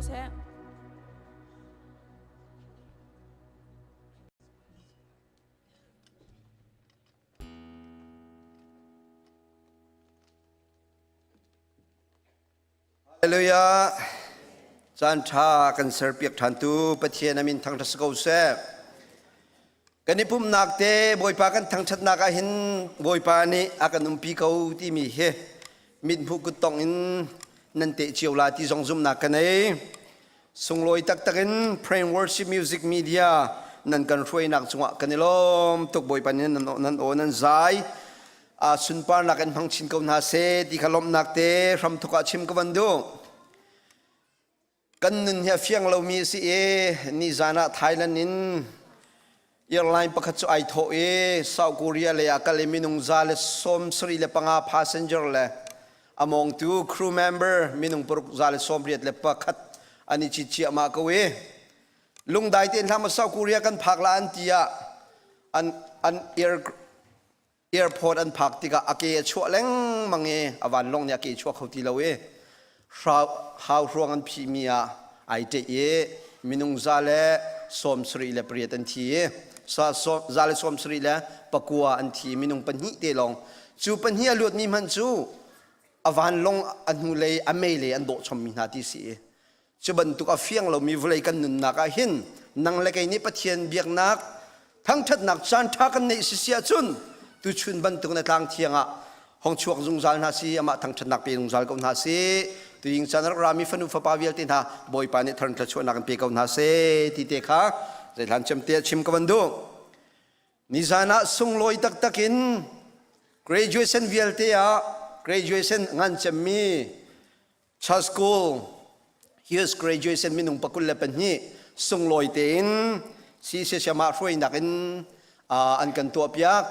ko seh. Hallelujah. Caan ṭha kan serpiak ṭhantu Pathian a min thangṭhat si ko seh. Kan i pumhnak te Bawipa kan thangṭhatnak ah hin Bawipa nih a kan umpi ko timi hi mithmuh kuttong in nan teh cio la ti zong zumhnak ka nei. Sunglawi taktak in Pray and Worship Music Media nan kan hruainak cungah kan i lawm tuk Bawipa nih nan aw nan zai. A sunparnak in hmang chin ko hna seh ti kha lawmhnak te hramthuk ah chim ka van duh. Kan nun hi a fiang lomi a si i nizan ah Thailand in airline pakhat cu ai thawh i South Korea lei ah kal i minung 175 passenger le a mawngtu crew member minung 681 an i cit ciahmah ko i lungdai tein hlah maw South Korea kan phak la an ti ah an an air airport an phak tikah a ke a chuah lengmang i a vanlawng nih a ke chuak kho ti lo i hau hruang an phihmi ah ai ṭeh i minung 178 an thi i 179 an thi minung pahnih te lawng cu pahnih a luatmi hmanh cu a vanlawng a hnulei a meilei an dawh chommi hna ti si i Cu bantuk a fiang lomi vawlei kan nunnak ah hin nang le kei nih Pathian biaknak thangṭhatnak caan ṭha kan neih sisi ahcun tuchun bantuk na tlang thiang ah hong chuak zungzal hna si amah thangṭhatnak pe zungzal ko hna si tuying caan rak rami fanu fapa vialte hna Bawipa nih thar thluachuahnak in pe ko hna seh ti te kha zeihlan cem te chim ka van duh nizan ah sunglawi taktak in graduation vialte ah graduation ngan cemmi Church School Hughes graduation minung 22 sunglawi tein CCCM hruainak in an kan tuahpiak.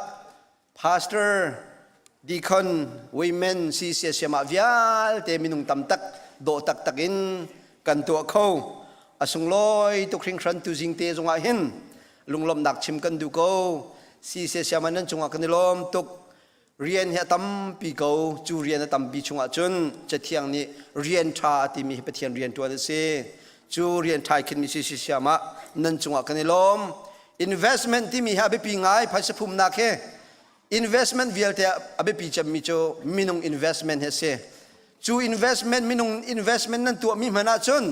Pastor, deacon, women CCCM vialte minung tam tak dawh taktak in kan tuah kho. A sunglawi tuk hringhran tu zing te zongah hin lunglawmhnak chim kan duh ko. CCCM nan cungah kan i lawm tuk. Rian hi a tampi ko. Cu rian a tampi chungah cun Cathiang nih rian ṭha a timi hi Pathian rian ṭuan a si. Cu rian ṭha i khinmi si siam ah nan cungah kan i lawm. Investment timi hi a biapi ngai phaisa phumnak hi. Investment vialte a biapi cemmi cu minung investment hi a si. Cu investment minung investment nan tuahmi hmanh ahcun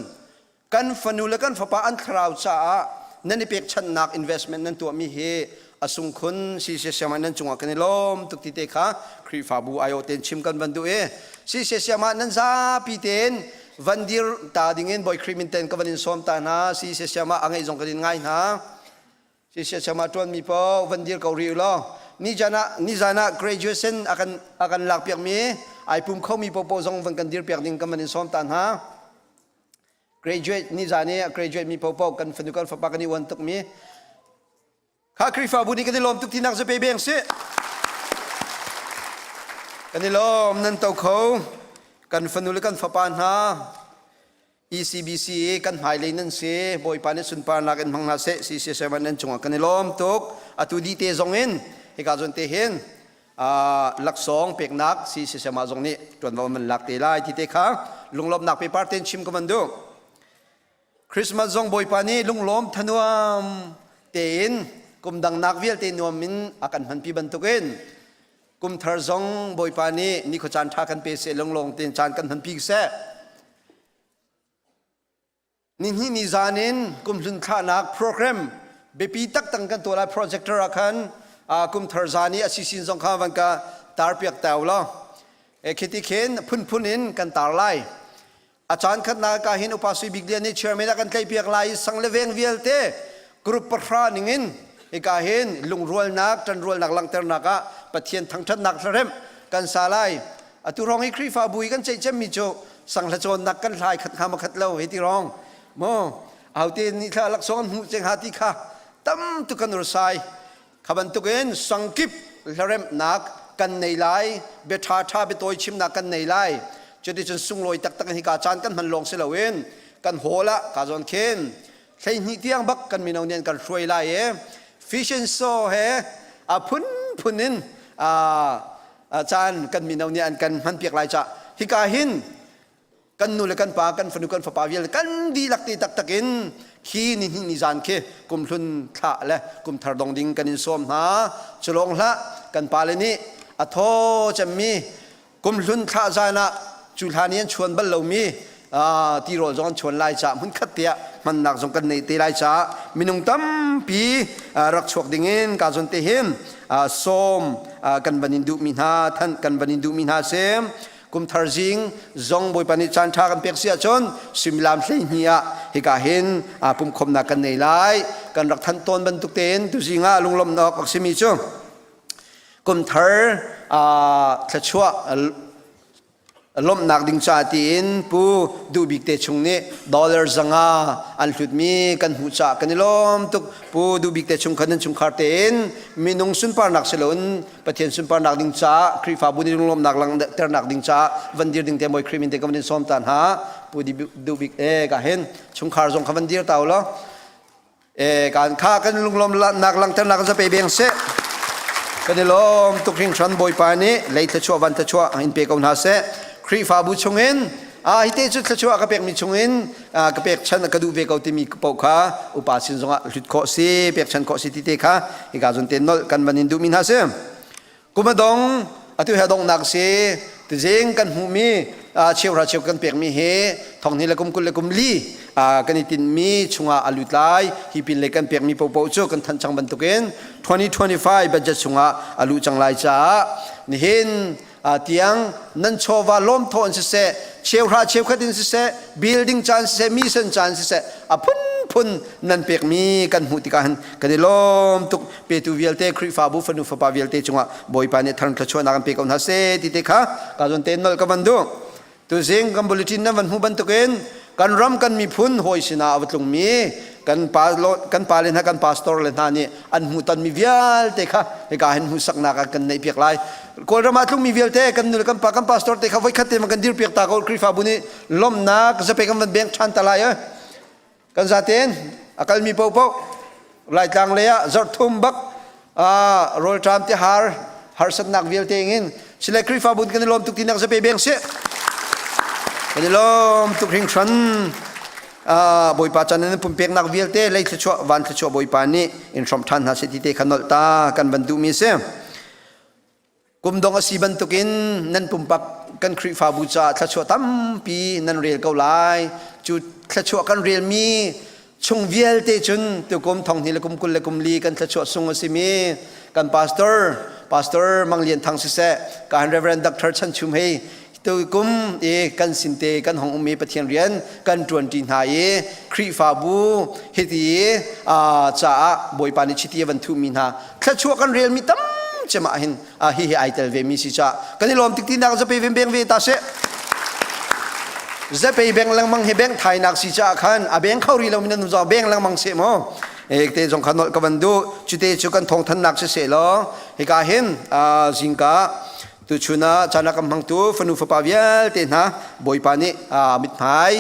kan fanu le kan fapa an thlarau caah nan i pekchanhnak investment nan tuahmi hi a sungkhun CCSM ah nan cungah kan i lawm tuk ti te kha Khrihfabu aiawh tein chim kan van duh i CCSM ah nan zapi tein van dir ta dingin Bawi Khrih min ten ka van in sawm ta hna CCSM ah a ngeih zong kan in ngai hna CCSM ah ṭuanmi paoh van dir ko rih u law nizan ah nizan ah graduation a kan a kan lak piakmi ai pum khomi paohpaoh zong van kan dir piak ding kan van in sawm ta hna Graduate nizan i graduate mi popo kan fanu kan fapa kan i uan tuk mi kha Khrihfabu nih kan i lawm tuk tinak cu pe beng si kan i lawm nan to kho kan fanu le kan fapa hna ECBC i kan hmailei nan si Bawipa nih sunparnak in hmang hna seh CCSM nan cungah kan i lawm tuk atu di te zong in hika zawn te hin laksawng peknak CCSM zong nih ṭuanvo man lak te lai ti te kha lunglawmhnak paper ten chim ka van duh. Christmas zong Bawipa nih lunglawm thanuam tein kum dangnak vialte nuam in a kan hmanpi bantukin kum thar zong Bawipa nih nikhua caan ṭha kan pe seh lunglawng tein caan kan hmanpi seh. Nihnih ni zan in kumhlun thlahnak program biapi taktak kan tuah lai projector ah khan kumthar zan i a sisin zong kha van ka tar piak tau law khiti khin phunphun in kan tar lai a caan khatnak ka hin upa sui bik lian nih chairman a kan tlaih piak lai i sang le veng vialte group pahra ningin hika hin lungrualnak ṭanrualnak langhternak ah Pathian thangṭhatnak hlaremh kan sa lai atu rong hi Khrihfabu i kan ceih cemmi cu sanghla cawnnak kan hlai khat hnga ma khat lo hi ti rong mo ahote nih thla laksawng an hmuh ceng ha ti kha tam tuk kan ursai kha bantukin sangkip hlaremhnak kan nei lai bia ṭha ṭha biatawi chimnak kan nei lai cuticun sunglawi taktak in hika caan kan hman lawng si loin kan hall ah ka zawn khin 12 tiang bak kan mino nih an kan hruai lai i fish and saw he a phunphun in caan kan mino nih an kan hmanpiak lai ca hika hin. Kan nu le kan pa, kan fanu kan fapa vialte kan dihlak te taktak in khi ni hnih ni zan khi kumhlun thlah le kumthar dong ding kan in sawm hna. Culawng hlah kan pale nih a thaw cemmi kumhlun thlah zan ah cu hlan i an chuan bal lomi tirawl zong an chuan lai caah hmunkhat te ah hmannak zong kan nei te lai caah minung tampi rak chuak dingin ka zawn te hin sawm kan van in duhmi hna than kan van in duhmi hna si kumthar zing zong bawipa nih caan ṭha kan pek si ahcun suimilam 12 ah hika hin pumkhawmnak kan nei lai kan rak thanh tawn bantuk tein tuzing ah lunglawmhnak a simi cu kumthar thluachuah lawmhnak ding ca tiin Pu Duhbik te chung nih dollar 500 an hlutmi kan hmuh caah kan i lawm tuk. Pu Duhbik te chung khan nan chungkhar tein minung sunparnak si loin Pathian sunparnak ding caah Khrihfabu nih lunglawmhnak langhternak ding caah van dir ding te Mawi Khrih min te ka van in sawm ta hna. Pu Duhbik e ka hin chungkhar zong kha van dir ta u law E kan kha kan lunglawmnak langhternak zape beng seh. Kan i lawm tuk hringhran Bawipa nih lei thluachuah van thluachuah in pe ko hna seh. Khrihfabu chungin a hi te cu thluachuah ka pekmi chungin ka pek chan ka duh ve ko timi paoh kha upa sin zongah hlut khawh si pek chan khawh si ti te kha hika zun te nolh kan van in duhmi hna si. Kum a dong, atu hi a donghnak si. Tuzing kan hmuhmi cheuhra cheu kan pekmi hi thonghnih le kum 20 le kum li kan i tinhmi chungah a lut lai. Hi pin le kan pekmi paohpaoh cu kan thanh cang bantukin 2025 budget chungah a luh cang lai caah nihin tiang nan chawva lawmthawh in siseh, cheuhra cheukhat in siseh, building caan siseh, mission caan siseh, a phunphun nan pekmi kan hmuh tikah hin kan i lawm tuk. Petu vialte Khrihfabu fanu fapa vialte cungah Bawipa nih thar thluachuahnak an pe ko hna seh ti te kha ka zawn te nolh ka van duh. Tuzing kan bulletin nan van hmuh bantukin kan ram kan miphun hawi sinah a va tlungmi kan pa kan pa le hna kan pastor le hna nih an hmuhtonmi vialte kha hika hin hmuhsaknak ah kan neih piak lai. Kawlram ah tlungmi vialte kan nu le kan pa kan pastor te kha voikhat te man kan dir piak ta ko Khrihfabu nih lawmhnak zape kan van beng ṭhan ta lai eh. Kan zaten a kalmi paohpaoh Laitlang lei ah zarh thum bak rawlṭam tihar harsatnak vialte in sile Khrihfabu kan i lawm tuk tinak zape beng sih. Kan i lawm tuk hringhran. Bawipa chan in pumpeknak vialte lei thluachuah van thluachuah Bawipa nih in hrawmh ṭhan hna seh ti te kha nolh ta kan van duhmi si. Kum dong a si bantukin nan pumpak kan Khrihfabu caah thluachuah tampi nan rel ko lai. Cu thluachuah kan relmi chung vialte cun tukum thonghnih le kum 20 le kum li kan thluachuah sung a simi kan pastor Pastor Mang Lian Thang siseh, kan Reverend Dr. Chan Chum hei tukum i kan sinte kan hong um i Pathian rian kan ṭuanṭi hna i Khrihfabu hiti caah Bawipa nih chiti a van thuhmi hna thluachuah kan relmi tam cem ah hin hi hi ai tel ve mi si ca kan i lawm tik tinak zapei beng beng ve ta seh zapei beng lengmang hi beng thainak si ca khan a beng kho ri lo mi nan zong beng lengmang se mo ek te zong kha nolh ka van du cute cu kan thong thannak si se law hika hin zingka tuchun ah caan a kan hmangtu fanu fapa vialte hna bawipa nih mithmai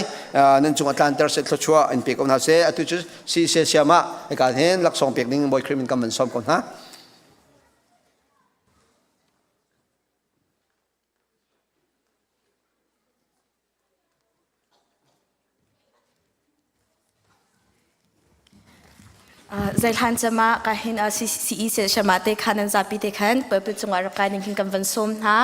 nan cung a tlanter seh thluachuah in pe ko hna seh atu cu si se siam ah hika hin laksawng pek ding Bawi Khrih min kan van sawm ko hna. Zeihlan cama ka hin CE shama te khan an zapi te khan purple cungah rak kai ning hin kan van sawm hna.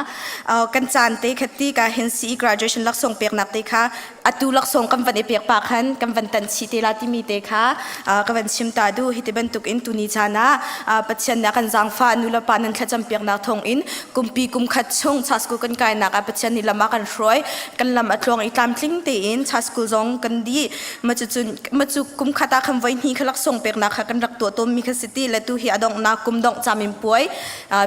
Kan caan te khati ka hin CE graduation laksawng peknak te kha atu laksawng kan van i pek pa khan kan van tan chih te la timi te kha ka van chim ta du hi ti bantuk in tuni caan ah Pathian nih a kan zaangfah nu le pa nan thlacam piaknak thawng in kumpi kum khat chung cha school kan kainak ah Pathian nih lam a kan hruai kan lam a tluang i tlamtling tein cha school zong kan dih ma cu cun ma cu kum khat ah khan voi hnih kha laksawng peknak kha kan rak tuah tawnmi kha si ti le tu hi a donghnak kum dongh camin puai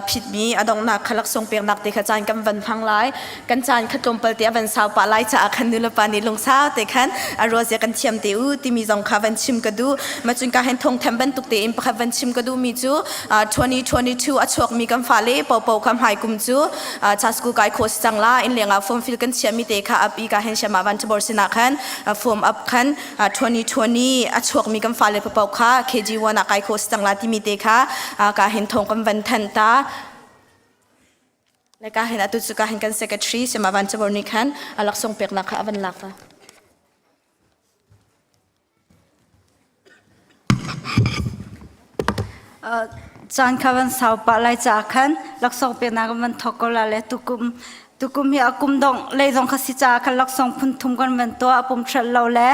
phitmi a donghnak kha laksawng peknak te kha caan kan van hmang lai kan caan kha tlawmpal te a van sau pah lai caah khan nulepa nih lungsau te khan a ruazia kan thiam te u timi zong kha van chim ka duh ma cun ka hen thong them bantuk tein pakhat van chim ka duh mi cu 2022 a chuak mi kan fale popo kha hmai kum cu cha school kai kho si cang la in lengah form fill kan chia mi te kha ap i ka hen shama van chabor sinah khan form up khan 2020 a chuak mi kan fale popo kha KG1 ah kai kho si cang la timi te kha ka hen thong kan van than ta. Le ka hin atu cu ka hin kan secretary Sima Van Chabor nih khan a laksawng peknak kha a van lak la. Caan kha van sau pah lai caah khan laksawng peknak kan van thawk ko la le tukum tukum hi a kum dongh lei zong kha si caah khan laksawng phun thum kan van tuah a pum hrelh lo le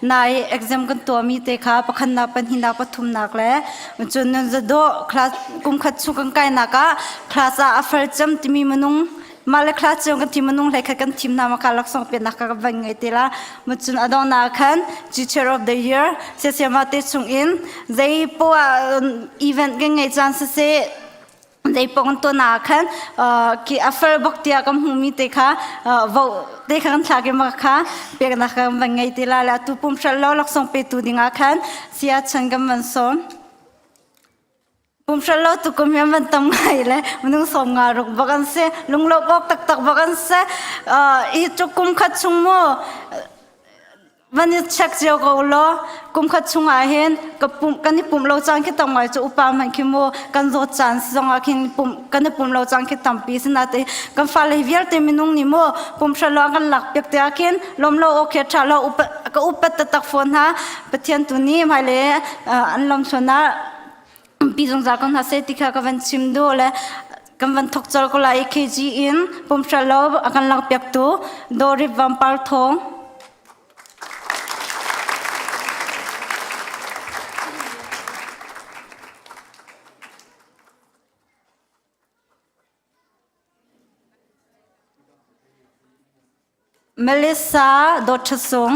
nai exam kan tuahmi te kha pakhatnak pahnihnak pathumnak le cun nun zadawh class kum khat chung kan kainak ah class ah a fal cem timi minung mah le class cio kan thim minung hlei khat kan thim hna maka laksawng peknak ka van ngei te la mucun a donghnak khan teacher of the year siasiama te chung in zei poah event kan ngei caan siseh zei pong to na khan ki a fel bok tia kan hmumi te kha vo te kha kan thla ke ma kha pek na kan van ngei te la la tu pum hral lo laksong pe tu dinga khan sia chan kan van som pum hral lo tu kum hian van tam ngai le minung som nga ruk bak an se lunglo bok tak tak bak an se i chu kum khat chung mo van i check cio ko law kum khat chungah hin ka pum kan i pumh lo caan khi tam ngai cu upa hmanh khi mu kan zawt caan zongah khin pum kan i pumh lo caan khi tampi sinain kan fale vialte minung nih mu pum hrelo an kan lak piak te ah khin lom lo okay tha lo upa ka upat taktak fawn hna pathian tu nih hmailei an lom suan ah pi zungzal ko hna seh ti kha ka van chim duh le kan van thok col ko lai KG in pumhra lo a kan lak piak tu Dorip Vampar Thong. Melissa Dawtthasung.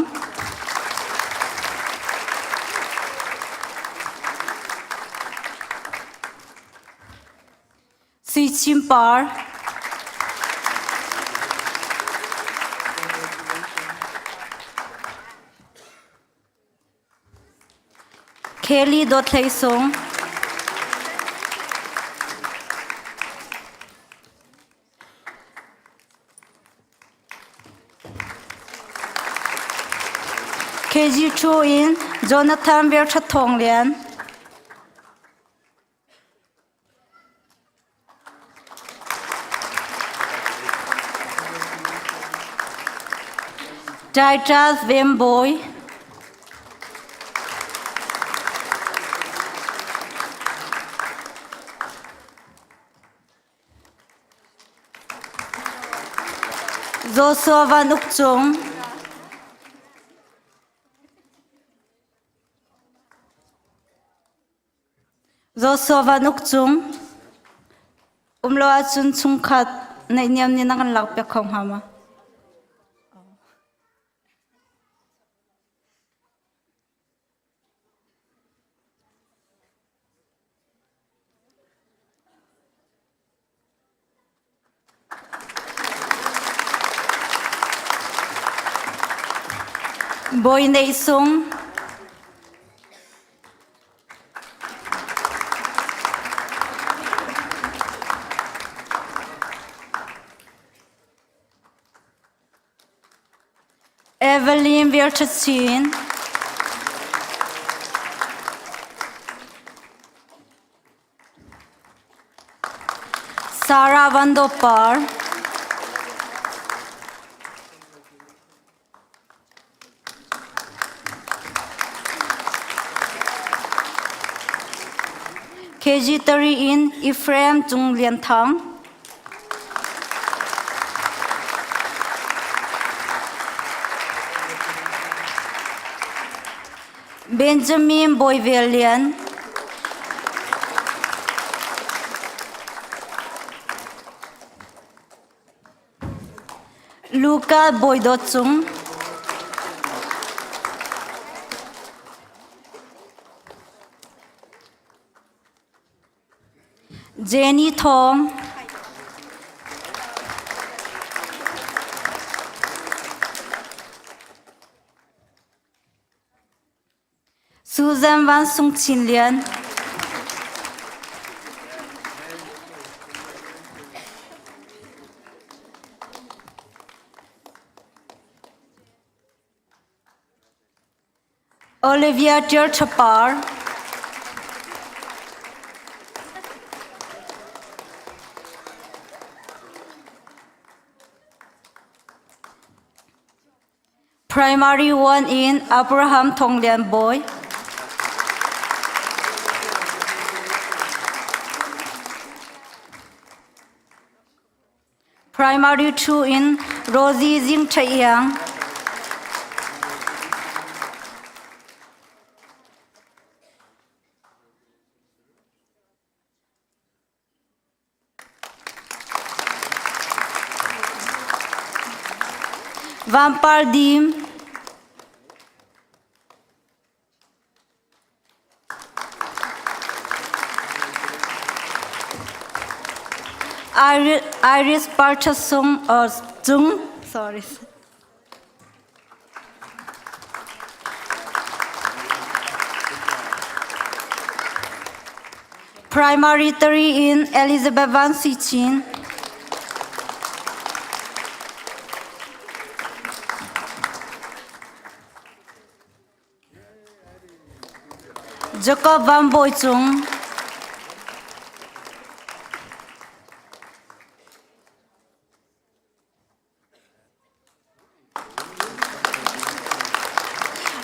Sui Chim Par. Kelly Dawt Hlei Sung. KG2 in Jonathan Verthat Thawng Lian. Titus Vemboy. Joshua Van Uk Cung. Joshua Van Uk Cung. Um lo ahcun chungkhat naihniam nih na kan lak piak kho hnga ma? Bawi Neih Sung. Evelyn Vilchachin. Sarah Vandopar. KG 3 in Ephraim Cung Lian Thang. Benjamin Bawi Lian. Luka Bawi Dawt Cung. Jenny Thawng. Susan Van Sung Chin Lian. Olivia Tirchapar. Primary 1 in Abraham Thong Lian Bawi. Primary 2 in Rosie Zing Chayang. Vampar Dim. Iris Parchasung or Chung, sorry. Primary 3 in Elizabeth Van Sichin. Jacob Van Bawi Cung.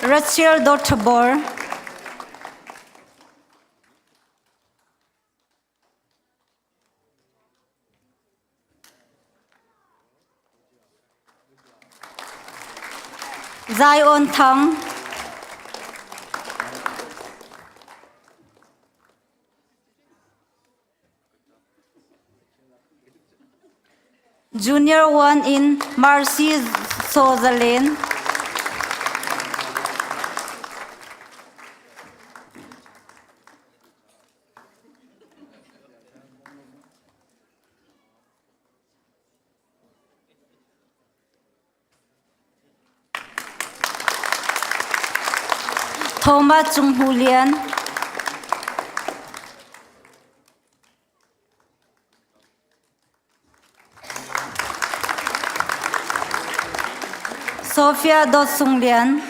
Rachel Dottabor. Zion Thang. Junior 1 in Marcy Sozalin. Thomas Cung Hu Lian. Sophia Dawt Sung Lian.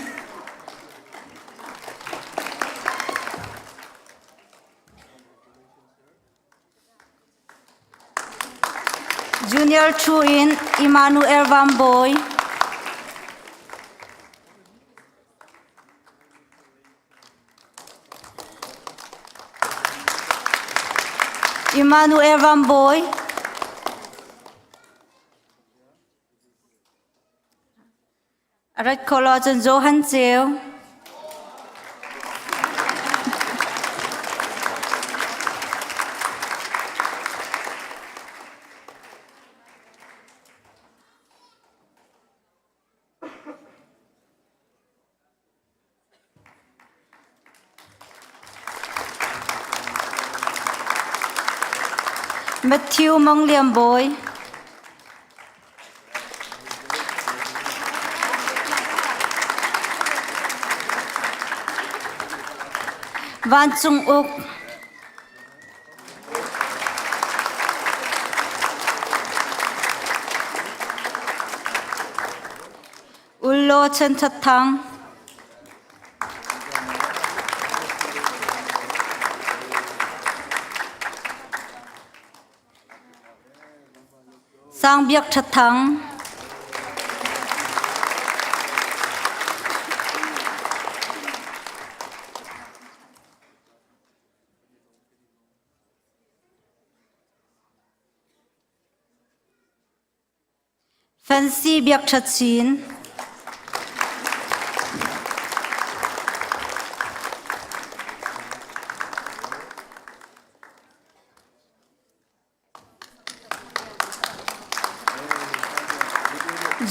Junior 2 in Emmanuel Van Boy. Emmanuel Van Boy. Rat kholo cun Johan Ceu. Matthew Mang Liam Bawi. Vancung uk. Ullo Chen That Thang. Sang Biak That Thang. Fancy Biak That Chin.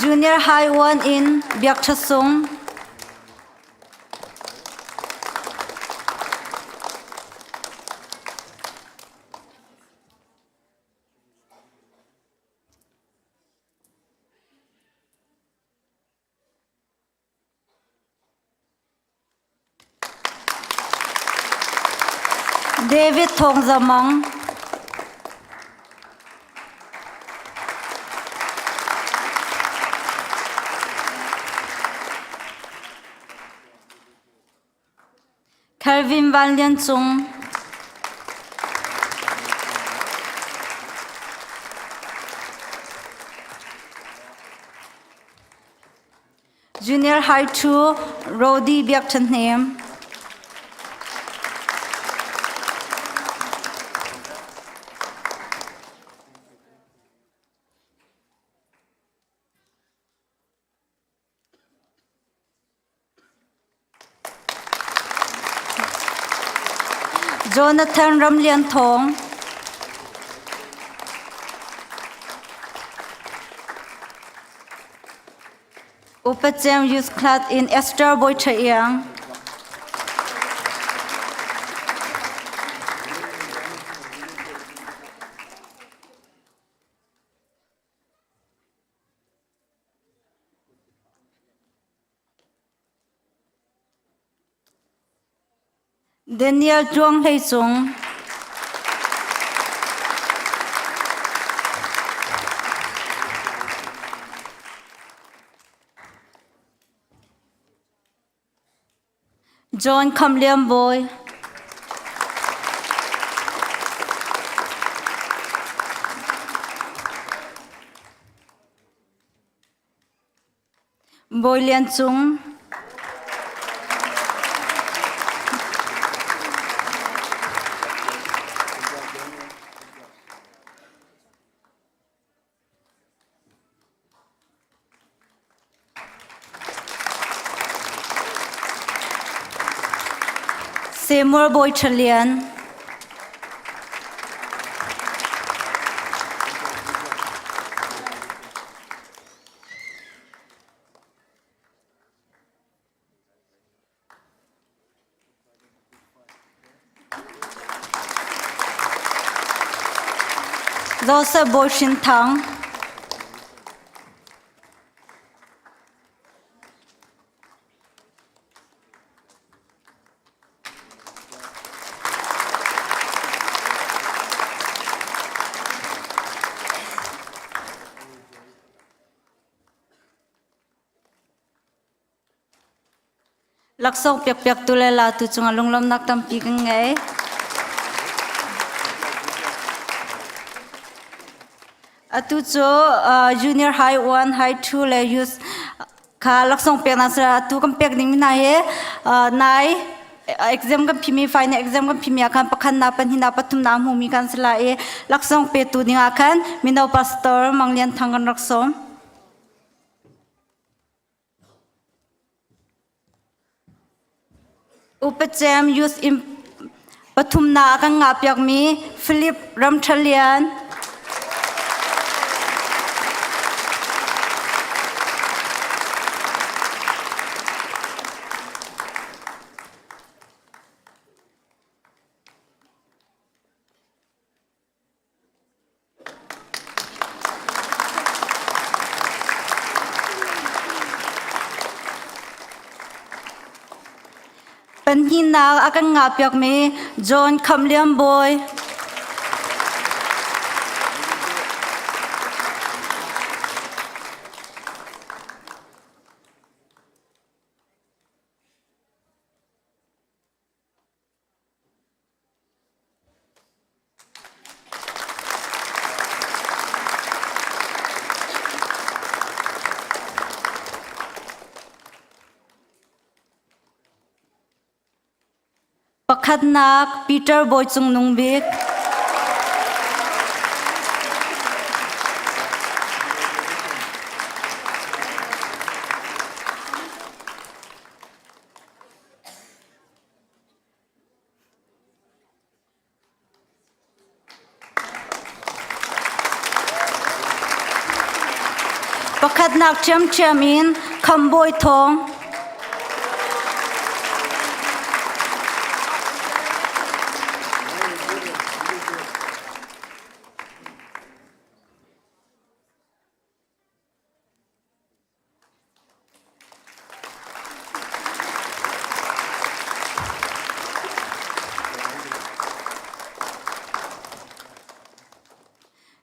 Junior High 1 in Biak Tha Sung. David Thawng Za Mang. Calvin Van Lian Cung. Junior. Junior High 2 Rodi Biak Than Hnem. Jonathan Ramlian Thawng. Upacem Youth Club in Esther Boy Iang. Daniel Tluang Hlei Cung. John Kham Liam Bawi. Bawi Lian Cung. Samuel Bawi Ṭha Lian. Joseph Bawi Hrin Thang. Laksawng piakpiaktu le latu cungah lunglawmhnak tampi kan ngei. Atu cu junior high 1, high 2 le youth kha laksawng peknak sara atu kan pek ding hna hi nai exam kan phimi final exam kan phimi ah khan pakhat na pahnih na pathum na hmumi kan si lai i laksawng petu ding ah khan mino pastor Mang Lian Thang kan rak sawm. Upacem Youth pathumnak a kan ngahpiakmi Philip Ramthalian. Panhihnak a kan ngahpiakmi John Khamliam Bawi. Pakhatnak Peter Bawi Cung Nung Bik. Pakhatnak ṭhiamṭhiam in Khambawi Thawng.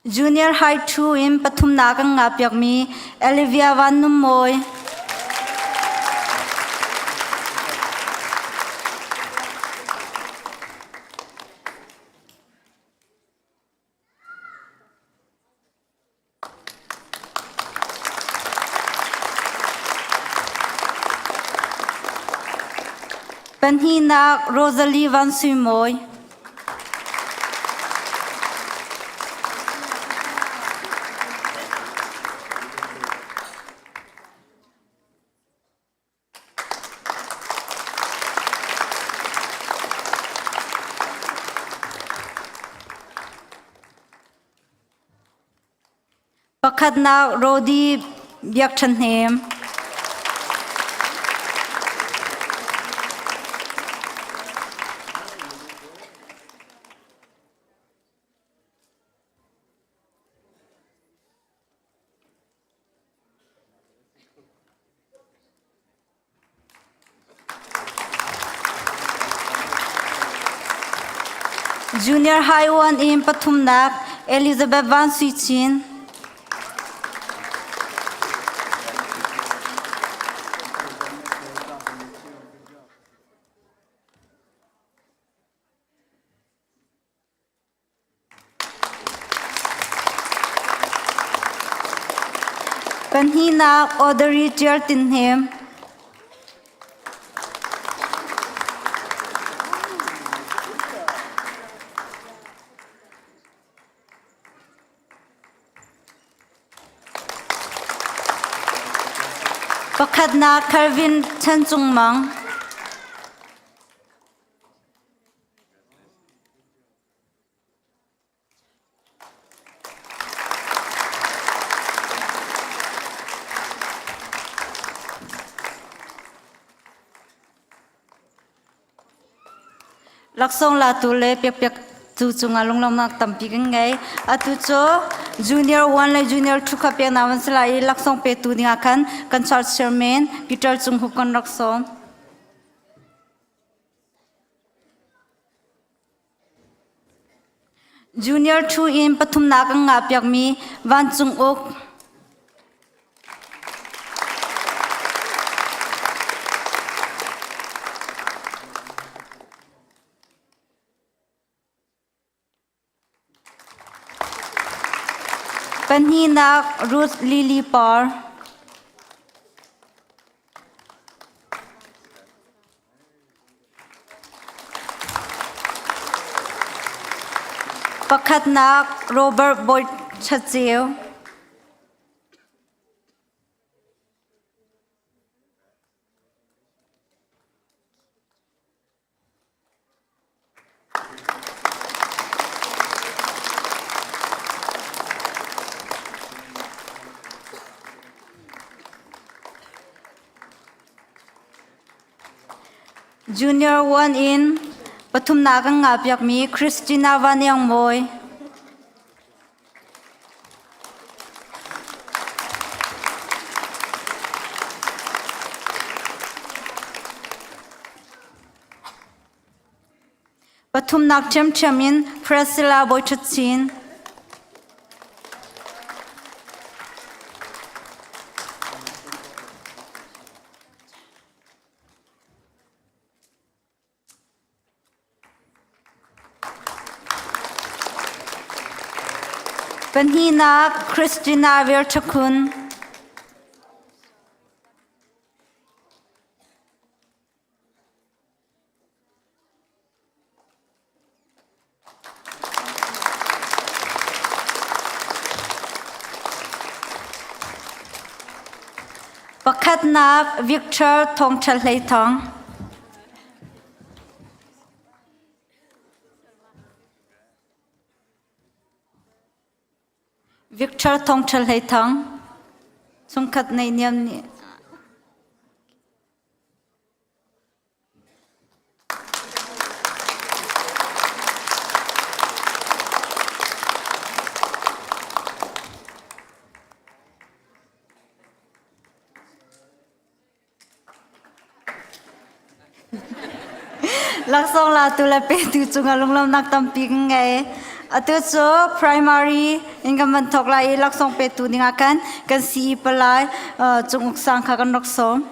Junior High 2 in pathumnak kan ngah piakmi Olivia Van Num Mawi. Pahnihnak Rosalie Van Sui Mawi. Pakhatnak Rodi Biak Ṭhan Hnem. Junior High 1 in pathumnak Elizabeth Van Sui Chin. Pahnihnak Audrey Ṭial Tin Hnem. Pakhatnak Calvin Chan Cung Mang. Laksawng latu le piakpiak tu cungah lunglawmhnak tampi kan ngei. Atu cu Junior 1 le Junior 2 kha peknak van si lai i laksawng petu dingah khan kan church chairman Peter Cung Hup kan rak sawm. Junior 2 in pathumnak an ngah piakmi Vancung Uk. Pahnihnak Ruth Lily Par. Pakhatnak Robert Boyd Chaceu. Junior 1 in pathumnak an ngah piakmi Christina Van Iang Mawi. Pathumnak ṭhiamṭhiam in Priscilla Bawiṭhat Chin. Pahnihnak Christina Virchakun. Pakhatnak Victor Thawngṭha Hlei Thawng. Victor Thawngṭha Hlei Thang. Chungkhat neihniam nih Laksawng latu le petu cungah lunglawmhnak tampi kan ngei. Atu cu primary in kan van thawk lai i laksawng petu dingah khan kan CE palai Cung Uk Sang kha kan rak sawm.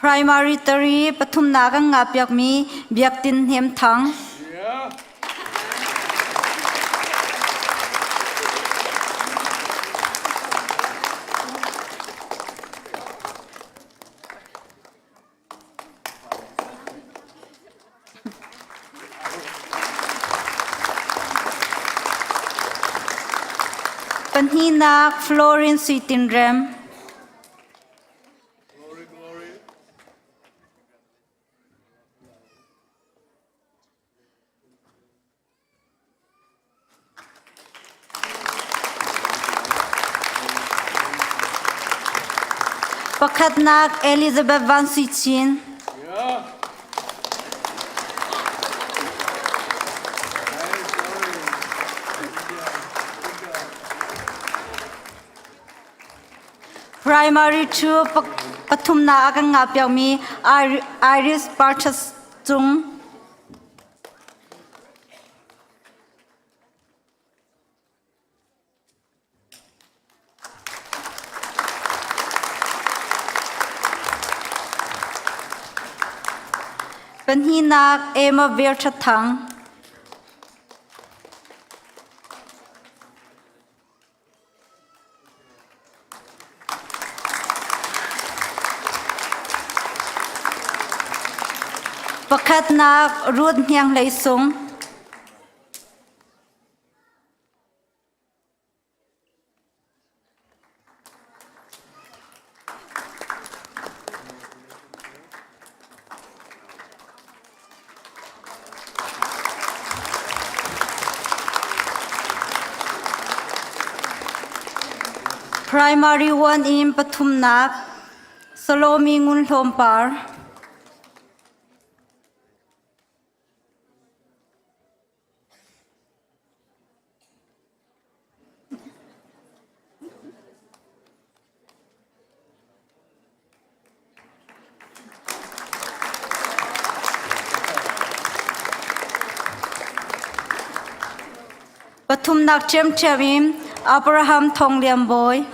Primary 3 pathumnak an ngah piakmi Biak Tin Hnem Thang. Pahnihnak Florin Sui Tin Rem. Pakhatnak Elizabeth Van Sui Chin. Primary 2 pathumnak a kan ngah piakmi Iris Parchas Cung. Pahnihnak Emma Ver Ṭhat Thang. Pakhatnak Ruth Hniang Hlei Sung. Primary 1 in pathumnak Salomi Ngun Hlawm Par. Pathumnak ṭhiamṭhiam in Abraham Thawng Lian Bawi.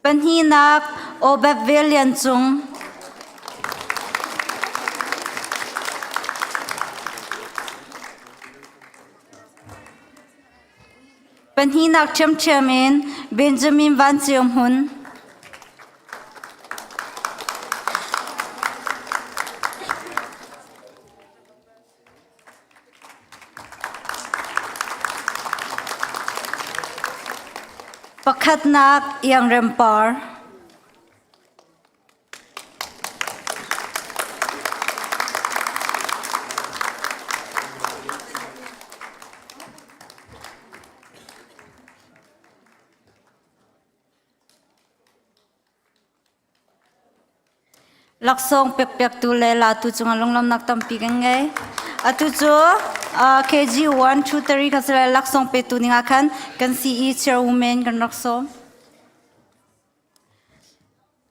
Pahnihnak Obed Vel Lian Cung. Pahnihnak ṭhiamṭhiam in Benjamin Van Ceu Hmun. Pakhatnak Iangrem Par. Laksawng pekpiaktu le latu cungah lunglawmhnak tampi kan ngei. Atu cu KG 1, 2, 3 kha sile laksawng petu ning ah khan kan CE chairwoman kan rak sawm.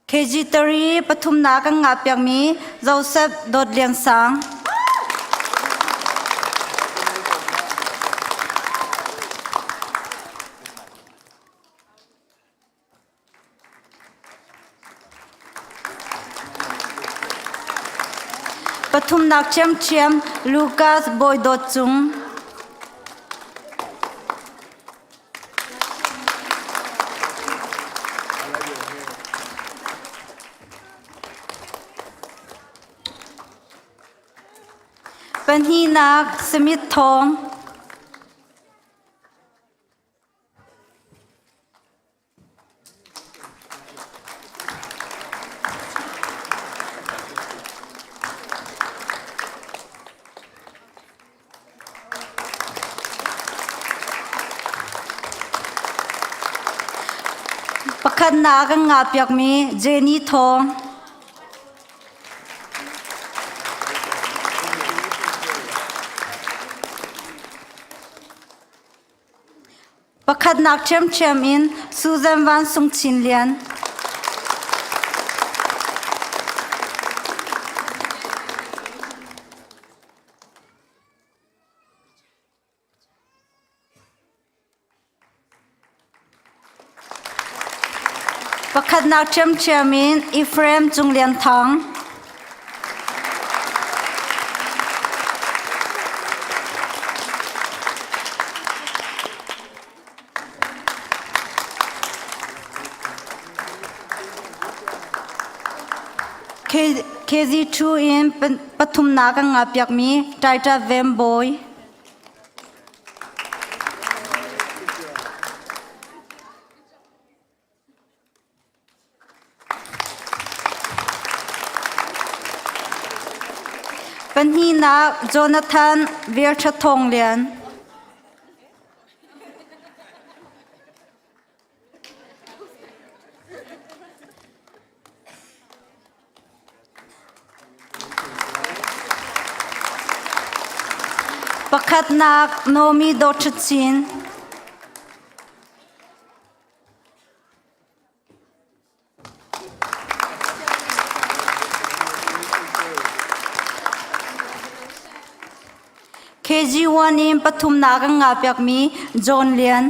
KG 3 pathumnak kan ngah piakmi Joseph Dawt Lian Sang. Pathumnak ṭhiamṭhiam Lukas Bawi Dawt Cung. Pahnihnak Smith Thawng. Pakhatnak kan ngah piakmi Jenny Thawng. Pakhatnak ṭhiamṭhiam in Susan Van Sung Chin Lian. Pakhatnak ṭhiamṭhiam in Ephraim Cung Lian Thang. KZ2 in pathumnak kan ngah piakmi Taita Vembawi. Pahnihnak Jonathan Velṭha Thawng Lian. Pakhatnak Nomi Dawṭhachin. KG1 in pathumnak an ngah piakmi John Lian.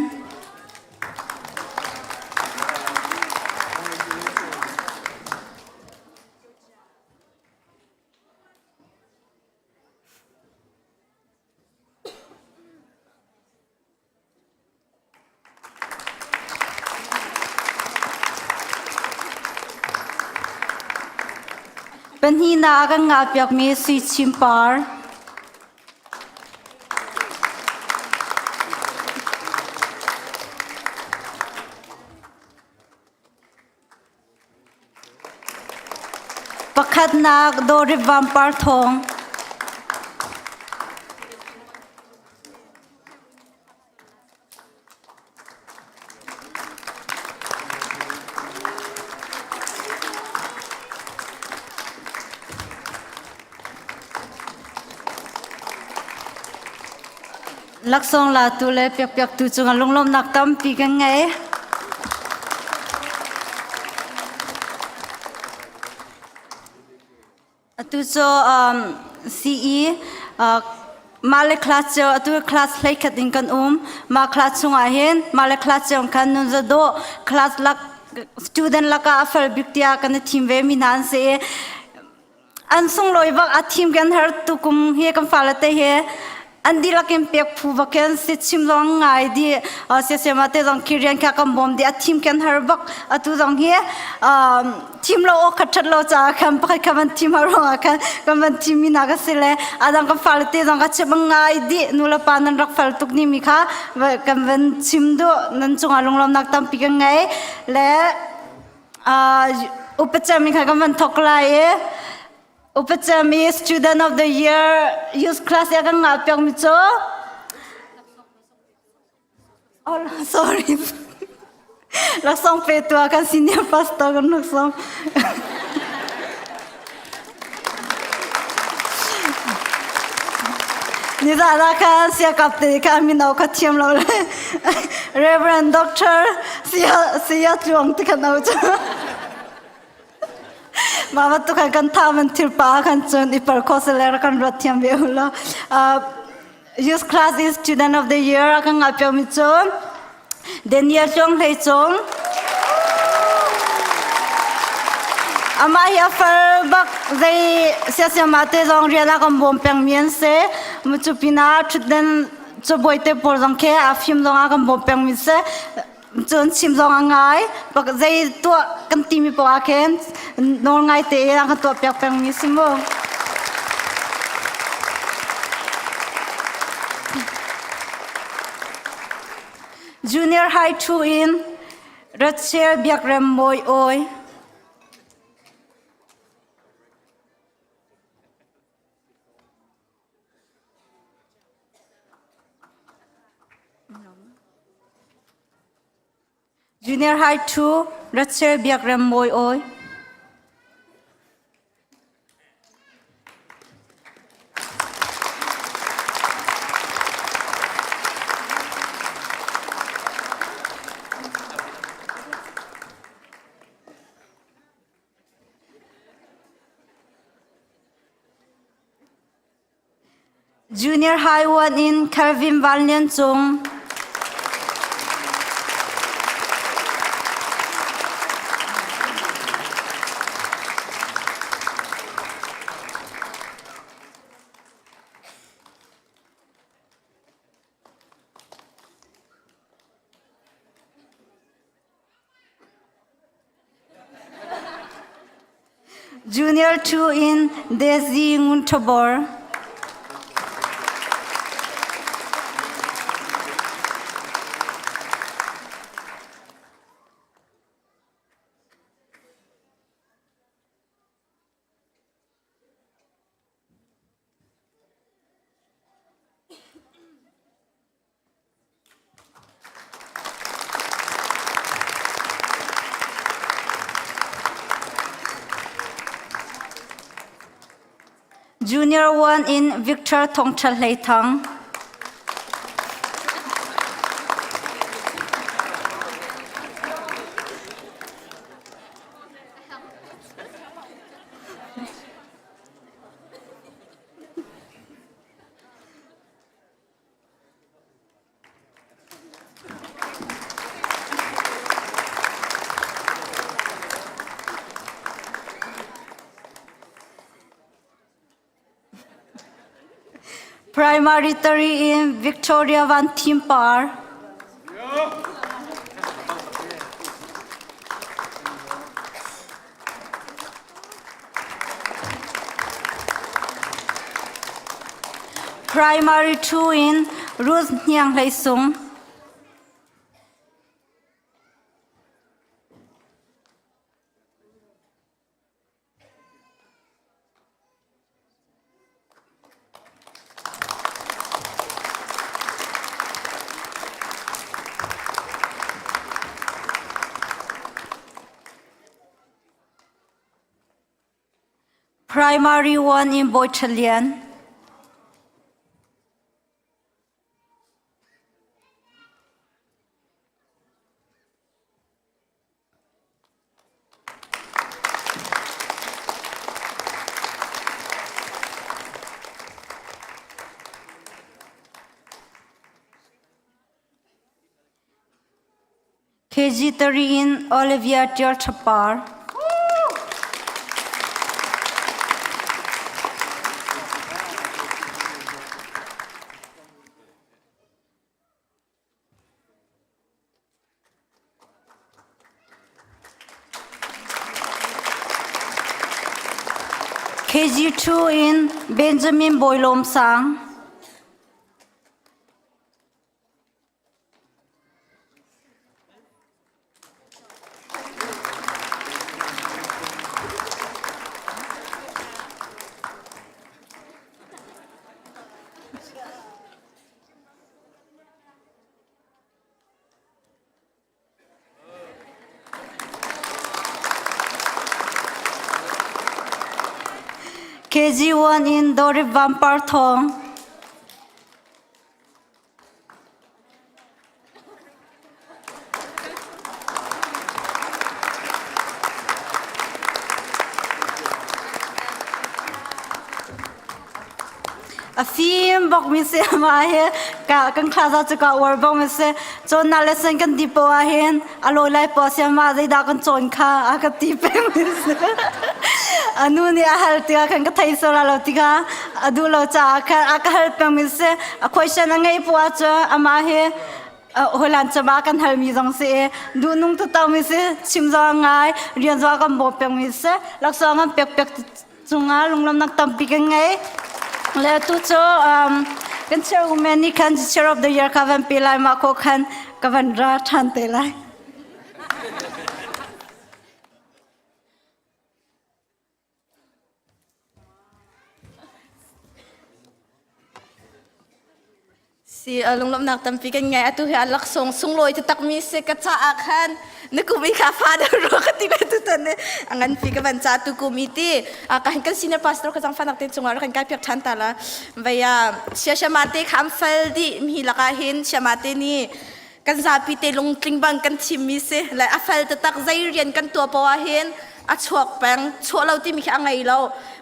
Pahnihnak a kan ngahpiakmi Sui Chim Par. Pakhatnak Dawrip Vampar Thawng. Laksawng latu le piakpiaktu cungah lunglawmhnak tampi kan ngei. Atu cu um, CE uh, mah le class cio atu class hleikhat in kan um. Mah class chungah hin mah le class cio khan nun za dawh class lak student lakah a fel bik tiah kan i thim ve mi hna an si i an sunglawi bak a thim kan har tukum hi kan fale te hi an dihlak in pek phu bak in si chim zong ngai di siasema te zong khi rian kha kan bawm di a thim kan har bak atu zong hi thim lo awk khat that lo ca khan pakhat kha van thim har rong ah khan kan van thim mi na ka si le adang kan fale te zong ka chim ngai di nu le pa nan rak fal tuk ni mi kha kan van chim du nan cungah lunglawmnak tampi kan ngei le upacami kha kan van thok lai i upacami student of the year youth class ya kan ngah piak mi cu oh sorry laksawng pe tu kan senior pastor kan laksawng Nizan ah khan siakap te kha mino kha thiam lo le Reverend Doctor Sia Sia Tluang ti khan au cu. Mah bantuk khan kan tha man thil pa khan cun i par kho sele kan ruat thiam ve u lo. Youth class is student of the year a kan ngah pio mi cu Daniel Tluang Hlei Cung Amah hi a far bak zei siasiama te zong rian a kan bawm peng mi an si. Mucu pinah ṭhutden cabuai te pawl zong khi a fim zong a kan bawm peng mi si. Cun chim zong a ngai. Bak zei tuah kan timi poah ah khin nawl ngai te in a kan tuah piak peng mi si mu. Junior High 2 in Rachel Biakrem Mawi Awi. Junior High 2 Rachel Biakrem Mawi Awi. Junior High 1 in Calvin Van Lian Cung. Junior 2 in Daisy Ngunthabor. Junior 1 in Victor Thong Tha Hlei Thang. Primary 3 in Victoria Van Thim Par. Primary 2 in Ruth Hniang Hlei Sung. Primary 1 in Bawi KG 3 in Olivia Tial Chapar. KG2 in Benjamin Bawilawm Sang. KG1 in Dorip Vampar Thawng. A fim bok mi si ma hi ka kan khlaza chu ka uar bok mi si cawn na lesson kan ti po ah hin a lawi lai po sia ma zeidah kan cawn kha a ka ti peng mi si anu nih a hal tikah khan ka thei so la lo tikah a duh lo caah khan a ka hal peng mi si a question a ngei po ah cun amah hi holan chama kan hal mi zong si duh nung tu to mi si chim zong ngai rian zong kan bawm peng mi si laksawng kan pek pek cungah lunglawmnak tampi kan ngei le tu cu kan chairwoman nih khan chair of the year kha van pe lai ma ko khan ka van ra ṭhan te lai. Si lunglawmhnak tampi kan ngei. Atu hi a laksawng sunglawi taktakmi si ka caah khan na kum i kha father ro ka ti le tutan ni a nganpi ka van ca tu kum i ti ka kan senior pastor ka zang fanak te cungah kan kai piak than ta la vaya sia shama te kham fal di mi laka hin shama te ni kan zapi te lungtling bang kan thimmi si le a fel taktak zei rian kan tuah poah hin a chuak peng chuah lo timi khi a ngei lo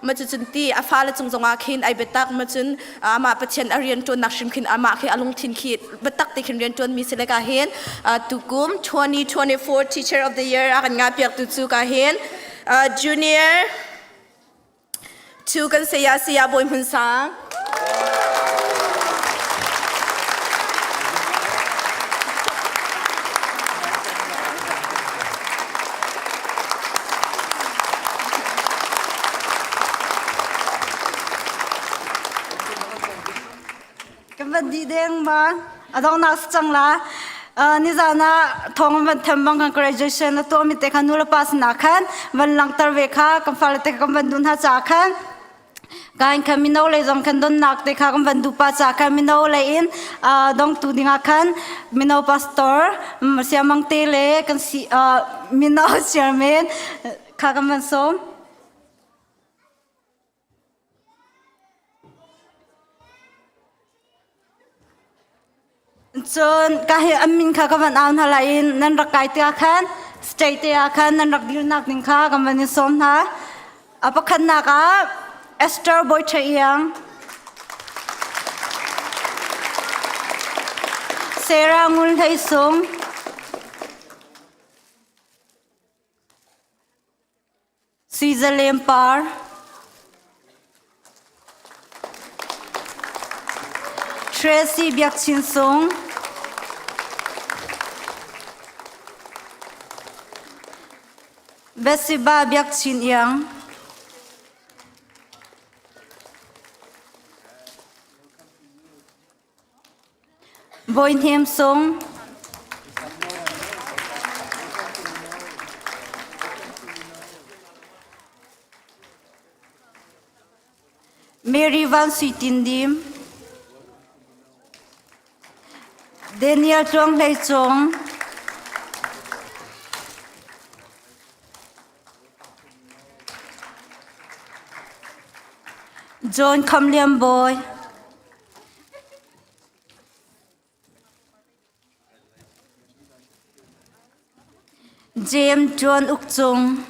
ma cu cun ti a fale cung zongah khin ai biatak ma cun amah Pathian a rian ṭuannak hrim khin amah khi a lungthin khi biatak te khin rian ṭuan mi si le ka hin tukum 2024 Teacher of the Year a kan ngah piak tu cu ka hin junior Cu kan saya saya Bawi Hmun Sang. deng ma adong nak cang la. Nizan ah thong van them bang kan graduation na tuah mi te khan nu le pa sin ah khan van langter ve kha kan fale te kan van dun ha cha khan kain khan mino lei zong khan donnak te kha kan van dupa cha khan mino lei in dong tu ding ah khan mino pastor siamang te le kan si mino chairman kha kan van som. Cun ka hi an min kha ka van au hna lai in nan rak kai te ah khan state te ah khan nan rak dirnak ding kha kan van in sawm hna. A pakhatnak ah Esther Bawi Ṭha Iang, Sarah Ngun Hlei Sung, Sui Za Lem Par, Tracy Biak Chin Sung, Besiba Biak Chin Iang, Bawi Hnem Sung, Mary Van Sui Tin Dim, Daniel Tluang Hlei Cung, John Kham Liam Bawi, James John Uk Cung,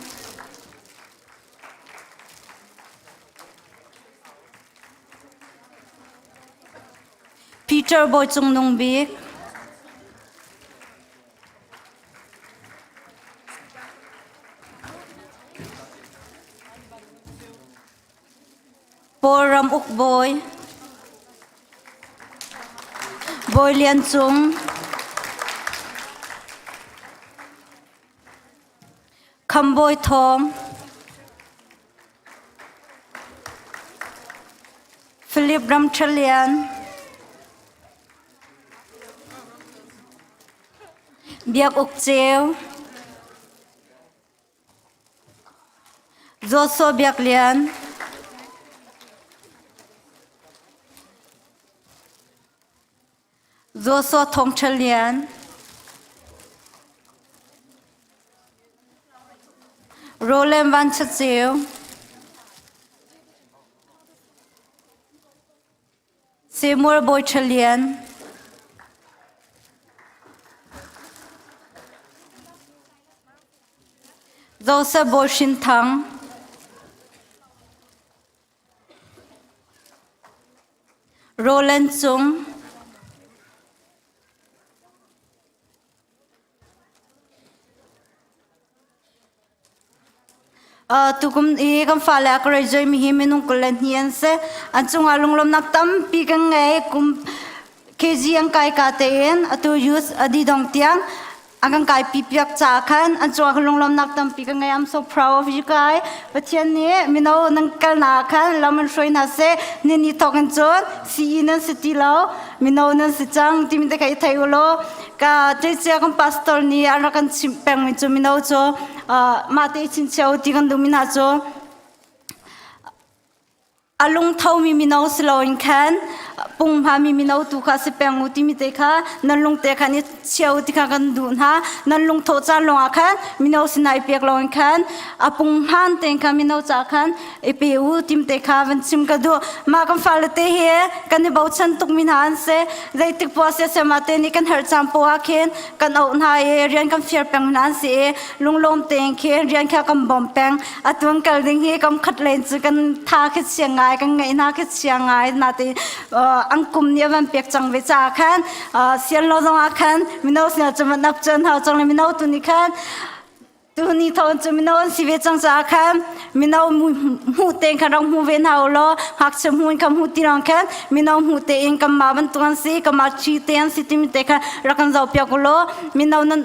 Peter Bawi Cung Nung Bik, Paul Ram Uk Bawi, Bawi Lian Cung, Kham Bawi Thawng, Philip Ram Ṭha Lian, Biak Uk Ceu, Joshua Biak Lian, Joshua Thawng Ṭha Lian, Roland Van Ṭha Ceu, Samuel Bawi Ṭha Lian, Joseph Bawi Hrin Thang, Roland Cung, Tukum i kan fale a ka rei mi hi minung 22 an si. An cungah lunglawmnak tampi kan ngei. Kum KG an kai ka tein atu youth adi dong tiang an kan kai pi piak ca khan an cungah lunglawmnak tampi kan ngei. I'm so proud of you guys. Pathian nih mino nan kal na khan lam an hruai hna seh. Ni ni thawk in cun CE nan si ti lo mino nan si cang timi te kha i thei u law ka cia kan pastor nih an rak kan chimh pengmi cu mino cu mah te chinchio ti kan duhmi hna cu a lungthomi mino si loin khan punghmami mino tu kha si peng u timi te kha nan lungte khan i chio ti kha kan duh hna. Nan lungthawh caan lawngah khan mino sinah i pek loin khan a punghman tein khan mino ca khan i pe u tim te kha van chim ka duh. Mah kan fale te hi kan i bochan tukmi hna an si. Zeitik poah siasem ah te nih kan herh caan poah ah khin kan auh hna i rian kan fiar peng hna an si i lunglawm tein khin rian kha kan bawm peng. Atuan kal ding hi kam khat len cu kan tha khi chia ngai, kan ngeih hna khi chia ngai na te ang kum nih a van pek cang ve caah khan sian lo zong ah khan mino sin cu man ap cun hau cang le mino tu nih khan Tuni thon cu mino an si ve cang caah khan mino hmuh tein khan rak hmu ve hna u law ngakchia hmu in khan hmu ti rang khan mino hmuh tein kanmah bantuk an si kanmah ṭhi te an si timi te khan rak kan zohpiak u law mino nan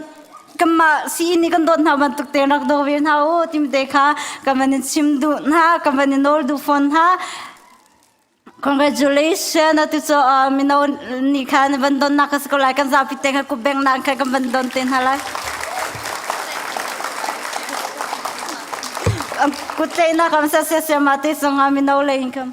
kanmah sii nih kan dawt hna bantuk tein rak daw ve hna u timi te kha kan van in chim duh hna kan van in nawl duh fawn hna. Congratulations atu cu mino nih khan van donnak ka si ko lai kan zapi te kha ku beng nak kha kan van don te hna lai. Kutlenak am sa sia sia ma te song mino le income.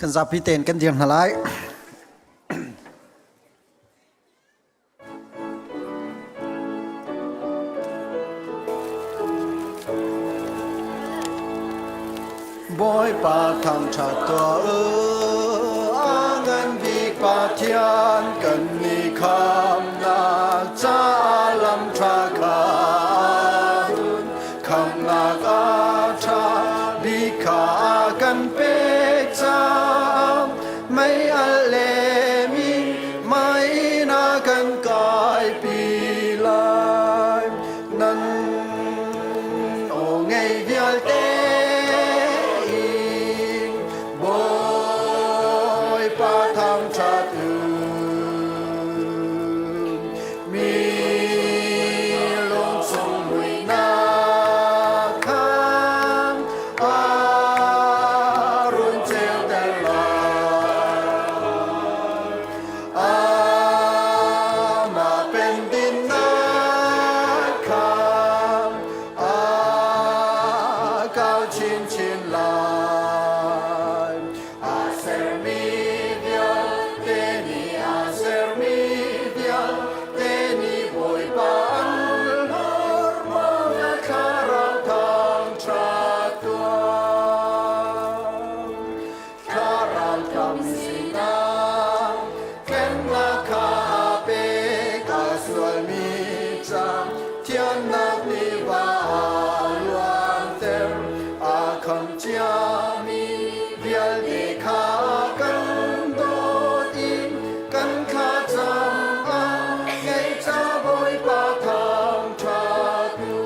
Kan zapi tein kan dir hna lai. Bawipa thangṭhat tuah u, a ngan bik Pathian kan ni khamnak caah lam ṭha kha hun khamnak a ṭha bik kha a kan pek caah mei al le min mei na kan kaipi lai. Nan aw ngei vialte in Bawipa thangṭhat u. Mi lungchung muihnak khan a run ceuter lai. Amah pendinnak kha a kau chinchin lai. A sermi vialte nih a sermi vialte nih Bawipa an hlorhnak a thlarau thangṭhat tuah. Thlarau tam sinah tlennak kha a pek a sualmi ca thiannak tiva a luanter a kham ciami vialte kha kan dawt in kan thlacam ah ngei ca Bawipa thangṭhat u.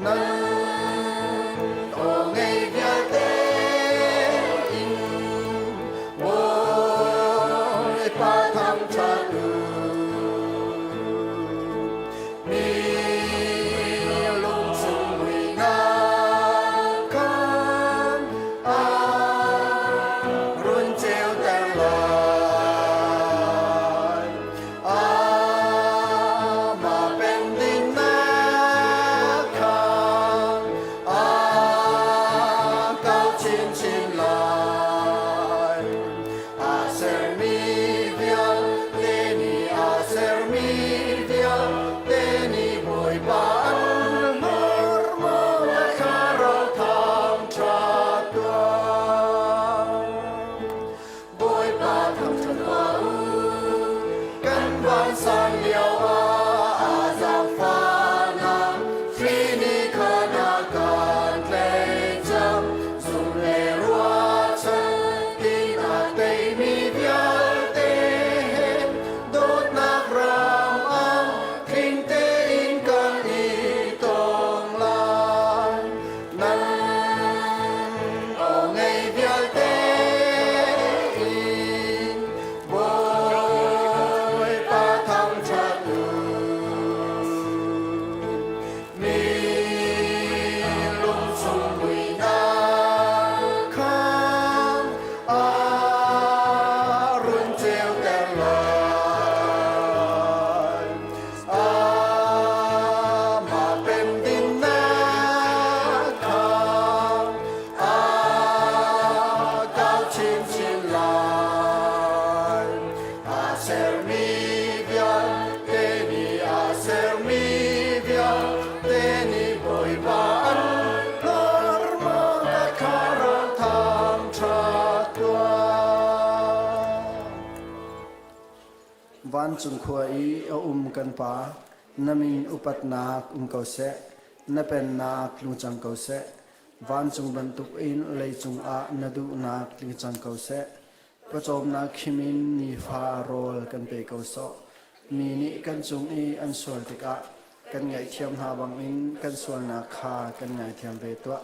Nan aw ngei vialte in Bawipa thangṭhat u. Mi lungchung muihnak khan Vancung khua i a um kan Pa, na min upatnak um ko seh, na pennak tlung cang ko seh. Vancung bantukin leicung ah na duhnak tling cang ko seh. Pawcawmnak khim in nifa rawl kan pe ko sawh. Mi nih kan cung i an sual tikah kan ngaihthiam hna bangin kan sualnak kha kan ngaithiam ve tuah.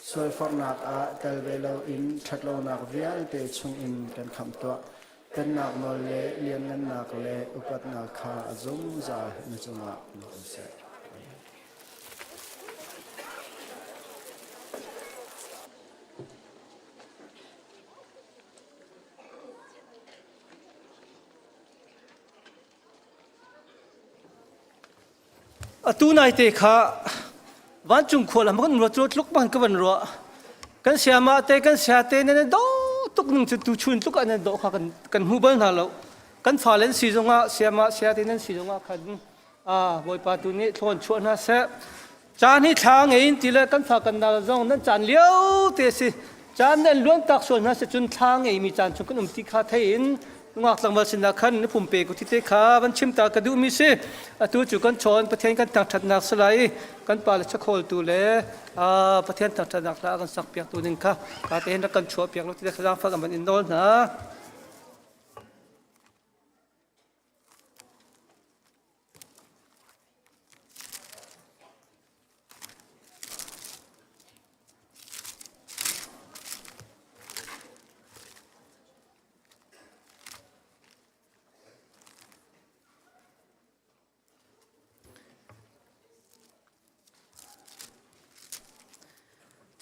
Sualforhnak ah tel ve loin ṭhatlonak vialte chungin kan khamh tuah. Pennak nawl le lianngannak le upatnak kha a zungzal na cungah um ko seh. Atu naite kha vancung khua lam kan ruat tluk ban ka van ruah kan siama te kan sia te nan do tuk ning cu tu chun tluk ah nan do kha kan kan hmu bal hna lo kan fa len si zongah siama sia te nan si zongah khan a bawipa tu nih thlawn chuah hna seh Caan hi thla ngei in ti le kan fa kan nal zong nan caan lio te si. Caan nan luan tak sual hna si cun thla ngeimi caan chung kan um ti kha thei in nungak tlangval sinah khan na pumpe ko ti te kha van chim ta ka duhmi si. Atu cu kan chawn Pathian kan thangṭhatnak salai kan pa le chakhawl tu le Pathian thangṭhatnak hla kan sak piak tu ning kha ka te hin rak kan chuah piak lo ti le zaangfak an van in nawl hna.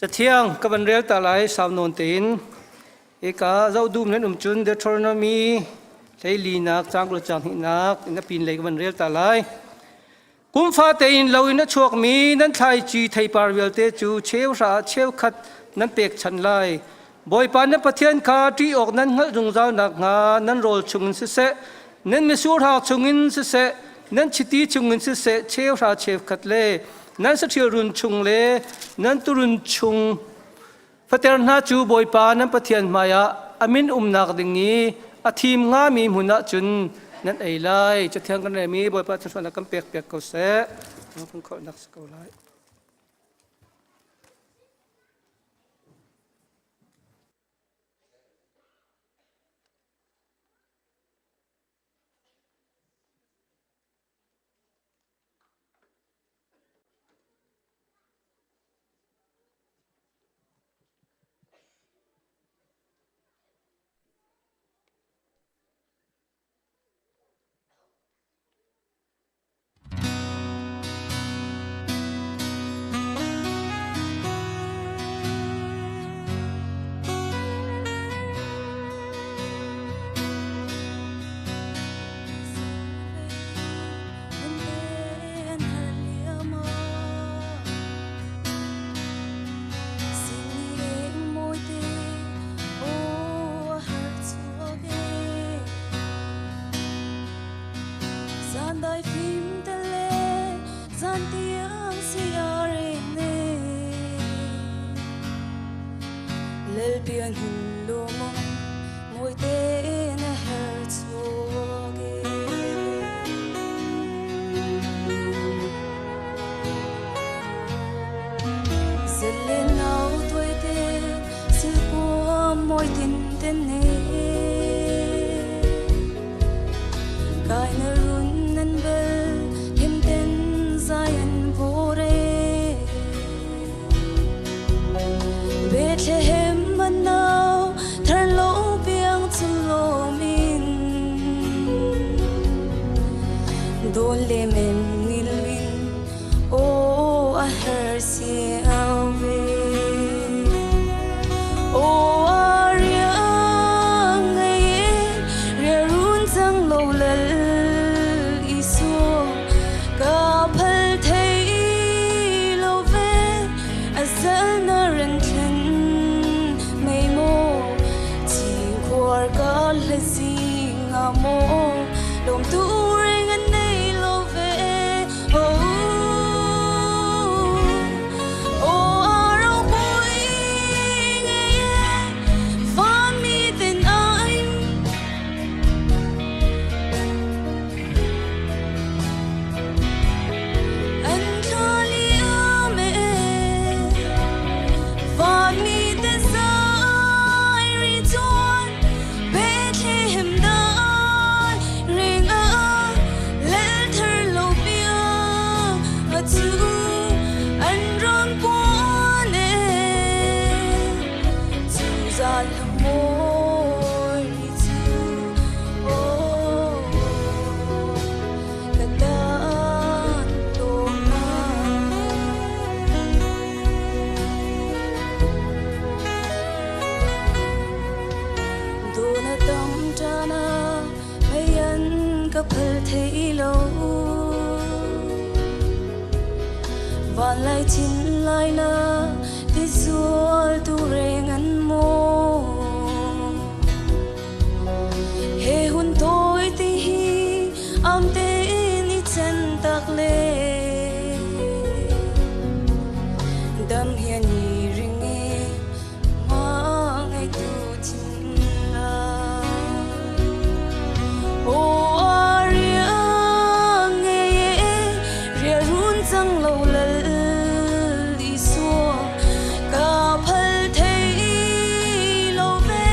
Cathiang ka van rel ta lai sau nawn tein. Hika zoh dum nan um cun Deuteronomy hleilinak caang kul caang hnihnak in a pin lei ka van rel ta lai. Kum fate in lo in a chuakmi nan thlaici theipar vialte cu cheu hra ah cheu khat nan pekchanh lai. Bawipa nan Pathian kha ṭih awk nan hngalh zungzal nakhnga nan rawl chungin siseh, nan mitsur hang chungin siseh, nan chiti chungin siseh cheu hra cheu khat le nan saṭhil run chung le nan turun chung fater hna cu Bawipa nan Pathian hmaiah a min umnak ding i a thim ngami hmun ah cun nan ei lai. Cathiang kan relmi Bawipa thluachuahnak kan pek piak ko seh. Kan khawhnak si ko lai. Zan fim te le zan tiang siarin ne Lelpian hin lumong mui te na her chuage Zilin nau tuai te silpua moi tin ten ne Kai na run nan bel him ten zayan vore Bethlehem manau thar lo piang chu lo min. Lumawi chu oh ka tan lawmna. Dawna tam ṭana mei an ka phal thei lo. Van lai chin lai na ti zual tu reng an maw. He hun tawi ti hi am tein i chen tak le. Dam hian i ring e ma ngai tu thin la. O ariang e ria run cang lo lal Isua ka phal thei lo ve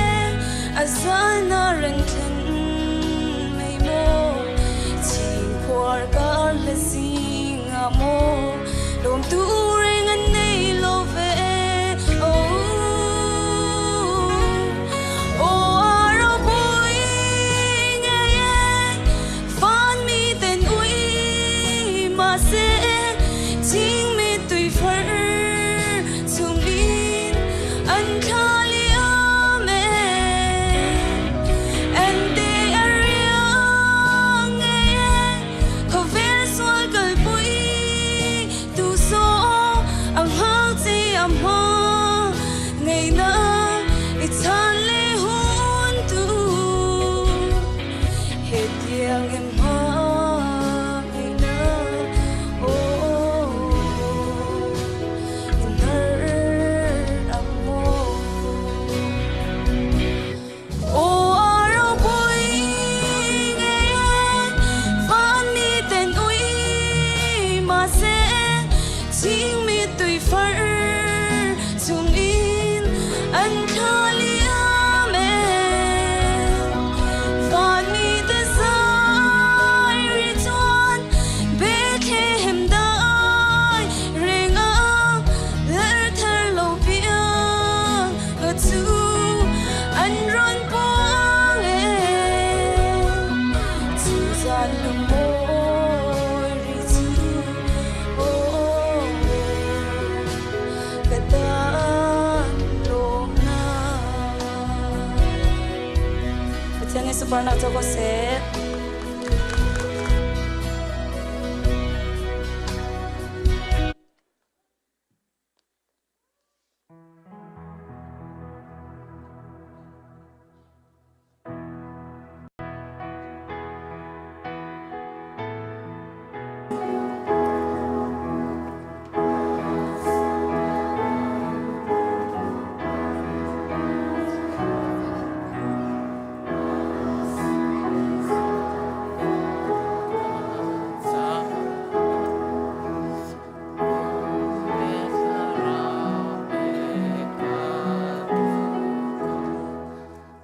a zal na reng thlen mei maw chingkhuar kar le zing ah maw lawm tu reng an nei lo ve oh oh aro pui nge van mi ten ui ma se ching mi tui far chung in an thla liam e an te ariang e khawvel sual kalpui tu so ang hang chi am ho ngày na i chan le hun tu he tiang em ha ngày na oh in her ang mo O aro pui nge van mi ten ui ma se ching mi tui far chung in an thla liam e van mi te zai ri chuan Bethlehem dai renga ler thar lo piang ka chu an ron puang e chu zan lumawi ri chu oh ka tan lawmna. Pathian nih sunparnak co ko seh.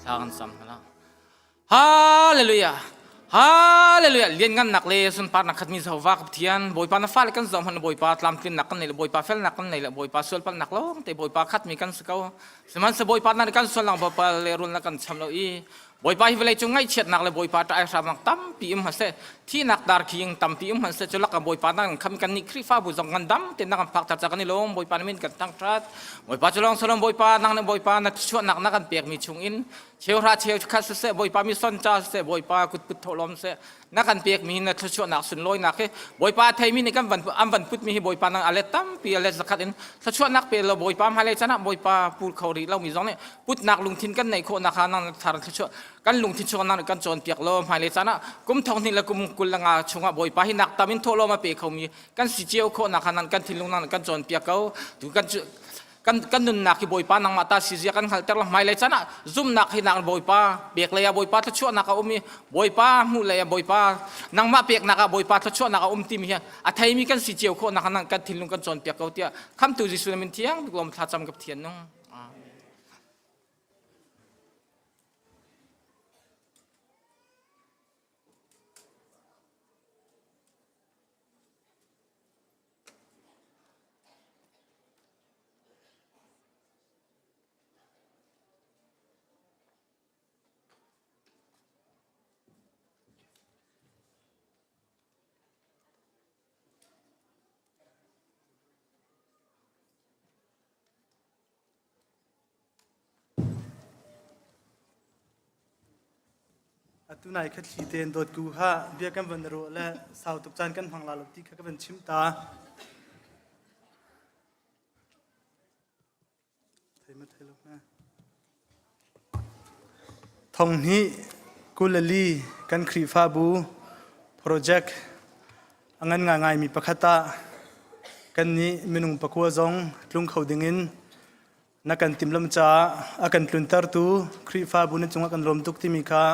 Thla kan cam hna. Hallelujah. Hallelujah. Lianngannak le sunparnak khatmi Jehovah ka Pathian, Bawipa na fale kan zoh hmanh Bawipa tlamtlinnak kan nei le Bawipa felnak kan nei le Bawipa sualpalhnak lawng te Bawipa khatmi kan si ko. Sihmanhsehlaw Bawipa na kan sualnak Bawipa le rul na kan cham lo i Bawipa hi vawlei cung ngaihchiatnak le Bawipa ṭah hramnak tampi um hmanh thihnak darkhing tampi um hmanh cu lak Bawipa na kan kham kan nih Khrihfabu zong kan dam te na kan phak tar kan i lawm Bawipa na min kan thangṭhat Bawipa cu lawng solom Bawipa nang nih Bawipa na chuahnak na kan pekmi chung in cheuhra cheu khat siseh Bawipa mi son ca siseh Bawipa kutput thawhlawm siseh na kan pekmi na thluachuahnak sunlawinak hi Bawipa theimi nih kan van an van putmi hi Bawipa nang alet tampi alet zakhat in thluachuahnak pe lo Bawipa hmailei chan ah Bawipa pul kho rih lomi zong nih putnak lungthin kan neih khawh nakha nang thar thluachuah kan lungthin chung nang kan cawnpiak lo hmailei caan ah kum thong hnih le kum 25 chungah Bawipa hi nak tam in thawhlawm a pe khomi kan si cio khawh nakha nan kan thinlung nang kan cawnpiak ko tu kan kan kan nunnak hi Bawipa nangmah ta si zia kan hngalhter la hmailei caan ah zumnak hi nak Bawipa pek lei ah Bawipa thluachuahnak a um i Bawipa hmuh lei ah Bawipa nangmah peknak ah Bawipa thluachuahnak a um timi hi a theimi kan si cio khawh nak nang kan thinlung kan cawnpiak ko tiah khamtu Jesuh na min thiang bik lawm thlacam ka Pathian nung. Amen. Atu nai kha thli tein dawtku kha bia kan van ruah le sau tuk caan kan hmang la lo ti kha ka van chim ta. Thei ma thei lo na. Thong hnih kulali kan Khrihfabu project a ngan ngaingai mi pakhat ah kan nih minung pakua zong tlung kho dingin na kan timhlamh caah a kan tluntertu Khrihfabu na cungah kan lawm tuk timi kha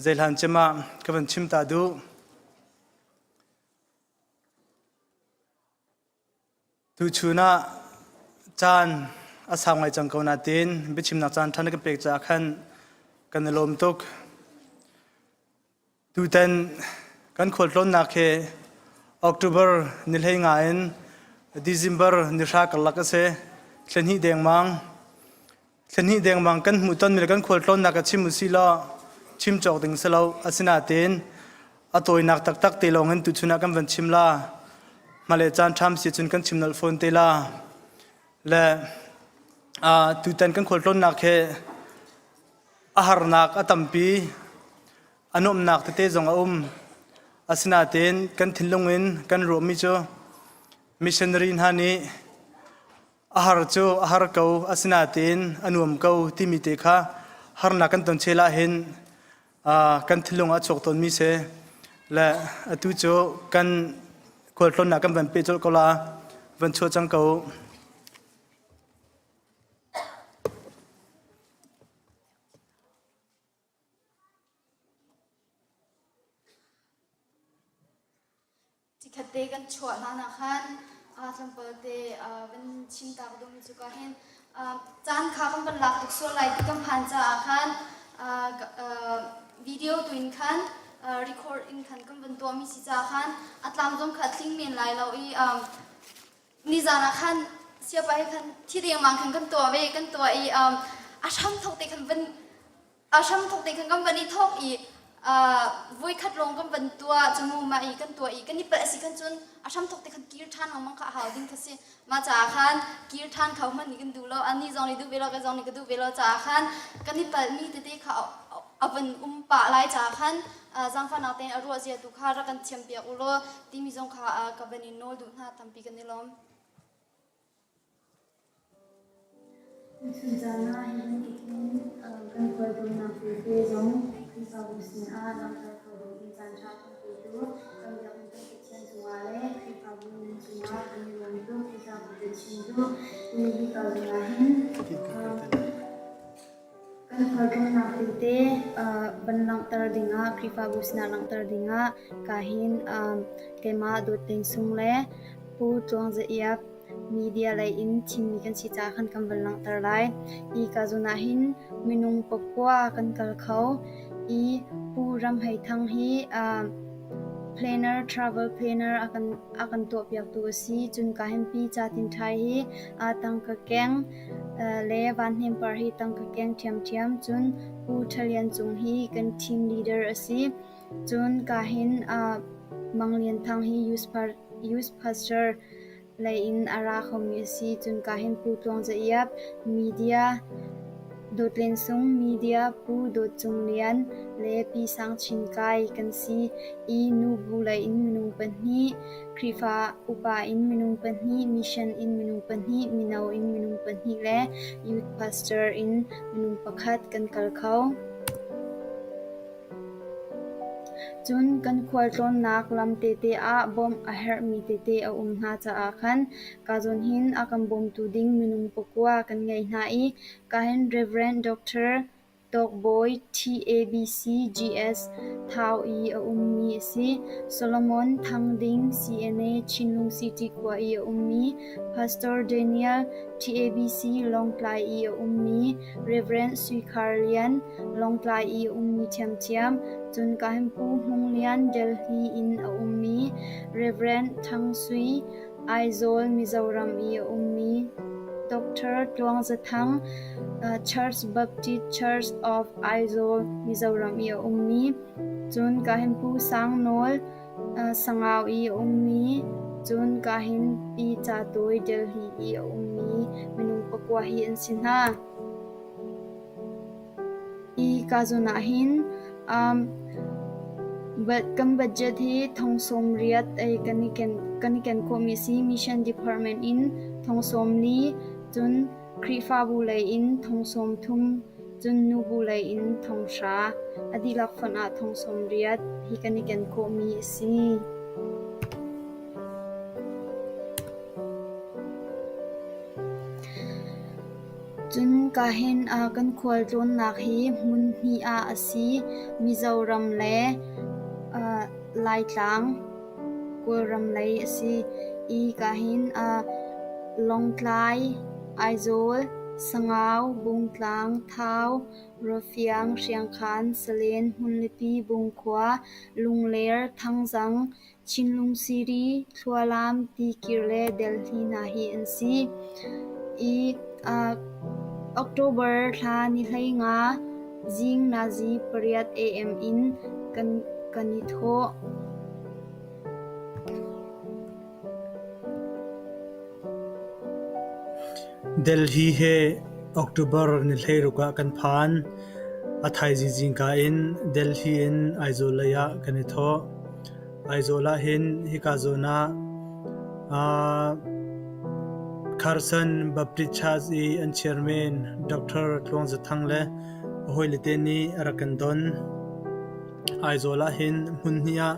zeihlan cem ah ka van chim ta duh. Tuchun ah caan a sau ngai cang ko nain biachimnak caan ṭha na kan pek caah khan kan i lawm tuk. Tutan kan khualtlawnnak hi October ni 15 in December ni hra karlak a si. Thla hnih dengmang. Thla hnih dengmang kan hmuhtonmi le kan khualtlawnnak a chim usih law chim cawk ding si lo. Asinain a tawinak taktak te lawng in tuchun ah kan van chim la. Hmaleh caan ṭham si cun kan chim nolh fawn te la. Le tutan kan khualtlawnnak hi a harnak a tampi. A nuamhnak tete zong a um. Asinain kan thinlung in kan ruahmi cu missionary hna nih a har cu a har ko asinain a nuam ko timi te kha harnak kan ton chel ahhin kan thinlung ah a chuak tawnmi si. Le atu cu kan khualtlawnnak kan van peh colh ko la, van chuah cang ko. Cikhat te kan chuah hlan ah khan tlawmpal te van chim ta ka duhmi cu ka hin caan kha kan van lak tuk sual lai ti kan phan caah khan video tu in khan record in khan kan van tuahmi si caah khan a tlam zong kha a tling men lai lo i nizan ah khan siapa he khan thi dengmang khan kan tuah ve kan tuah i a hram thok te khan van a hram thok te khan kan van i thok i voikhat lawng kan van tuah cumu mah i kan tuah i kan i palh a si khan cun a hram thok te khan kir ṭhan lengmang kha a hau ding kha si mah caah khan kir ṭhan kho hmanh nih kan duh lo ani zong nih duh ve lo ka zong nih ka duh ve lo caah khan kan i palhmi tete kha a van um pah lai caah khan zaangfahnak tein a ruah zia tu kha rak kan thiam piak u law timi zong kha ka van in nawl duh hna tampi kan i lawm. Tuchun caan ah hi bantuk in kan khualtlawnnak tete zong Khrihfabu sinah langhter kho ding in caanṭha kan petu kan biakinn kan Pathian cungah le Khrihfabu nan cungah kan i lawm tuk ti kha ka chim duh. Hi hika zawn ah hin Kan khualtlawnnak tete van langhter dingah Khrihfabu sinah langhter dingah kahin keimah Dawt Teng Sung le Pu Tluang Za Iap media lei in thimmi kan si caah khan kan van langhter lai. Hi ka zawn ah hin minung pakua kan kal kho i Pu Ram Hei Thang hi planner travel planner a kan a kan tuahpiaktu a si. Cun kahin Pi Ca Tin Ṭhai hi tangka keng le Van Hnem Par hi tangka keng ṭhiamṭhiam. Cun Pu Ṭha Lian Cung hi kan team leader a si. Cun kahin Mang Lian Thang hi youth pastor lei in a ra khomi a si. Cun kahin Pu Tluang Za Iap, media Dawt Len Sung, media Pu Dawt Cung Lian le Pi Sang Chin Kai kan si i nubu lei in minung pahnih, Khrihfa upa in minung pahnih, mission in minung pahnih, mino in minung pahnih le youth pastor in minung pakhat kan kal kho. Cun kan khualtlawnnak lam tete ah bawmh a herhmi tete a um hna caah khan ka zawn hin a kan bawmtu ding minung pakua kan ngei hna i kahin Rev. Dr. Tawkbawi TABC GS Thau i a ummi a si. Solomon Thang Ding CNA Chinlung City khua i a ummi, Pastor Daniel TABC Lawngtlai i a ummi, Rev. Sui Khar Lian Lawngtlai i a ummi ṭhiamṭhiam, cun Kahimpu Hmung Lian Delhi in a ummi, Rev. Thang Sui Aizawl, Mizoram i a ummi Dr. Tluang Za Thang, Church Baptist Church of Aizawl, Mizoram i a ummi, cun Kahimpu Sang Nawl, Sangau i a ummi, cun Kahin Pi Ca Tawi, Delhi i a ummi minung pakua hi an si hna. Hi ka zawn ah hin. Um, but kan budget hi thong sawm riat ei kan i ken kan i ken khawhmi si mission department in thong sawm li cun Khrihfabu lei in thong sawm thum cun nubu lei in thong hra a dihlak fonh ah thong sawm riat hi kan i ken khawhmi a si. Cun kahin kan khualtlawnnak hi hmun hnih ah a si. Mizoram le Laitlang Kawlram lei a si i kahin Lawngtlai, Aizawl, Sangau, Bungtlang, Thau, Rawfiang, Hriangkhan, Salen, Hmunlipi, Bungkhua, Lungler, Thangzang, Chinlung City, Thlualam, Tikir le Delhi hna hi an si. I October thla ni 15 zing nazi pariat AM in kan kan i thawh. Delhi he October ni 16 ah kan phan. A thaizing zingka in Delhi in Aizawl lei ah kan i thawh. Aizawl ah hin hika zawn ah Carson Baptist Church i an chairman Dr. Tluang Za Thang le a hawile te nih a rak kan don. Aizawl ah hin hmun hnih ah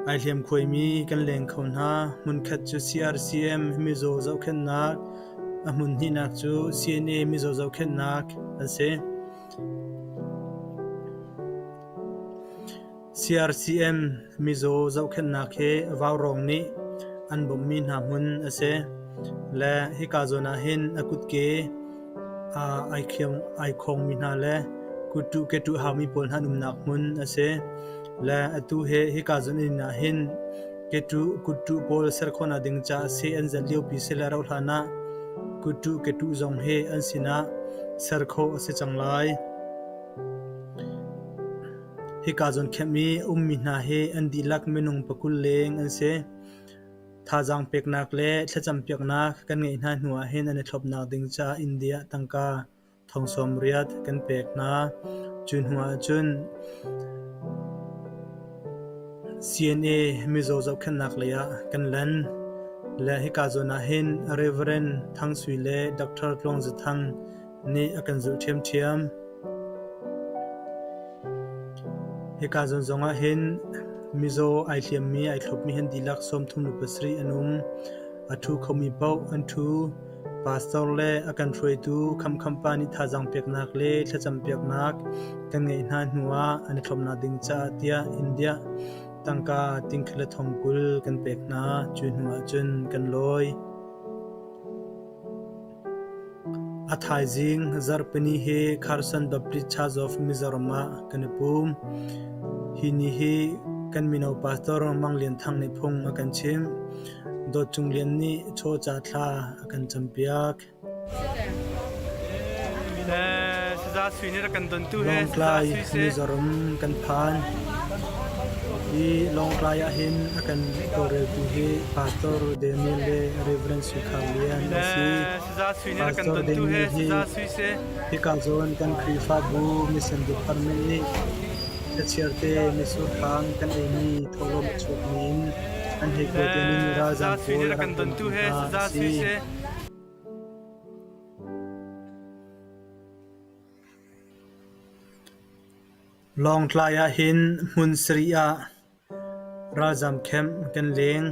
Ai hliamkhuaimi kan leng kho hna. Hmunkhat cu CRCM mizaw zohkhenhnak, a hmun hnihnak cu CNA mizaw zohkhenhnak an si. CRCM mizaw zohkhenhnak hi vaurawng nih an bawmhmi hna hmun a si. Le hika zawn ah hin a kutke ai khawngmi hna le kuttuh ketuh haumi pawl hna an umnak hmun a si. Le atu he hika zawn inn ah hin ketuh kuttuh pawl ser khawhnak ding caah seh an zalh liopi si le rauh hlan ah kuttuh ketuh zong hi an sinah ser khawh a si cang lai. Hika zawn khem i ummi hna hi an dihlak minung pakul leng an si. Thazaang peknak le thlacampiaknak kan ngeih hna hnu ah hin an i thlopnak ding caah India tangka thong sawm riat kan pek hna. Cu hnu ah cun CNA mizaw zohkhenhnak lei ah kan lan. Le hika zawn ah hin Reverend Thang Sui le Dr. Tluang Za Thang nih a kan zulh ṭhiamṭhiam. Hika zawn zongah hin mizaw ai hliammi ai thlopmi han dihlak 37 an um. A ṭhu khomi paoh an ṭhu. Pastor le a kan hruaitu khamkhampa nih thazaang peknak le thlacam piaknak kan ngeih hna hnu ah an i thlopnak ding caah tiah India tangka tingkhat le thong 20 kan pek hna. Cu hnu ah cun kan lawi. A thaizing zarhpini hi Carson Baptist Church of Mizoram ah kan i pum. Hi ni hi kan mino pastor Mang Lian Thang nih phung a kan chimh. Dawt Cung Lian nih chawca thla a kan campiak. Lawngtlai Mizoram kan phan. Hi Lawngtlai ahhin a kan tawlreltu hi Pastor Daniel le Reverend Sui Khar Lian a si. Pastor Daniel hi hika zawn kan Khrihfabu mission department nih thlachiarte misurhang kan eimi thawhlawm a chuakmi in an hei kuat in ralzaam pawl a rak bawmtu hna a si. Lawngtlai ahhin hmun sarih ah ralzaam camp kan leng.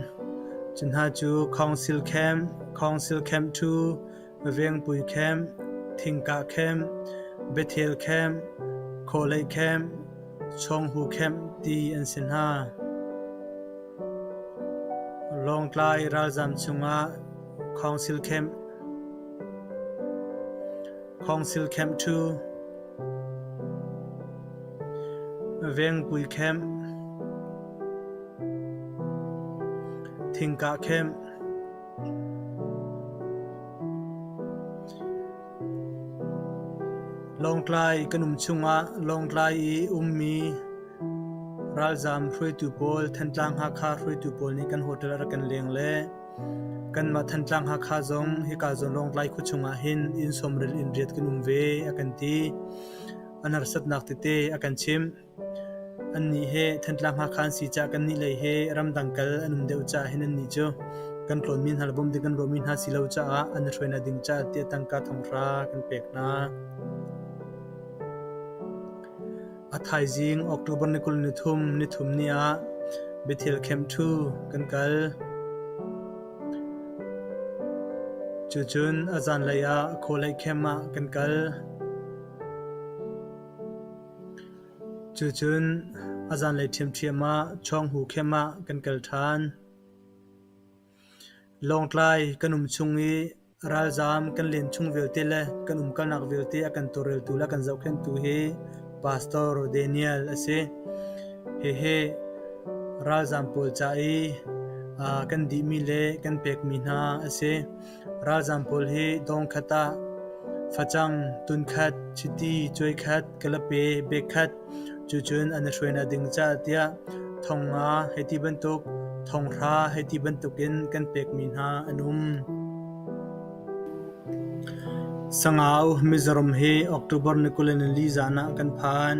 Cu hna cu Council Camp, Council Camp 2, Vengpui Camp, Thingkah Camp, Bethel Camp, Khawleih Camp, Chawnghu Camp ti an si hna. Lawngtlai ralzaam chungah Council Camp Council Camp 2 Vengpui Camp Thingkah Camp Lawngtlai kan um chungah Lawngtlai i ummi ralzaam hruaitu pawl Thantlang Hakha hruaitu pawl nih kan hotel a rak kan leng le Kanmah Thantlang Hakha zong hika zawn Lawngtlai khuachung ah hin inn sawmrel in riat kan um ve a kan ti. An harsatnak tete a kan chimh. Annih he Thantlang Hakha an si caah kannih lei he ramdang kal an um deuh caah hin annih cu kan tlawnmi hna le bawm ding kan ruahmi hna si lo caah an i hruainak ding caah tiah tangka thonghra kan pek hna. A thaizing October ni 23 nithum ni ah Bethel Camp 2 kan kal. Cucun a zanlei ah Khawleih Camp ah kan kal. Cucun a zanlei ṭhiamṭhiam ah Chawnghu Camp ah kan kal ṭhan. Lawngtlai kan um chung i ralzaam kan len chung vialte le kan umkalnak vialte a kan tawlreltu le a kan zohkhenhtu hi Pastor Daniel a si. Hihi ralzaam pawl ca i kan dihmi le kan pekmi hna a si. Ralzaam pawl hi dawngkhat ah facang tunkhat, chiti cuaikhat, kalape bekkhat cucun an i hruainak ding caah tiah thong nga hei ti bantuk, thong hra hei ti bantukin kan pekmi hna an um. Sangau, Mizoram hi October ni 24 zan ah kan phan.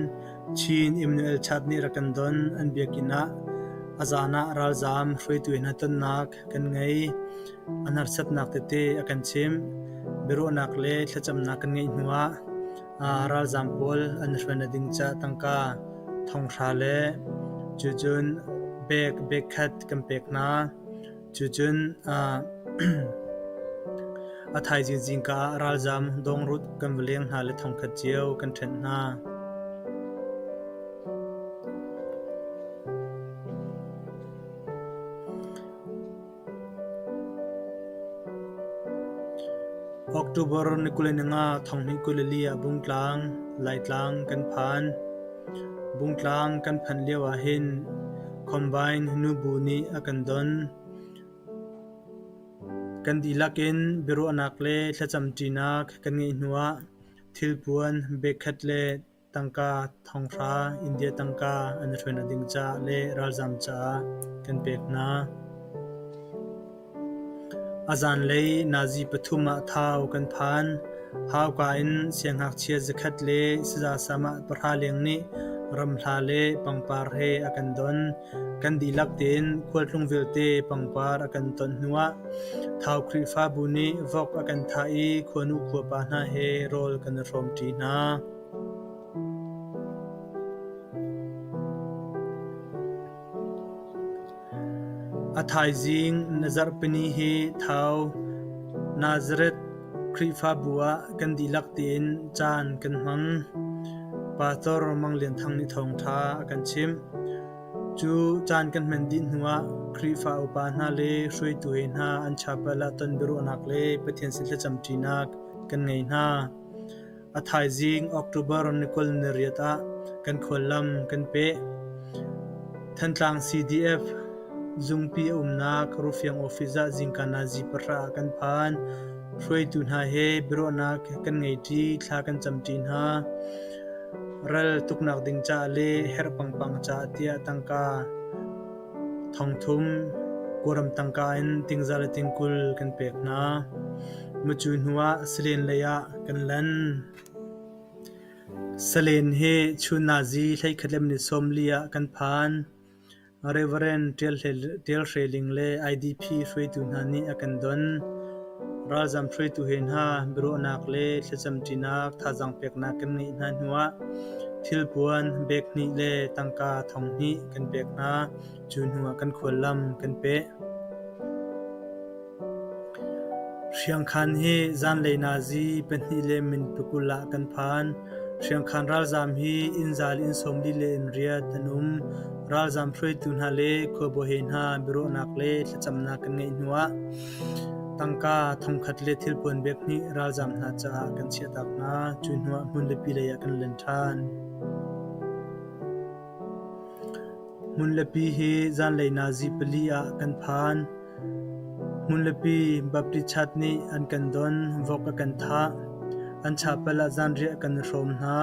Chin Immanuel Chat nih rak kan don. An biakinn ah a zan ah ralzaam hruaitu hna tonnak kan ngei. An harsatnak tete a kan chimh. Biaruahnak le thlacamnak kan ngeih hnuah ralzaam pawl an i hruainak ding ca tangka thonghra le cucun bag bag khat kan pek hna. Cucun a thaizing zingka ah ralzaam dawngrut kan va leng hna le thongkhat cio kan ṭhenh hna. October ni 25 2024 ah Bungtlang, Laitlang kan phan. Bungtlang kan phanh lio ahhin Combine nubu nih a kan don. Kan dihlak in biaruahnak le thlacamṭinak kan ngeih hnuah thilpuan bag khat le Tangka thonghra India tangka an i hruainak ding caah le ralzaam caah kan pek hna. A zanlei nazi pathum ah Thau kan phan. Hauka in siangngakchia zakhat le saza samah pahra leng nih ramhla le pangpar he a kan don. Kan dihlak tein khualtlung vialte pangpar a kan ton hnuah Thau Khrihfabu nih vok a kan thah i khuanu khuapa hna he rawl kan i hrawmṭi hna. A thaizing na zarhpini hi Thau Nazareth Khrihfabu ah kan dihlak tein caan kan hmang. Pastor Mang Lian Thang nih thawngṭha a kan chimh. Cu caan kan hman dih hnuah Khrihfa upa hna le hruaitu he hna an chapel ah ton biaruahnak le Pathian sin thlacamṭinak kan ngei hna. A thaizing October ni 28 ah kan khuallam kan peh. Thantlang CDF zungpi a umnak Rufiang office ah zingka nazi pahra ah kan phan. Hruaitu hna he biaruahnak kan ngeiṭi, thla kan camṭi hna. Ral tuknak ding caah le herh pangpang caah tiah tangka thongthum Kawlram tangka in tingza le tingkul kan pek hna. Mucu hnu ah Salen lei ah kan lan. Salen hi chun nazi hleikhat le minute 40 ah kan phan. Reverend Ṭial Hre Ling le IDP hruaitu hna nih a kan don. Ralzaam hruaitu he hna biaruahnak le thlacamṭinak thazaang peknak kan ngeih hna hnuah thilpuan bag hnih le tangka thong hnih kan pek hna. Cu hnuah kan khuallam kan peh. Hriangkhan hi zanlei nazi pahnih le min pakul ah kan phan. Hriangkhan ralzaam hi inn zal inn 44 le inn riat an um. Ralzaam hruaitu hna le khuabawi he hna biaruahnak le thlacamnak kan ngeih hnuah tangka thongkhat le thilpuan bek hnih ralzaam hna caah kan chiahtak hna. Cu hnuah hmunlipi lei ah kan len ṭhan. Hmunlipi hi zanlei nazi pali ah kan phan. Hmunlipi Baptist Church nih an kan don, vok a kan thah. An chapel ah zanriah kan i hrawm hna.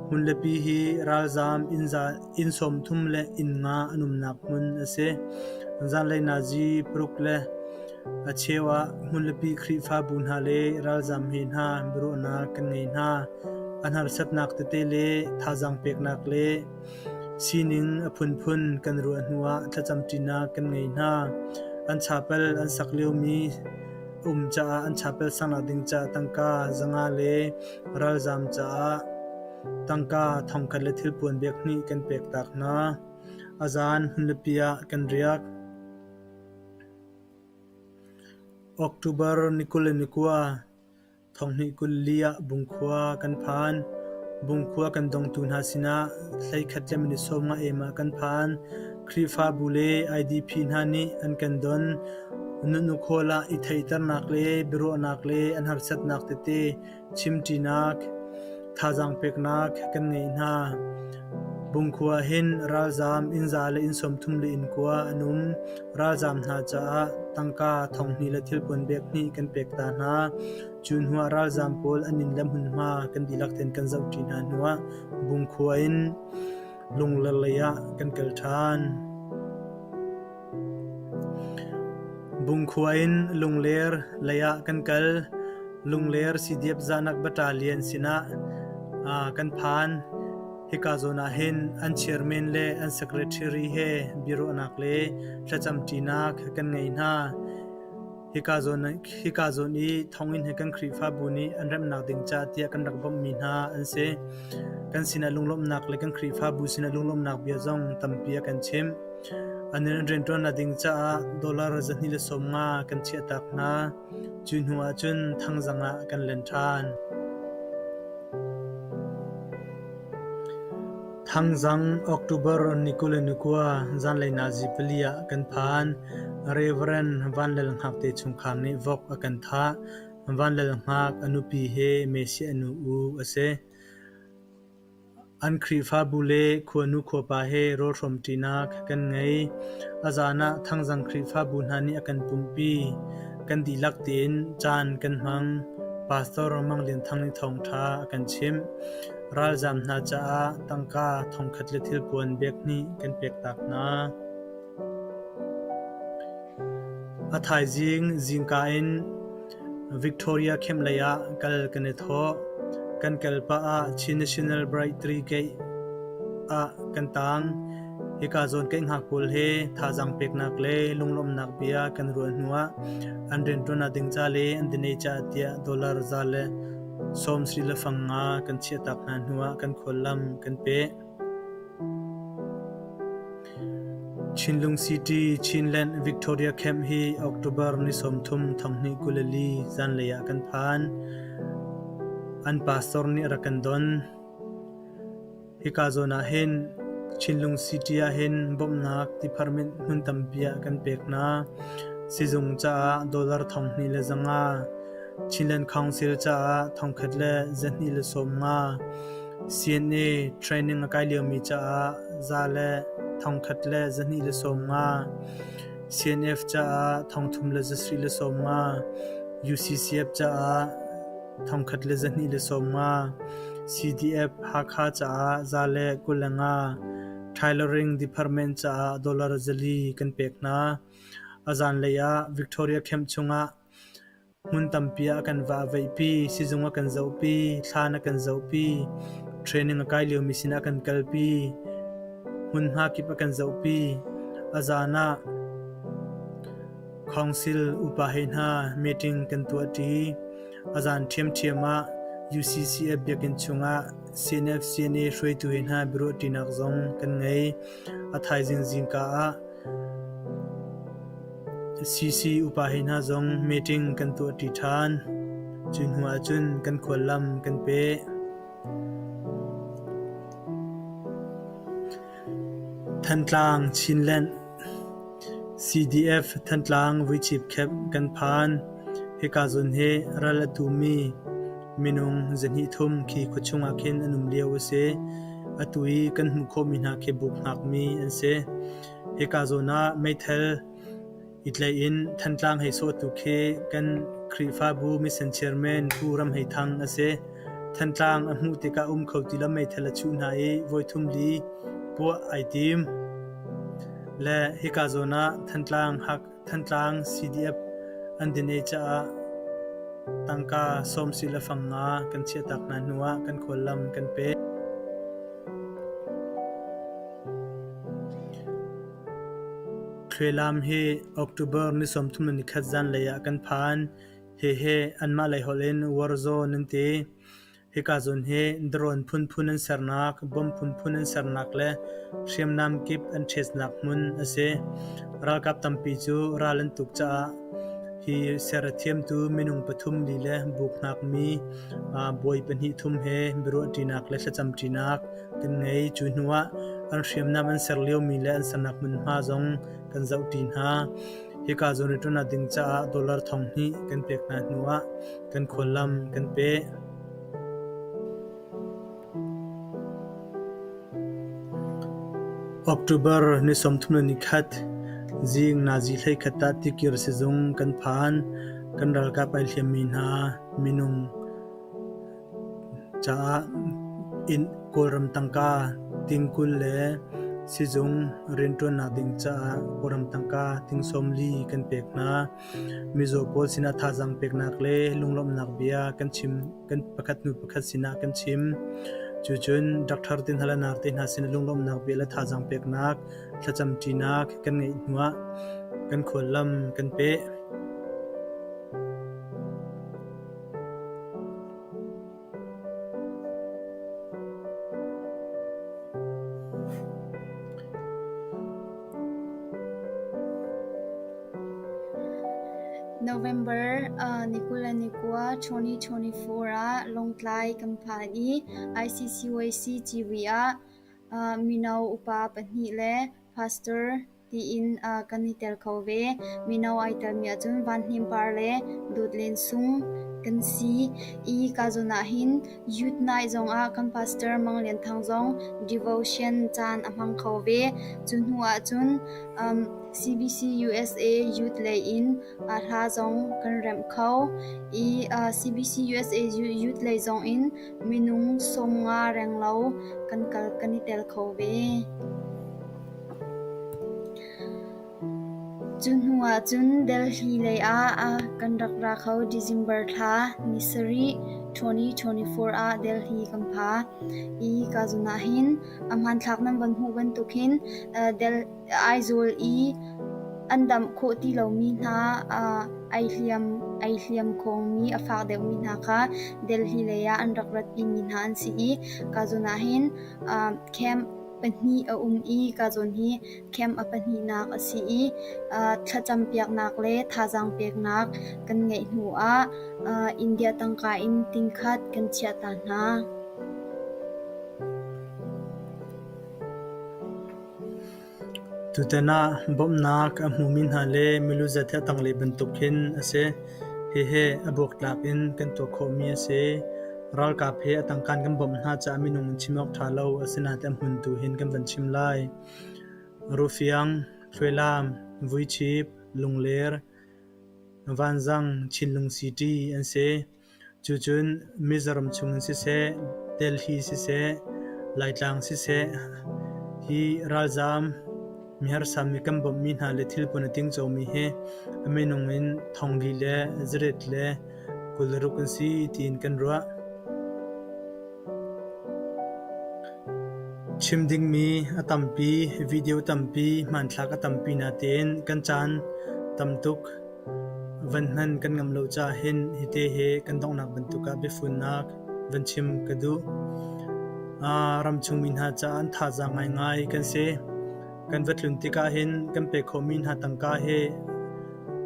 Hmunlipi hi ralzaam inn 30 le inn nga an umnak hmun a si. Zanlei nazi paruk le a cheu ah Hmunlipi Khrihfabu hna le ralzaam he hna biaruahnak kan ngei hna. An harsatnak tete le thazaang peknak le sining a phunphun kan ruah hnuah thlacamṭinak kan ngei hna. An chapel an sak liomi um caah an chapel saknak ding caah tangka 500 le ralzaam caah tangka 1000 le thilpuan bek hnih kan pek tak hna. A zaan hmunlipi ah kan riak. October ni 29, 2024 ah Bungkhua kan phan. Bungkhua kan dongtu hna sinah 11 le minute 50 em ah kan phan. Khrihfabu le IDP hna nih an kan don. Nunuk hall ah i theihternak le biaruahnak le an harsatnak tete chimṭinak, thazaang peknak kan ngeih hna. Bungkhua hin ralzaam inn za le inn 30 le inn kua an um. Ralzaam hna caah tangka 2000 le thilpuan bek hnih kan pek ta hna. Cu hnuah ralzaam pawl an inn le hmunhma kan dihlak tein kan zohṭi hna hnuah Bungkhua in Lungler lei ah kan kal ṭhan. Bungkhua in Lungler lei ah kan kal. Lungler CDF Zahnak Battalion sinah kan phan. Hika zawn ah hin an chairman le an secretary he biaruahnak le thlacamṭinak kan ngei hna. Hika zawn, hika zawn i thonginn he kan Khrihfabu nih an remnak ding ca tiah kan rak bawmhmi hna an si. Kan sinah lunglawmhnak le kan Khrihfabu sinah lunglawmhnak bia zong tampi a kan chimh. An rianṭuannak ding caah dollar 250 kan chiahtak hna. Cu hnu ah cun Thangzang ah kan len ṭhan. Thangzang October ni 29 zanlei nazi pali ah kan phan. Reverend Van Lal Hngak te chungkhar nih vok a kan thah. Van Lal Hngak a nupi he Messi a nu u a si. An Khrihfabu le khuanu khuapa he rawlhrawmṭinak kan ngei. A zan ah Thangzang Khrihfabu hna nih a kan pumhpi. Kan dihlak tein caan kan hmang. Pastor Mang Lian Thang nih thawngṭha a kan chimh. Ralzaam hna caah tangka 1000 le thilpuan bek hnih kan pektak hna. A thaizing zingka in Victoria Camp lei ah kal kan i thawh. Kan kal pah ah Chin National Bright Tree Gate ah kan tang. Hika zawn kan hngak pawl he thazaang peknak le lunglawmhnak bia kan ruah hnuah an rianṭuannak ding ca le an dinei caah tiah dollar za le 70 le fang nga kan chiahtak hna hnuah kan khuallam kan peh. Chinlung City, Chinland, Victoria Camp hi October ni 30 2024 zanlei ah kan phan. An pastor nih a rak kan don. Hika zawn ah hin Chinlung City ah hin bawmhnak department hmun tampi ah kan pek hna. Sizung caah dollar 2500, Chinland Council caah 1250, CNA training a kai liomi caah 100,250, CNF caah 3750, UCCF caah 1250, CDF Hakha caah 125, Tailoring Department caah dollar 400 kan pek hna. A zanlei ah Victoria Camp chungah Hmun tampi ah a kan vahveihpi, sizung a kan zohpi, thlan a kan zohpi, training a kai liomi sinah a kan kalpi, hmunhma kip a kan zohpi. A zan ah council upa he hna meeting kan tuahṭi. A zan ṭhiamṭhiam ah UCCF biakinn chungah CNF CNA hruaitu he hna biaruahṭinak zong kan ngei. A thaizing zingka ah CC upa he hna zong meeting kan tuahṭi ṭhan. Cu hnu ahcun kan khuallam kan peh. Thantlang Chinland CDF Thantlang Vuichip Camp kan phan. Hika zawn hi ral a tumi minung 230 khi khuachung ah khin an um lio a si. Atu i kan hmuh khawhmi hna khi buk hngakmi an si. Hika zawn ah meithal i tlaih in Thantlang hei sawhtu khi kan Khrihfabu mission chairman Pu Ram Hei Thang a si. Thantlang a hmuh tikah um kho ti lo meithal a chuh hna i voithum li puah ai tim. Le hika zawn ah Thantlang hak Thantlang CDF an din ei caah. Tangka sawmsi le fang nga kan chiahtak hna hnu ah kan khuallam kan peh. Thluailam hi October ni 31 zanlei ah kan phan. Hihi anmah lei holh in war zone an ti. Hika zawn hi drone phunphun an sernak, bomb phunphun an sernak le hriamnam kip an ṭhetnak hmun a si. Ralkap tampi cu ral an tuk caah hi ser a thiamtu minung pathum li le buk hnakmi bawi pahnih thum he biaruahṭinak le thlacamṭinak kan ngei. Cu hnu ah an hriamnam an ser liomi le an sernak hmunhma zong kan zohṭi hna. Hika zawn i ṭuan ding caah dollar 2000 kan pek hna hnu ah kan khuallam kan peh. October ni 31 zing nazi 11 ah Tikir sizung kan phan. Kan ralkap ai hliammi hna minung caah inn Kawlram tangka ting 20 le sizung rianṭuannak ding caah Kawlram tangka ting 40 kan pek hna. Mizaw pawl sinah thazaang peknak le lunglawmhnak bia kan chim kan pakhat hnu pakhat sinah kan chim. Cucun doctor te hna le nar te hna sinah lunglawmhnak bia le thazaang peknak thlacamṭinak kan ngeih hnuah kan khuallam kan peh. November ni 29, 2024 ah Lawngtlai kan phan i ICCYC civui ah mino upa pahnih le pastor tiin kan i tel kho ve. Mino ai telmi ahcun Van Hnem Par le Dawt Len Sung kan si i ka zawn ahhin Youth Night zongah kan pastor Mang Lian Thang zong devotion caan a hmang kho ve. Cu hnu ahcun CBC USA Youth lei in hla zong kan remh kho i CBC USA Youth lei zong in minung 50 renglo kan kal kan i tel kho ve. Cu hnu ahcun Delhi lei ah kan rak ra kho. December thla ni sarih 2024 ah Delhi kan pha i ka zun ahhin a hmanthlak nan von hmuh bantuk hin Aizawl i an damh khawh ti lomi hna ai hliam ai hliam khawngmi a fak deuhmi hna kha Delhi lei ah an rak ratpimi hna an si i ka zawn ahhin camp pahnih a um i ka zawn hi camp a pahnihnak a si i thlacam piaknak le thazaang peknak kan ngeih hnu ah India tangka in tingkhat kan chiah ta hna. Tutan ah bawmhnak a hmumi hna le milu zat hi a tanglei bantuk hin a si. Hihi a buaktlak in kan tuah khawhmi a si. Ralkap he a tangkaan kan bawmh hna caah minung in chim awk ṭha lo asinain a hmun tu hin kan van chim lai. Rufiang, Thluailam, Vuichip, Lungler, Vanzang, Chinlung City an si. Cucun Mizoram chungin siseh, Delhi siseh, Laitlang siseh, hi ralzaam miharsa mi kan bawmhmi hna le thilpuan a tingcomi hi a minung in thongli le zaret le 26 an si tiin kan ruah. Chim dingmi a tampi, video tampi, hmanthlak a tampi natein kan caan tam tuk. Van hman kan ngam lo caah hin hite he kan donghnak bantuk ah biafunnak van chim ka duh. Ramchung mi hna caah an thazaang ngaingai kan si. Kan va tlun tikah hin kan pek khawhmi hna tangka hi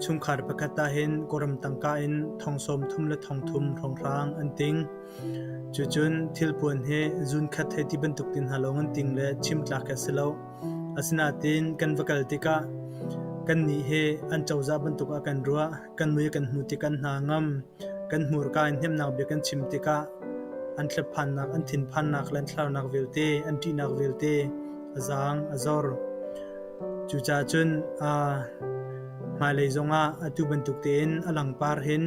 chungkhar pakhat ah hin Kawlram tangka in thong 30 le thong thum hrawnghrang an ting. Cucun thilpuan hi zun khat hei ti bantuk tin hna lawng an ting le chim tlak a si lo. Asinain kan va kal tikah kannih hi an cozah bantuk ah kan ruah. Kan mui kan hmu tik an hna ngam. Kan hmurka in hnemhnak bia kan chim tikah an thlep-phannak, an thinphannak le an thlarnak vialte, an ṭihnak vialte a zaang, a zor. Cucaah cun hmailei zongah atu bantuk tein a langpar hin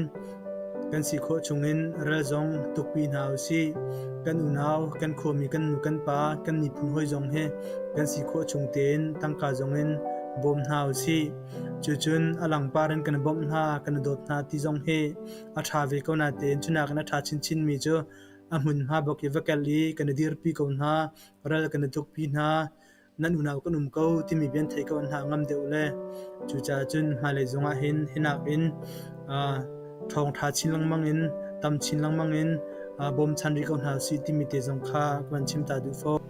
Kan si khawh chungin ral zong tukpi hna usih. Kan unau, kan khuami kan nu kan pa, kan miphun hawi zong hi kan si khawh chung tein tangka zongin Bawm hna usih. Cucun a langpar in kan bawmh hna, kan dawt hna ti zong hi a ṭha ve ko natein cunakin a ṭha chinchinmi cu a hmunhma bak i va kel i kan i dirpi ko hna, ral kan i tukpi hna, nan unau kan um ko timi bia an theih ko an hna ngam deuh le cucaah cun hmailei zongah hin hinak in ṭhawngṭha chin lengmang in tam chin lengmang in bawmchan rih ko hna usih timi te zong kha ka van chim ta duh fawn.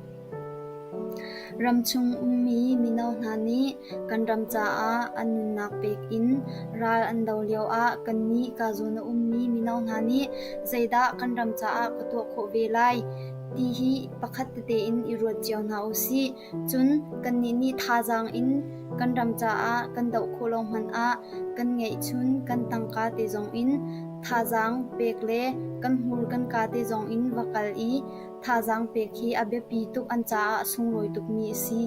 Ramchung ummi mino hna nih kan ram caah an nunnak pek in ral an do lioah kannih ka zawn a ummi mino hna nih zeidah kan ram caah ka tuah khawh ve lai ti hi pakhat tete in i ruat cio hna u sih. Cun kannih nih thazaang in kan ram caah kan doh khawh lo hmanh ah kan ngeihchun kan tangka te zong in thazaang pek le kan hmur kan kaa te zong in va kal i Thazaang pek hi a biapi tuk an caah a sunglawi tukmi a si.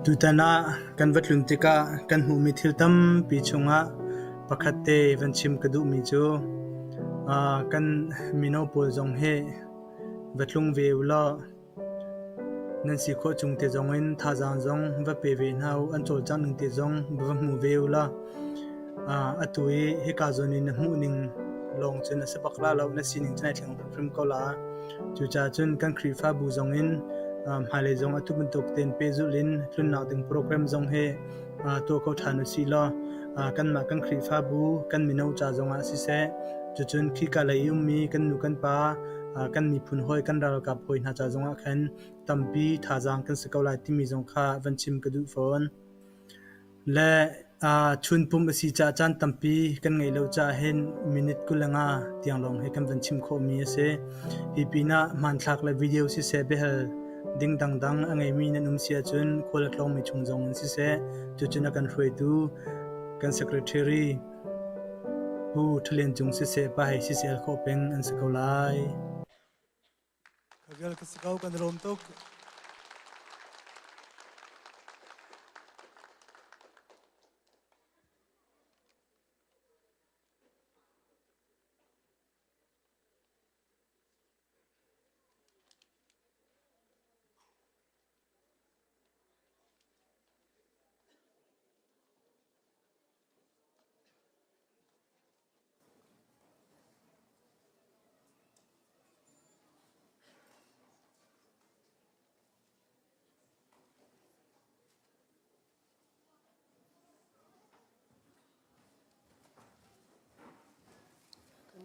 Tutan ah kan va tlun tikah kan hmuhmi thil tampi chungah pakhat te van chim ka duhmi cu kan mino pawl zong hi va tlung ve u law nan si khawh chung te zong in thazaang zong va pe ve hna u, an cawlcangh ning te zong va hmu ve u law Atu i hika zawn i na hmuhning lawng cun a si bak la lo, na sining cun ai thleng hrimhrim ko la. Cucaah cun kan Khrihfabu zong in hmailei zong atu bantuk tein pehzulh in tlunnak ding program zong hi tuah kho ṭhan usih law kanmah kan Khrihfabu kan mino ca zongah siseh, cucun khika lei i ummi kan nu kan pa, kan miphun hawi, kan ralkap hawi hna ca zongah khan tampi thazaang kan si ko lai timi zong kha van chim ka duh fawn. Le chunpum a si caah caan tampi kan ngeih lo caah hin minute 25 tiang lawng hi kan van chim khawhmi a si. Hi pinah hmanthlak le video siseh biahal ding dangdang a ngeimi nan um si ahcun khual a tlawngmi chung zong in siseh cucun a kan hruaitu kan secretary Pu Ṭhalian Cung siseh Pa Hei siseh al khawh peng an si ko lai. Kha ka si ko kan rom tuk.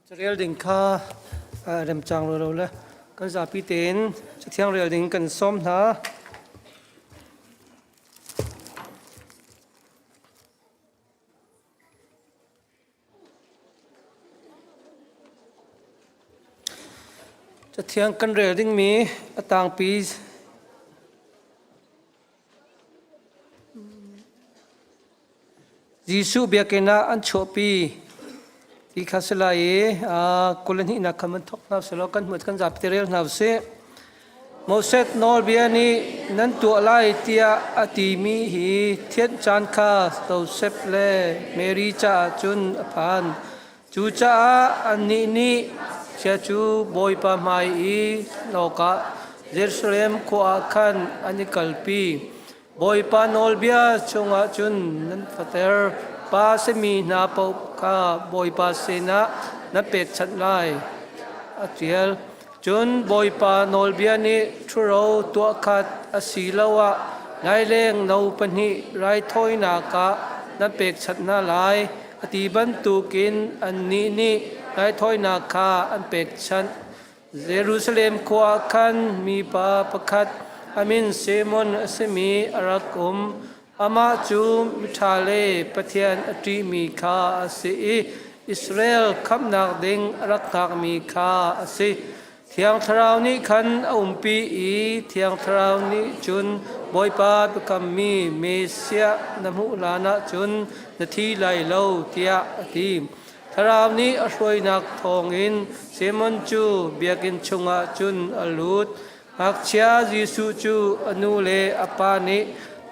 Carel ding kha remcang lo le kan zapi tein cathiang rel ding kan sawm hna. Cathiang kan rel dingmi a tangpi Jesuh biakinn ah an chuahpi ti kha si lai i 22nak khan van thawk hna selaw kan hmuh kan zapi te rel hna usih. Moses nawlbia nih nan tuah lai tiah a timi hi thianh caan kha Josef le Mary caah cun a phan. Cucaah annih nih chia cu Bawipa hmai i awkah Jerusalem khua ah khan an i kalpi. Bawipa nawlbia chungah cun nan fater pa simi hna paoh kha Bawipa sinah na pekchanh lai, a ṭial. Cun Bawipa nawlbia nih ṭhuro tuahkhat asiloah laileng no pahnih raithawinak ah na pekchanh hna lai a ti bantukin annih nih raithawinak kha an pekchanh. Jerusalem khua ah khan mipa pakhat a min Simon a simi a rak um. Amah cu miṭha le Pathian a ṭihmi kha a si i Israel khamhnak ding a rak hngakmi kha a si. Thiang Thlarau nih khan a umpi i Thiang Thlarau nih cun Bawipa biakammi Messiah na hmuh hlanah cun na thi lai lo tiah a ti. Thlarau nih a hruainak thawngin Simon cu biakinn chungah cun a lut. Ngakchia Jesuh cu a nu le a pa nih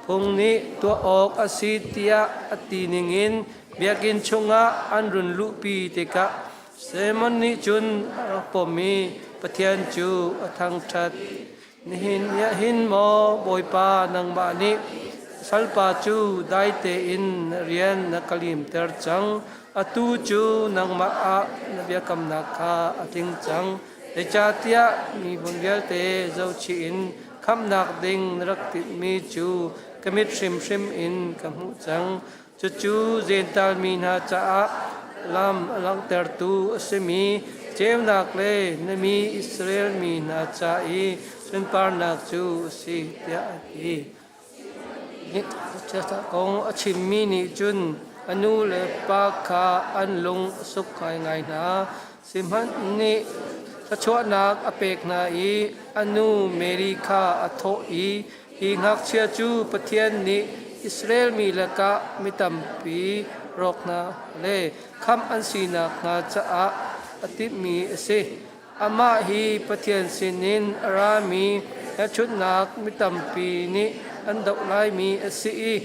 phung nih tuah awk a si tiah a ti ningin biakinn chungah an run luhpi tikah Simon nih cun a rak pom i Pathian cu a thangṭhat. Nihin ah hin maw Bawipa nangmah nih Salpa cu dai tein na rian na ka limter cang. Atu cu nangmah ah na biakamnak kha a tling cang. Zeicahtiah miphun vialte zohchih in khamhnak ding na rak tinhmi cu ka mit hrimhrim in ka hmuh cang. Cucu Jentail mi hna caah lam a langhtertu a simi ceunak le na mi Israel mi hna ca i sunparnak cu a si, tiah a ti. Kong a chimmi nih cun a nu le pa kha an lung a suk ngaingai hna. Sihmanh nih thluachuahnak a pek hna i a nu Mary kha a thawh i Hi ngakchia cu Pathian nih Israel mi lakah mi tampi rawk hna le khamh an si nakhnga caah a timhmi a si. Amah hi Pathian sinin a rami hmelchunhnak mi tampi nih an doh laimi a si i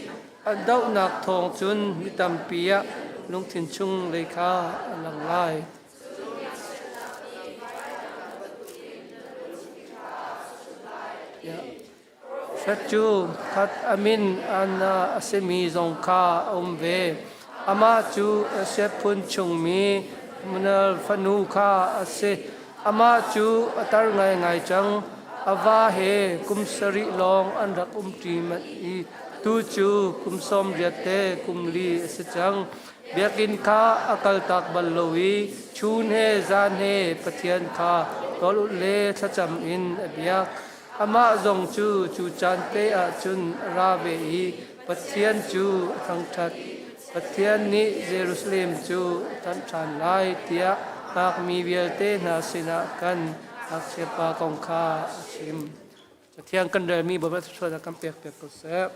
an dohnak thawng cun mi tampi ah lungthin chung lei kha a lang lai. Hret cu khat a min Anna a simi zong kha a um ve. Amah cu Josef phun chungmi Munal fanu kha a si. Amah cu a tar ngaingai cang. A va he kum sarih lawng an rak umṭi manh i tu cu kum 80 te kum li a si cang. Biakinn kha a kaltak bal lo i chun he zan he Pathian kha rawl-ulh le thlacam in a biak. Amah zong cu cu caan te ah cun a ra ve i Pathian cu a thangṭhat. Pathian nih Jerusalem cu a ṭanh ṭhan lai tiah hngakmi vialte hna sinah khan ngakchiapa kong kha a chim. Cathiang kan relmi Bawipa thluachuahnak kan pekpiak ko seh.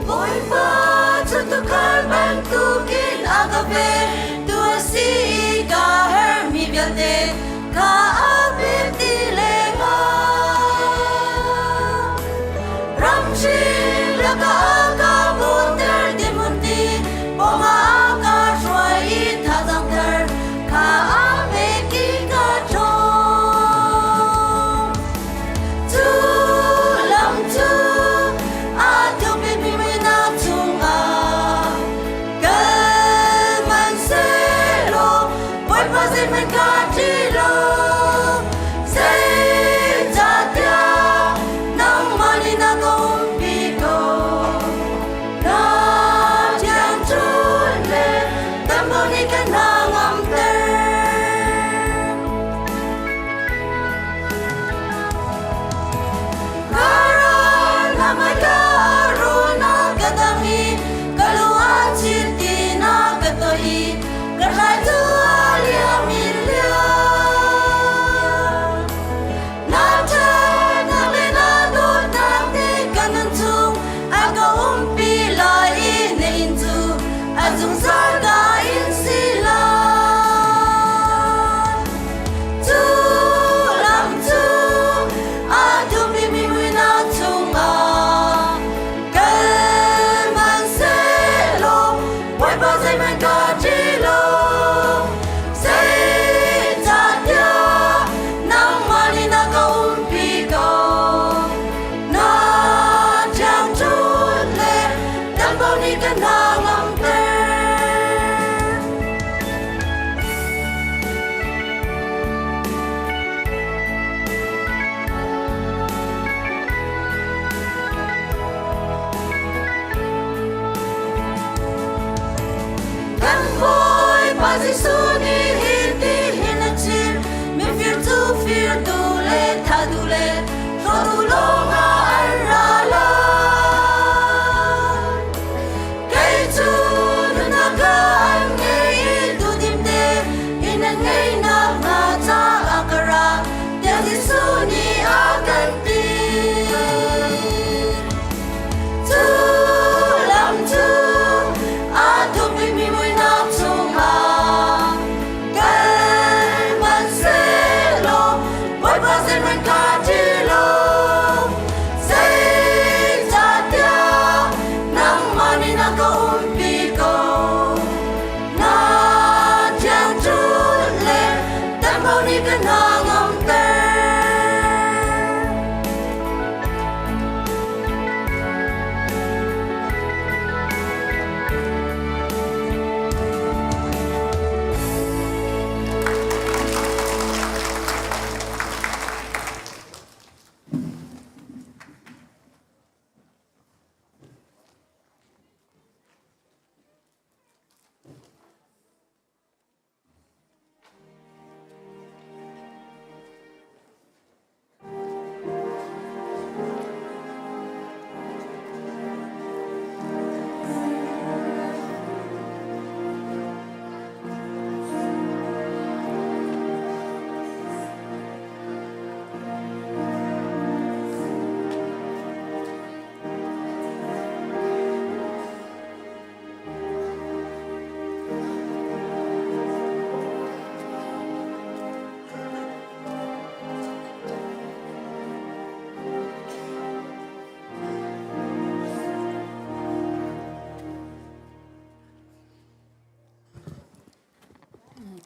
Bawipa cu tuukhal bantukin a ka ve tu a si i ka herhmi vialte kha a pek ti lengah. Ramhring lakah a ka buter dihmun ti pawngah a ka hruai i thazaang thar kha a pek i ka ṭhawng. Cu lam cu aa thupmi muihnak chungah kal hmanhsehlaw Bawipa zeihmanh ka ṭih lo. Zeicahtiah nangmah nih na ka umpi ko. Na thiangṭhun le damlo nih ka hna ngamter. Zungzal ka in si lai. Cu lam cu aa thupmi muihnak chungah kal hmanhsehlaw Bawipa zeihmanh ka ṭih lo.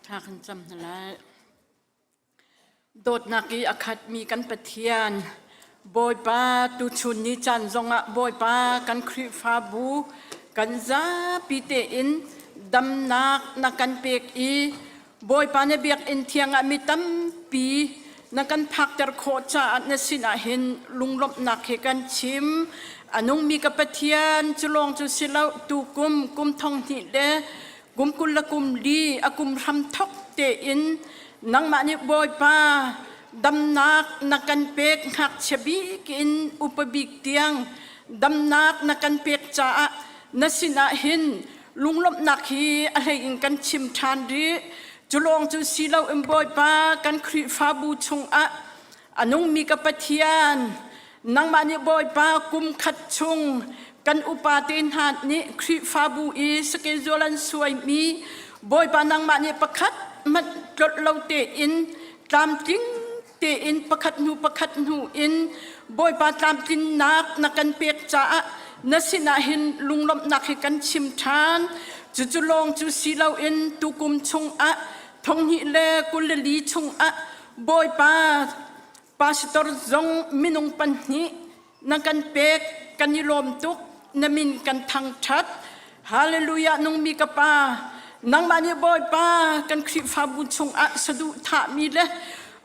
Thla kan cam hna lai. Dawtnak i a khatmi kan Pathian, Bawipa tuchun ni caan zongah Bawipa kan Khrihfabu kan zapi tein damnak na kan pek i Bawipa na biakinn thiang ah mi tampi na kan phakter khawh caah na sinah hin lunglawmhnak he kan chim. A nungmi ka Pathian cu lawng cu si lo tukum kum thong hnih le kum 20 le kum li a kum hram thok tein nangmah nih Bawipa damnak na kan pek ngakchia bik in upa bik tiang damnak na kan pek caah na sinah hin lunglawmhnak hi a hlei in kan chim ṭhan rih. Cu lawng cu si loin Bawipa kan Khrihfabu chungah a nungmi ka Pathian nangmah nih Bawipa kum khat chung kan upa te hna nih Khrihfabu i schedule an suaimi Bawipa nangmah nih pakhat hmanh tlolh lo tein tlamtling tein pakhat hnu pakhat hnu in Bawipa tlamtlinnak na kan pek caah na sinah hin lunglawmhnak hi kan chim ṭhan. Cucu lawng cu si loin tukum chungah thonghnih le 24 chungah Bawipa pastor zong minung pahnih na kan pek kan i lawm tuk na min kan thangṭhat hallelujah nungmi ka pa nangmah nih bawipa kan khrihfabu chungah saduh thahmi le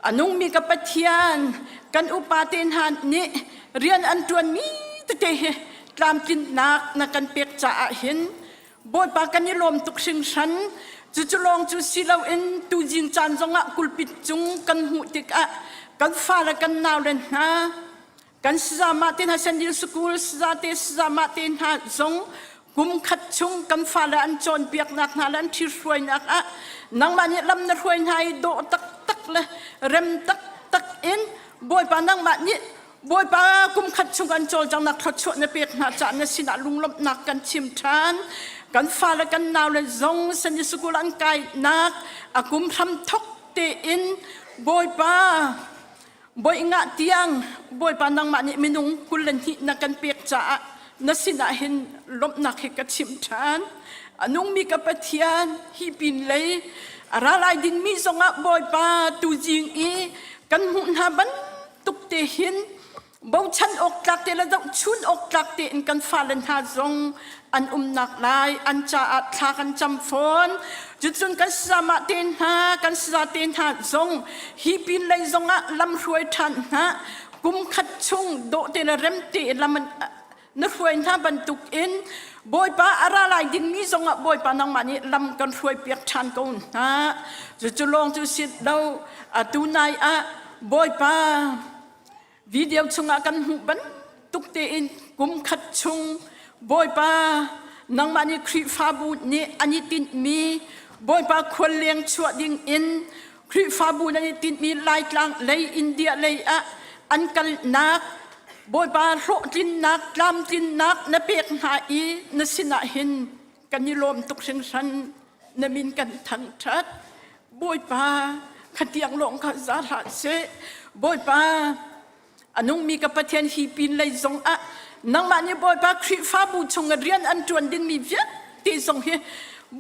a nungmi ka pathian kan upa te hna nih rian an ṭuanmi tete hi tlamtlinnak na kan pek caah hin Bawipa kan i lawm tuk hringhran. Cucu lawng cu si loin tuzing caan zongah kulpit cung kan hmuh tikah kan fale kan naule hna kan sazama te hna Sunday school sazate sazama te hna zong kum khat chung kan fale an cawnpiaknak hna le an ṭhithruainak ah nangmah nih lam na hruai hna i dawh taktak le rem taktak in Bawipa nangmah nih Bawipa kum khat chung an cawlcanghnak thluachuah na pek hna caah na sinah lunglawmhnak kan chim ṭhan. Kan fale kan naule zong Sunday school an kainak a kum hram thok tein Bawipa bawi ngah tiang Bawipa nangmah nih minung 22 na kan pek caah na sinah hin lawmhnak hi ka chim ṭhan. A nungmi ka Pathian hi pin lei a ra lai dingmi zongah Bawipa tuzing i kan hmuh hna ban tuk te hin bochan awk tlak te le zohchun awk tlak tein kan fale hna zong an umnak lai an caah thla kan cam fawn cucun kan sazamah te hna kan saza te hna zong hi pin lei zongah lam hruai ṭhan hna kum khat chung dawh te le rem te lam na hruai hna bantuk in Bawipa a ra lai dingmi zongah Bawipa nangmah nih lam kan hruai piak ṭhan ko hna. Cucu lawng cu si lo atu nai ah Bawipa video chungah kan hmuh bantuk tein kum khat chung Bawipa nangmah nih Khrihfabu nih an i tinhmi Bawipa khualleng chuah ding in Khrihfabu nan i tinhmi Laitlang lei India lei ah an kalnak Bawipa hlawhtlinnak tlamtlinnak na pek hna i na sinah hin kan i lawm tuk hringhran na min kan thangṭhat Bawipa khatiang lawng kha za hlah seh Bawipa a nungmi ka Pathian hi pin lei zong ah nangmah nih Bawipa Khrihfabu chung ah rian an ṭuan dingmi vialte zong hi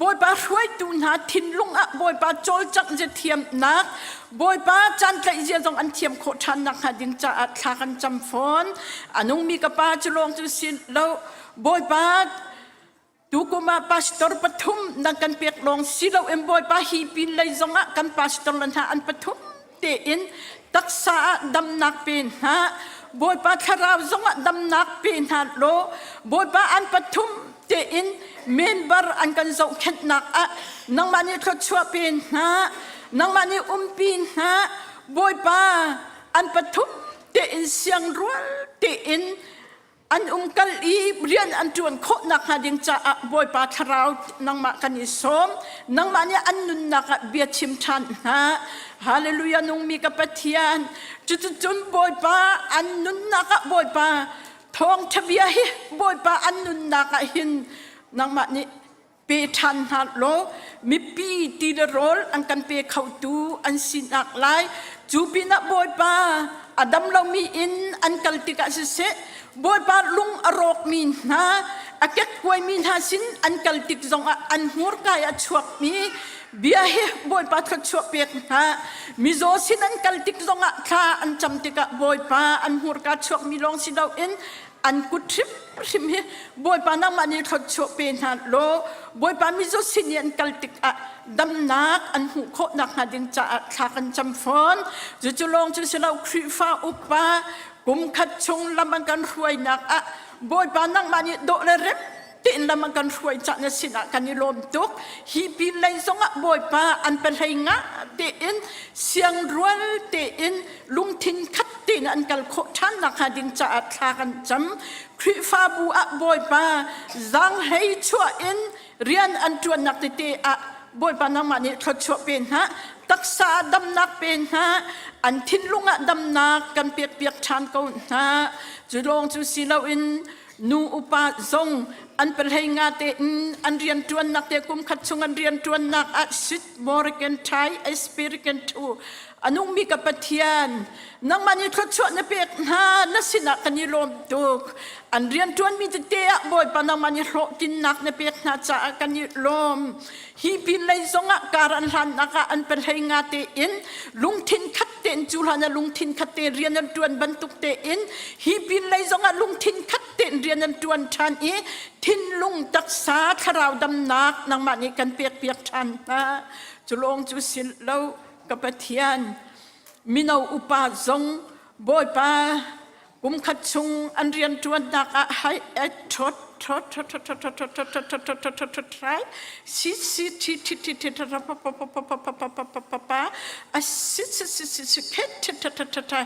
Bawipa hruaitu hna thinlung ah Bawipa cawlcangh zia thiamnak Bawipa caan tlaih zia zong an thiam khawh ṭhan nakhnga ding caah thla kan cam fawn a nungmi ka pa cu lawng cu si lo Bawipa Tukum ah pastor pathum nan kan pek lawng si loin Bawipa hi pin lei zongah kan pastor le hna an pathum tein taksa ah damnak pe hna Bawipa thlarau zongah damnak pe hna law Bawipa an pathum tein member an kan zohkhenhnak ah nangmah nih thluachuah pe hna nangmah nih umpi hna Bawipa an pathum tein siangrual tein an umkal i rian an ṭuan khawh nakhnga ding caah Bawipa Thlarau nangmah kan i sawm. Nangmah nih an nunnak ah bia chim ṭhan hna. Hallelujah nungmi ka Pathian. Cuticun Bawipa an nunnak ah Bawipa thawngṭha bia hi Bawipa an nunnak ah hin nangmah nih pe ṭhan hna law mipi ti le rawl an kan pe khotu an sinak lai cu pinah Bawipa a dam lomi in an kal tikah siseh Bawipa lung a rawkmi hna a kekkuaimi hna sin an kal tik zongah an hmurka i a chuakmi. Bia hi Bawipa thluachuah pek hna. Mizaw sin an kal tik zongah thla an cam tikah Bawipa an hmurka chuakmi lawng si loin an kut hrimhrim hi Bawipa nangmah nih thluachuah pe hna law Bawipa mizaw sin i an kal tikah damnak an hmuh khawh nakhnga ding caah thla kan cam fawn. Cucu lawng cu si lo Khrihfa upa kum khat chung lam an kan hruainak ah Bawipa nangmah nih dawh le rem tein lam an kan hruai cah na sinah kan i lawm tuk. Hi pin lei zongah Bawipa an pahlei nga tein siangrual tein lungthin khat tein an kal khawh ṭhan nakhnga ding caah thla kan cam. Khrihfabu ah Bawipa zaanghlei chuah in rian an ṭuannak tete ah Bawipa nangmah nih thluachuah pe hna, taksa ah damnak pe hna, an thinlung ah damnak kan pekpiak ṭhan ko hna. Cu lawng cu si loin nu upa zong an pahlei nga tein an rianṭuannak te kum khat chung an rianṭuannak ah sit Morgan Thai Aspirican thu a nungmi ka Pathian nangmah nih thluachuah na pek hna na sinah kan i lawm tuk an rianṭuanmi tete ah Bawipa nangmah nih hlawhtlinnak na pek hna caah kan i lawm hi pin lei zongah kar an hlannak ah an pahlei nga tein lungthin khat tein cu hlan ah lungthin khat te rian an ṭuan bantuk tein hi pin lei zongah lungthin khat tein rian an ṭuan ṭhan i thinlung taksa thlarau damnak nangmah nih kan pek piak ṭhan hna cu lawng cu si lo ka Pathian mino upa zong Bawipa kum khat chung an rianṭuannak ah hai et thot thot thot thot thot thot thot thot thot thot thot thot thot thai si si thi thi thi thi tha pa pa pa pa pa pa pa pa pa pa pa a si si si si si khet tha tha tha tha tha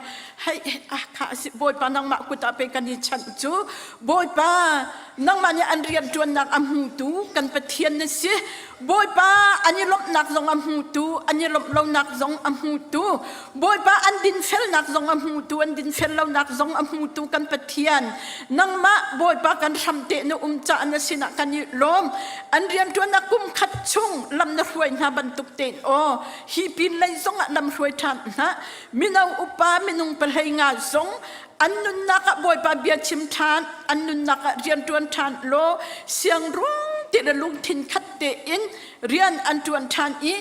hai a kha si bawipa nangmah kut ah pe kan i chanh cu bawipa nangmah nih an rianṭuannak a hmutu kan Pathian na si Bawipa an i lawmhnak zong a hmutu an i lawmh lonak zong a hmutu Bawipa an dinfelnak zong a hmutu an dinfel lonak zong a hmutu kan Pathian nangmah Bawipa kan hramte na um caah na sinah kan i lawm an rianṭuannak kum khat chung lam na hruai hna bantuk tein aw hi pin lei zong ah lam hruai ṭhan hna mino upa minung pahlei nga zong an nunnak ah Bawipa bia chim ṭhan an nunnak ah rianṭuan ṭhan law siangruang te le lungthin khat tein rian an ṭuan ṭhan i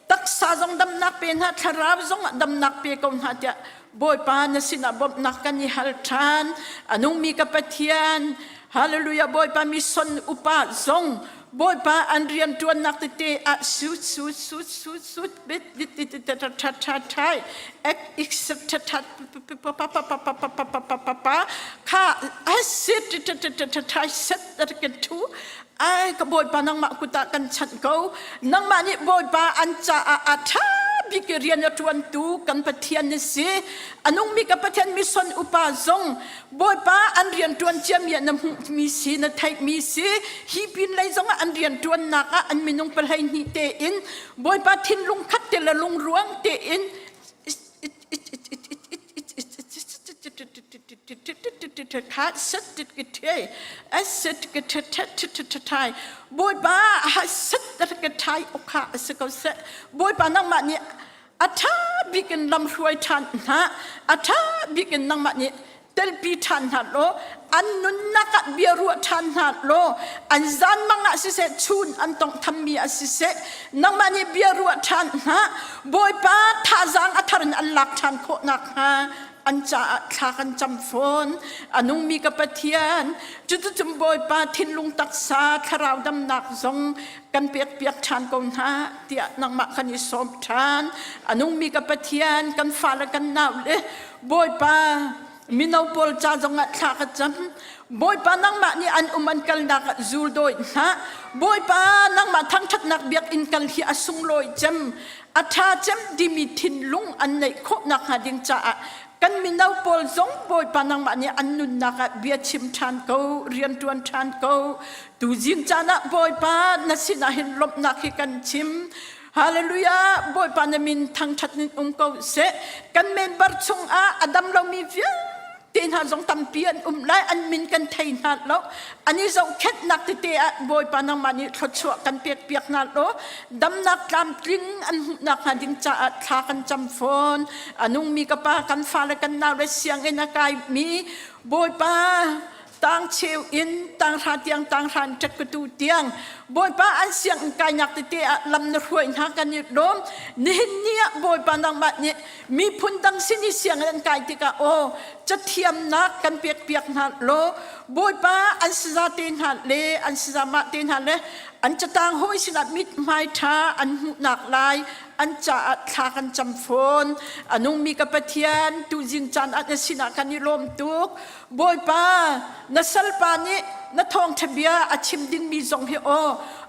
taksa zong damnak pe hna thlarau zong ah damnak pe ko hna tiah Bawipa na sinah bawmhnak kan i hal ṭhan a nungmi ka Pathian Hallelujah Bawipa mi son upa zong Bawipa an rian ṭuannak tete ah su su su su su bit bit bit tha tha tha tha x x tha tha pa pa pa pa pa pa pa pa pa pa pa kha a sit tha tha tha tha tha set kan thu ai ka Bawipa nangmah kut ah kan chanh ko nangmah nih Bawipa an caah a ṭha bik rian a ṭuantu kan Pathian na si a nungmi ka Pathian mission upa zong Bawipa an rianṭuan ciami ah na hmuhmi si na theihmi si hi pin lei zongah an rianṭuannak ah an minung pahlei hnih tein Bawipa thinlung khat te le lungruang tein Bawipa Bawipa nangmah nih a ṭha bik in lam hruai ṭhan hna a ṭha bik in nangmah nih telpi ṭhan hna law an nunnak ah bia ruah ṭhan hna law an zanmang ah siseh chun an tawnghthammi ah siseh nangmah nih bia ruah ṭhan hna Bawipa thazaang a thar in an lak ṭhan khawh nakhnga an caah thla kan cam fawn a nungmi ka Pathian cuticun Bawipa thinlung taksa thlarau damnak zong kan pekpiak ṭhan ko hna tiah nangmah kan i sawm ṭhan a nungmi ka Pathian kan fale kan naule Bawipa mino pawl ca zongah thla ka cam Bawipa nangmah nih an um an kalnak ah zul dawi hna Bawipa nangmah thangṭhatnak biakinn kal hi a sunglawi cem a ṭha cem timi thinlung an neih khawh nakhnga ding caah kan mino pawl zong Bawipa nangmah nih an nunnak ah bia chim ṭhan ko rian ṭuan ṭhan ko tuzing caan ah Bawipa na sinah hin lawmhnak hi kan chim Hallelujah Bawipa na min thangṭhat in um ko seh kan member chungah a dam lomi vialte hna zong tampi an um lai an min kan thei hna lo an i zohkhenhnak tete ah Bawipa nangmah nih thluachuah kan pek piak hna law damnak tlamtling an hmuhnak hnga ding caah thla kan cam fawn a nungmi ka pa kan fale kan nau le sianginn a kaimi Bawipa. Tang cheu in tang hra tiang tang hra in ṭekkutu tiang Bawipa an sianginn kainak tete ah lam na hruai hna kan i lawm. Nihin ni ah Bawipa nangmah nih miphun dang sin i sianginn an kai tikah aw cathiamnak kan pek piak hna law Bawipa an saza te hna le an sazamah te hna le an catang hawi sinah mithmai ṭha an hmuhnak lai an caah thla kan cam fawn. A nungmi ka Pathian tuzing caan ah na sinah kan i lawm tuk. Bawipa, na salpa nih na thawngṭha bia a chim dingmi zong hi aw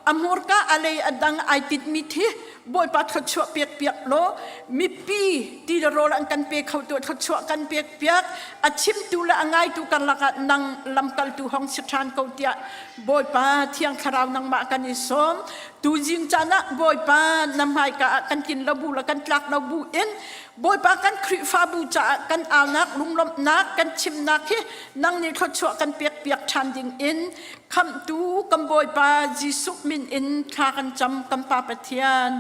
a hmurka a lei a dang ai tinhmi thi Bawipa thluachuah pek piak law mipi ti le rawl an kan pe kho tu thluachuah kan pek piak a chimtu le a ngaitu karlak ah nang lamkaltu hong si ṭhan ko tiah Bawipa Thiang Thlarau nangmah kan i sawm tuzing caan ah Bawipa na hmaika ah kan tlin lo bu le kan tlak lo bu in Bawipa kan Khrihfabu caah kan aunak lunglawmhnak kan chimnak hi nang nih thluachuah kan pek piak ṭhan ding in khamhtu kan Bawipa Jesuh min in thla kan cam kan Pa Pathian.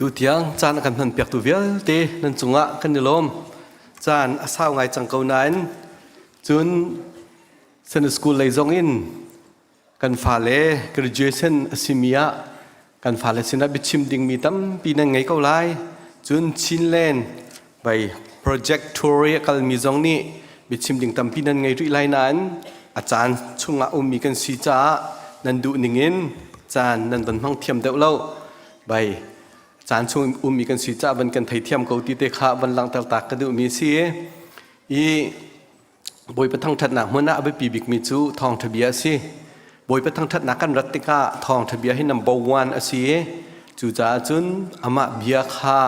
Tutiang caan a kan hmanpiaktu vialte nan cungah kan i lawm. Caan a sau ngai cang ko nain cun Sunday school lei zong in kan fale graduation a simi ah kan fale sinah biachim dingmi tampi nan ngei ko lai. Cun Chinland by project tour i a kalmi zong nih biachim ding tampi nan ngei rih lai nain. A caan chungah ummi kan si caah nan duh ningin caan nan van hmang thiam deuh lo. Bai caan chung ummi kan si caah van kan theithiam ko ti te kha van langhter tak ka duhmi si. I Bawipa thangṭhatnak hmun ah a biapi bikmi cu thawngṭha bia a si. Bawipa thangṭhatnak kan rat tikah thawngṭha bia hi number one a si i cucaah cun amah bia kha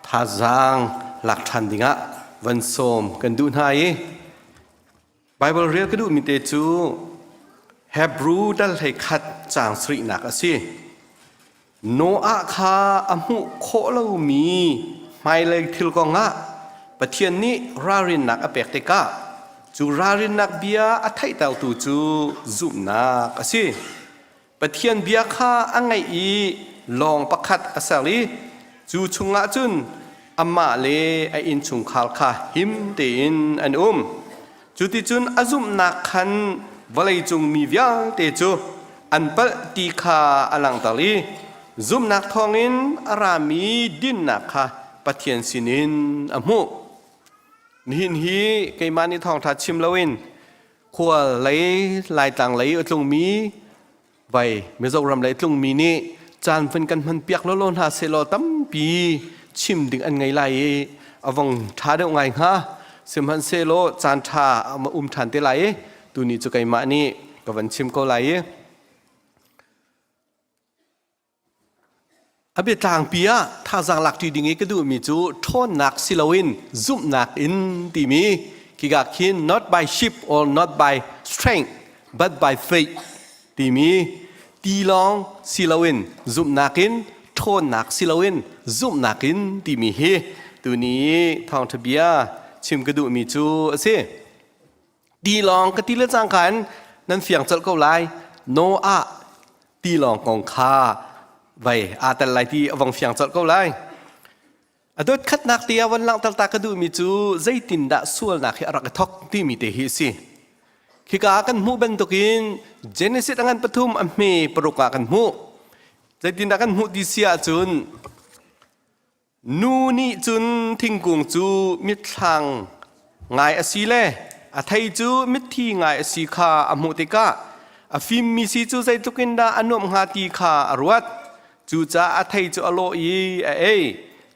thazaang lak ṭhan dingah van sawm kan duh hna i Baibal rel ka duhmi te cu Hebru dal 11 caang sarihnak a si. Noah kha a hmuh khawh lomi hmailei thil kongah Pathian nih ralrinnak a pek tikah cu ralrinnak bia a theihtertu cu zumhnak a si. Pathian bia kha a ngaih i lawng pakhat a ser i cu chungah cun amah le a innchungkhar kha him tein an um. Cuticun a zumhnak khan vawleicung mi vialte cu an palh ti kha a langhter i zumhnak thawngin a rami dinnak kha Pathian sinin a hmuh. Nihin hi keimah nih thawngṭha chim loin khual lei Laitlang lei a tlungmi vai Mizoram lei tlungmi nih caan van kan hman piak lawlaw hna sehlaw tampi chim ding an ngei lai i a vong ṭha deuh ngai hnga. Sihmanhsehlaw caan ṭha a um ṭhan te lai i tuni cu keimah nih ka van chim ko lai i A biatlangpi ah thazaang lakṭi ding i ka duhmi cu ṭhawnnak si loin zumhnak in timi khika khin not by ship or not by strength but by faith timi tilawng si loin zumhnak in ṭhawnnak si loin zumhnak in timi hi tuni thawngṭha bia chim ka duhmi cu a si. Tilawng ka ti le cangka in nan fiang colh ko lai. Noah tilawng kong kha vei aa tel lai ti a vong fiang colh ko lai. A dot khatnak te ah von langhter ta ka duhmi cu zeitindah sualnak hi a rak i thok timi te hi a si. Khika ah kan hmuh bantukin Genesis a ngan pathum a hme paruk ah kan hmuh. Zeitindah kan hmuh ti si ahcun Nu nih cun thingkung cu mitthlang ngai a si le a thei cu mitthi ngai a si kha a hmuh tikah a fimmi si cu zeitluk in dah a nuamh hnga ti kha a ruat. Cucaah a thei cu a lawh i a ei.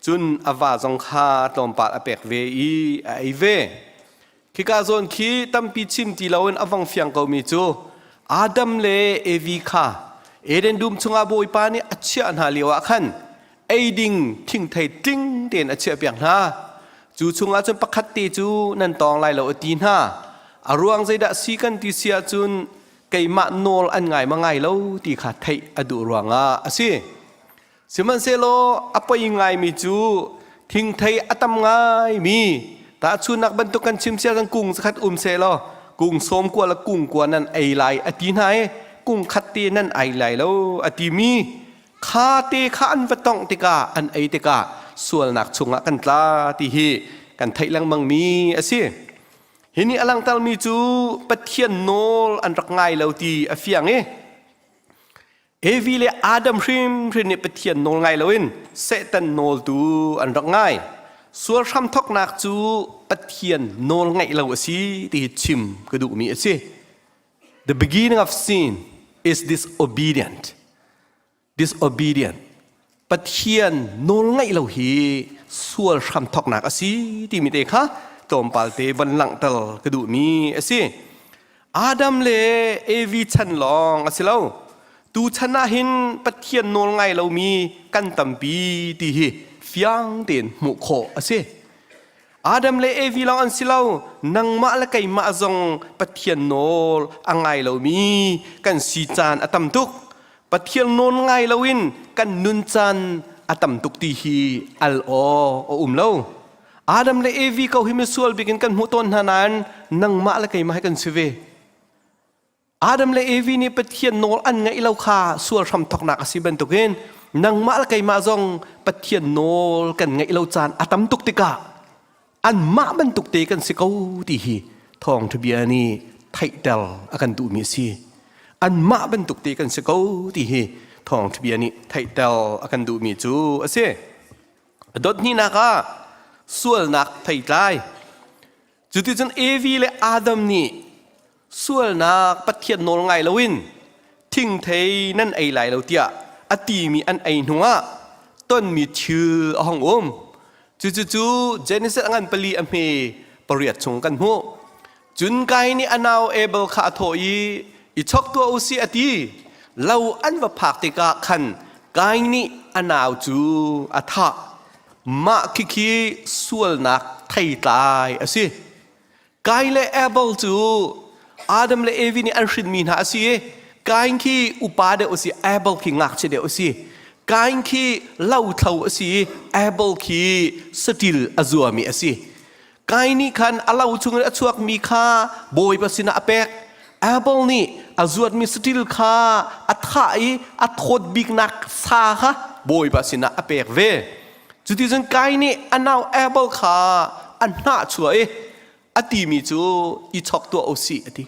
Cun a va zong kha tlawmpal a pek ve i a ei ve. Khika zawn khi tampi chim ti loin a vong fiang komi cu Adam le Evi kha Eden dum chungah Bawipa nih a chiah hna lioah khan ei ding thingthei tling tein a chiahpiak hna. Cu chungah cun pakhat te cu nan tawng lai lo a ti hna. A ruang zeidah si kan ti si ahcun keimah nawl an ngai ma ngai lo ti kha theih a duh ruangah a si. Sihmanhsehlaw a poi ngaimi cu thingthei a tam ngaimi tahchunnak bantuk kan chim sia kan kung zakhat um sehlaw kung sawm kua le kung kua nan ei lai a ti hna i kung khat te nan ei lai lo a timi kha te kha an va tongh tikah an ei tikah sualnak chungah kan tla ti hi kan theih lengmangmi a si. Hi nih a langhtermi cu Pathian nawl an rak ngai lo ti a fiang i Evi le Adam hrimhrim nih Pathian nawl ngai loin Satan nawl tu an rak ngai. Sual hramthawknak cu Pathian nawl ngaih lo a si ti hi chim ka duhmi a si. The beginning of sin is disobedient. Disobedient. Pathian nawl ngaih lo hi sual hramthawknak a si timi te kha tlawmpal te van langhter ka duhmi a si. Adam le Evi chan lawng a si lo. Tu chan ah hin Pathian nawl ngai lomi kan tampi ti hi fiang tein hmuh khawh a si. Adam le Evi lawng an si lo. Nangmah le keimah zong Pathian nawl a ngai lomi kan si caan a tam tuk. Pathian nawl ngai loin kan nun caan a tam tuk ti hi al aw a um lo. Adam le Evi ko hi misual bik in kan hmuh tawn hna nain nangmah le keimah hi kan si ve. Adam le Evi nih Pathian nawl an ngaih lo kha sual hram thawknak a si bantukin nangmah le keimah zong Pathian nawl kan ngaih lo caan a tam tuk tikah anmah bantuk te kan si ko ti hi thawngṭha bia nih theihter a kan duhmi a si. Anmah bantuk te kan si ko ti hi thawngṭha bia nih theihter a kan duhmi cu a si. A dot hnihnak ah sualnak theitlai. Cuticun Evi le Adam nih. Sualnak Pathian nawl ngai loin thingthei nan ei lai lo tiah a timi an ei hnuah tonmi thil a hong um. Cucu Genesis a ngan pali a hme pariat chung kan hmuh. Cun Kain nih a nau Abel kha a thawh i i chok tuah u sih a ti. Lo an va phak tikah khan Kain nih a nau cu a thah. Mah khikhi sualnak theitlai a si. Kain le Abel cu Adam le Evi nih an hrinmi hna a si i Kain khi upa deuh a si, Abel khi ngakchia deuh a si. Kain khi lothlo a si i Abel khi saṭil a zuami a si. Kain nih khan a lo chungin a chuakmi kha Bawipa sinah a pek. Abel nih a zuatmi saṭil kha a thah i a thawt biknak sa kha Bawipa sinah a pek ve. Cuticun Kain nih a nau Abel kha a hnahchuah i a timi cu i chok tuah u sih a ti.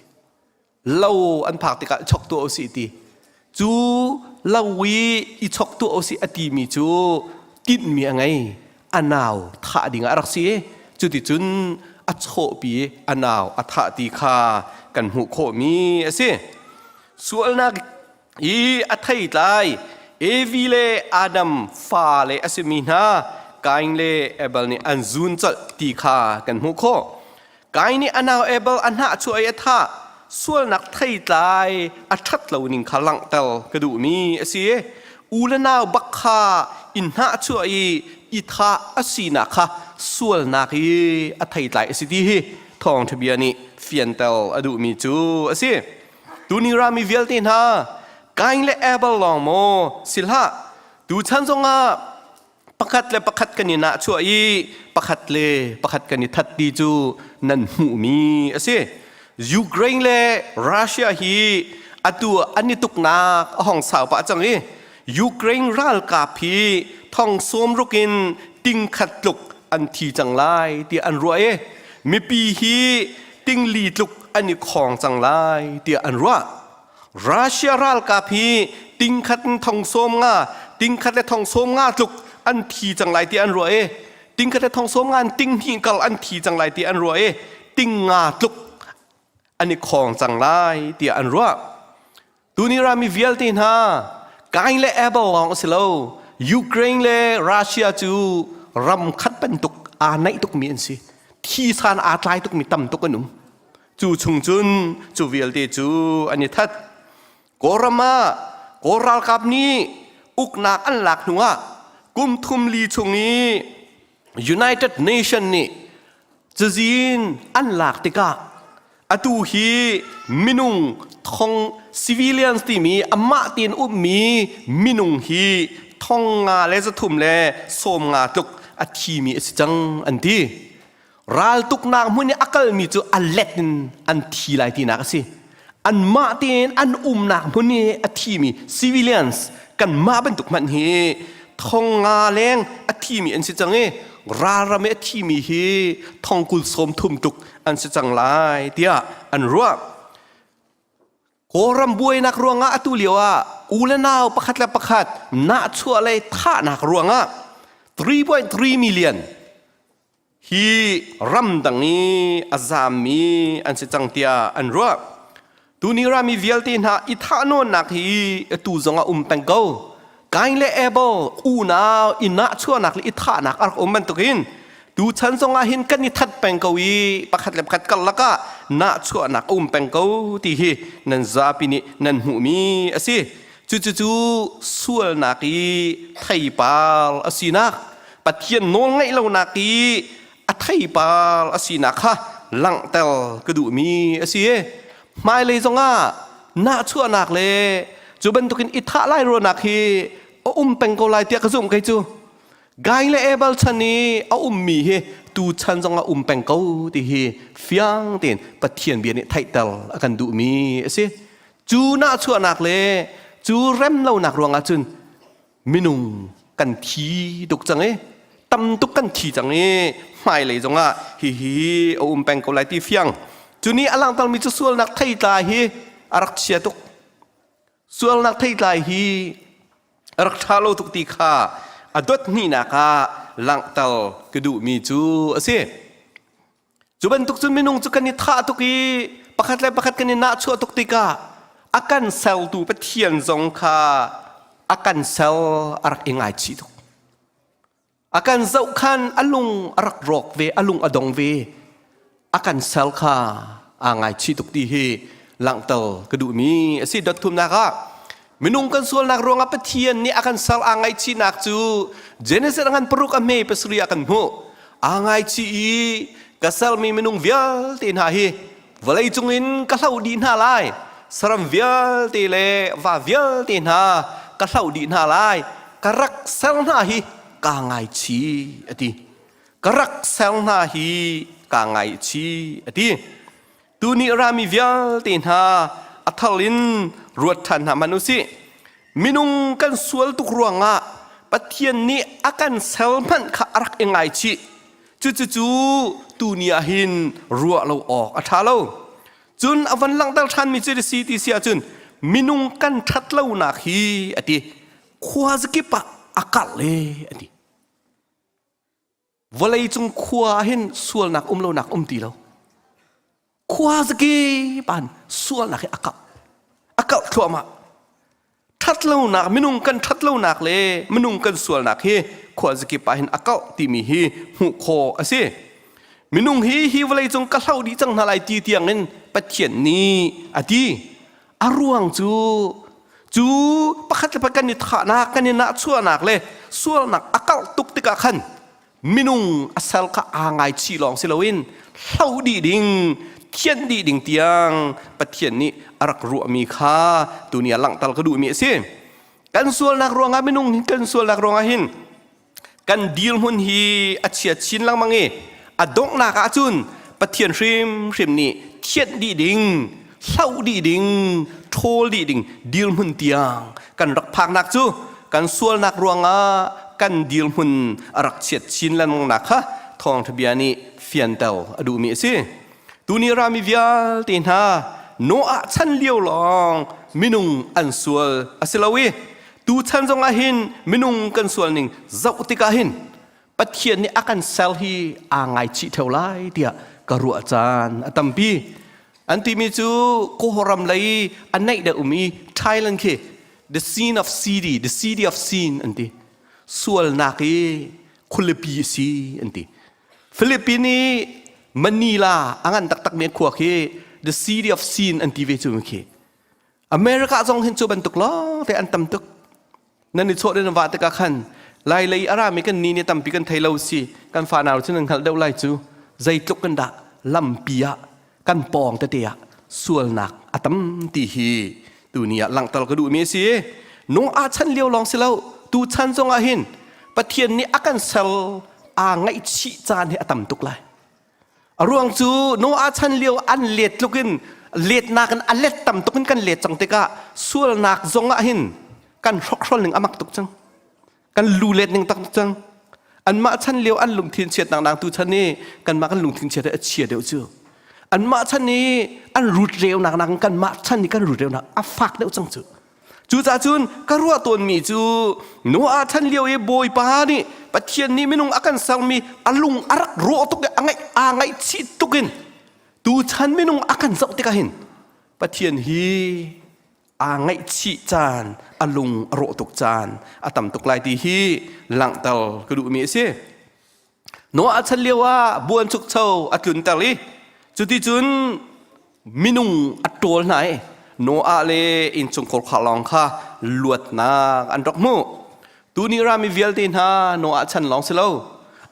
Lo an phak tikah i chok tuah u sih ti. Cu lo i i chok tuah u sih a timi cu tinhmi a ngei. A nau thah ding ah a rak si i cuticun a chawhpi i a nau a thah ti kha kan hmuh khawhmi a si. Sualnak i a theitlai Evi le Adam fale a simi hna Kain le Abel nih an zun colh ti kha kan hmuh khawh. Kain nih a nau Abel a hnahchuah i a thah sualnak theitlai a ṭhat lo ning kha langhter ka duhmi a si. U le nau bak kha in hnahchuah i i thah a sinak kha sualnak i a theitlai a si ti hi thawngṭha bia nih fianter a duhmi cu a si. Tuni rami vialte hna Kain le Abel lawng maw si hlah tuchan zongah pakhat le pakhat kan i nahchuah i pakhat le pakhat kan i that ti cu nan hmuhmi a si. Ukraine le Russia hi atu an i tuknak a hong sau pah cang i Ukraine ralkap hi thong sawm ruk in ting khat tluk an thi cang lai tiah an ruah i mipi hi tingli tluk an i khawng cang lai tiah an ruah. Russia ralkap hi tingkhat in thong sawm nga tingkhat le thong sawm nga tluk an thi cang lai tiah an ruah i tingkhat le thong sawm nga in ting hnih kal an thi cang lai tiah an ruah i ting nga tluk an i khawng cang lai tiah an ruah. Tuni rami vialte hna Kain le Abel lawng a si lo. Ukraine le Russia cu ram khat bantuk aa naih tukmi an si. Thi san aa tlai tukmi tam tuk an um. Cu chung cun cu vialte cu an i that. Kawlram ah Kawl ralkap nih uknak an lak hnuah kum thum li chung i United Nation nih cazin an lak tikah atu hi minung thong civilians timi amah tein ummi minung hi thong nga le zathum le sawm nga tluk a thimi a si cang an ti. Raltuknak hmun i a kalmi cu a let in an thi lai tinak a si. Anmah tein an umnak hmun i a thimi civilians kanmah bantuk hmanh hi thong nga leng a thimi an si cang i ralram i a thimi hi thong kul sawm thum tuk an si cang lai tiah an ruah. Kawlram buainak ruangah atu lio ah u le nau pakhat le pakhat nahchuah le thahnak ruangah 3.3 million hi ramdang i a zaammi an si cang tiah an ruah. Tuni rami vialte hna i thahnawnnak hi atu zong ah um peng ko. Kain le Abel unau i nahchuahnak le i thahnak a rak um bantukin tuchan zongah hin kan i that peng ko i pakhat le pakhat karlak ah nahchuahnak a um peng ko ti hi nan zapi nih nan hmuhmi a si. Cucucu sualnak i theipar a sinak, Pathian nawlngaih lonak i a theipar a sinak kha langhter ka duhmi a si. Hmailei zongah nahchuahnak le cu bantukin i thah lai ruahnak hi a um peng ko lai tiah ka zumh kei cu. Gai le Abel chan i a ummi hi tu chan zongah um peng ko ti hi fiang tein Pathian bia nih theihter a kan duhmi a si. Cu nahchuahnak le cu remlonak ruangah cun minung kan thi tuk cang i tam tuk kan thi cang i hmailei zongah hihi a um peng ko lai ti fiang. Cu nih a langhtermi cu sualnak theitlai hi a rak chia tuk. Sualnak theitlai hi a rak ṭha lo tuk ti kha a dot hnihnak ah langhter ka duhmi cu a si. Cu bantuk cun minung cu kan i thah tuk i Pakhat le pakhat kan i nahchuah tuk tikah a kan sertu Pathian zong kha a kan ser a rak i ngaichih tuk. A kan zoh khan a lung a rak rawk ve, a lung a dong ve. A kan sal kha aa ngaichih tuk ti hi langhter ka duhmi a si. Dot thumnak ah minung kan sualnak ruangah Pathian nih a kan sal aa ngaihchihnak cu Genesis a ngan paruk a hme pasarih ah kan hmuh. Aa ngaichih i ka sermi minung vialte hna hi vawlei cungin ka hloh dih hna lai saram vialte le va vialte hna ka hloh dih hna lai ka rak ser hna hi kaa ngaichi a ti ka rak ser hna hi kaa ngaichi a ti tuni rami vialte hna a thal in ruat ṭhan hna hmanh usih minung kan sual tuk ruangah Pathian nih a kan ser hmanh kha a rak i ngaichih Cucucu tuni ah hin ruah lo awk a ṭha lo. Cun a van langhter ṭhanmi cu si ti si ahcun minung kan ṭhat lonak hi a ti khua zakip ah a karh le a ti. Vawlei cung khua ah hin sualnak um lonak um ti lo. Khua zakip ah sualnak hi a karh. A karh thluahmah. Ṭhatlonak minung kan ṭhatlonak le minung kan sualnak hi khuazakip ah hin a kauh timi hi hmuh khawh a si. Minung hi hi vawleicung ka hloh dih cang hna lai ti tiangin Pathian nih a ti. A ruang cu cu pakhat le pakhat kan i thahnak, kan i nahchuahnak le sualnak a karh tuk tikah khan minung a sal kha aa ngaichih lawng si loin hloh dih ding thianh dih ding tiang Pathian nih a rak ruahmi kha tuni ah langhter ka duhmi a si kan sualnak ruangah minung kan sualnak ruangah hin kan dirhmun hi a chia chin lengmang i a donghnak ahcun Pathian hrimhrim nih thianh dih ding hloh dih ding ṭhawl dih ding dirhmun tiang kan rak phaknak cu kan sualnak ruangah kan dirhmun a rak chiat chin lengmangnak kha thawngṭha bia nih fianter a duhmi a si. Tuni rami vialte hna Noah chan lio lawng minung an sual a si lo i tu chan zongah hin minung kan sual ning zoh tikah hin Pathian nih a kan ser hi aa ngaichih theo lai tiah ka ruah caan a tampi. An timi cu Kawlram lei a naih deuh umi Thailand khi the scene of city, the city of sin an ti. Sualnak i khualipi a si an ti. Philippine i Manila a ngan taktakmi khua khi the city of sin an ti ve cu khi. America zong hin cu bantuk lawng te an tam tuk. Nan i chawh nan va tikah khan lai lei a rami kan ni nih tampi kan thei lo si kan fanau cu nan hngalh deuh lai cu zeitluk kan dah lampi ah kan pawng tete ah sualnak a tam ti hi tuni ah langhter ka duhmi a si. Nung aa chan lio lawng si lo tu chan zong ah hin Pathian nih a kan ser aa ngaihchih caan hi a tam tuk lai. A ruang cu Noah chan lio an let tluk in letnak in a let tam tuk in kan let cang tikah sualnak zong ah hin kan hrokhrol ning a mak tuk cang. Kan lu let ning tak cang. Anmah chan lio an lungthin chiatnak nang tu chan i kanmah kan lungthin chiat a chia deuh cu. Anmah chan i an rut reunak nak kanmah chan i kan rut reunak a fak deuh cang cu. Cucaah cun ka ruah tawnmi cu Noah chan lio i Bawipa nih Pathian nih minung a kan sermi a lung a rak rawh tuk i a ngaih aa ngaihchih tuk in tuchan minung a kan zoh tikah hin Pathian hi aa ngaihchih caan a lung a rawh tuk caan a tam tuk lai ti hi langhter ka duhmi a si. Noah chan lio ah buanchukcho a tlunter i cuticun minung a ṭawl hna i Noah le innchungkhar kha lawng kha luatnak an rak hmuh. Tuni rami vialte hna Noah chan lawng si lo.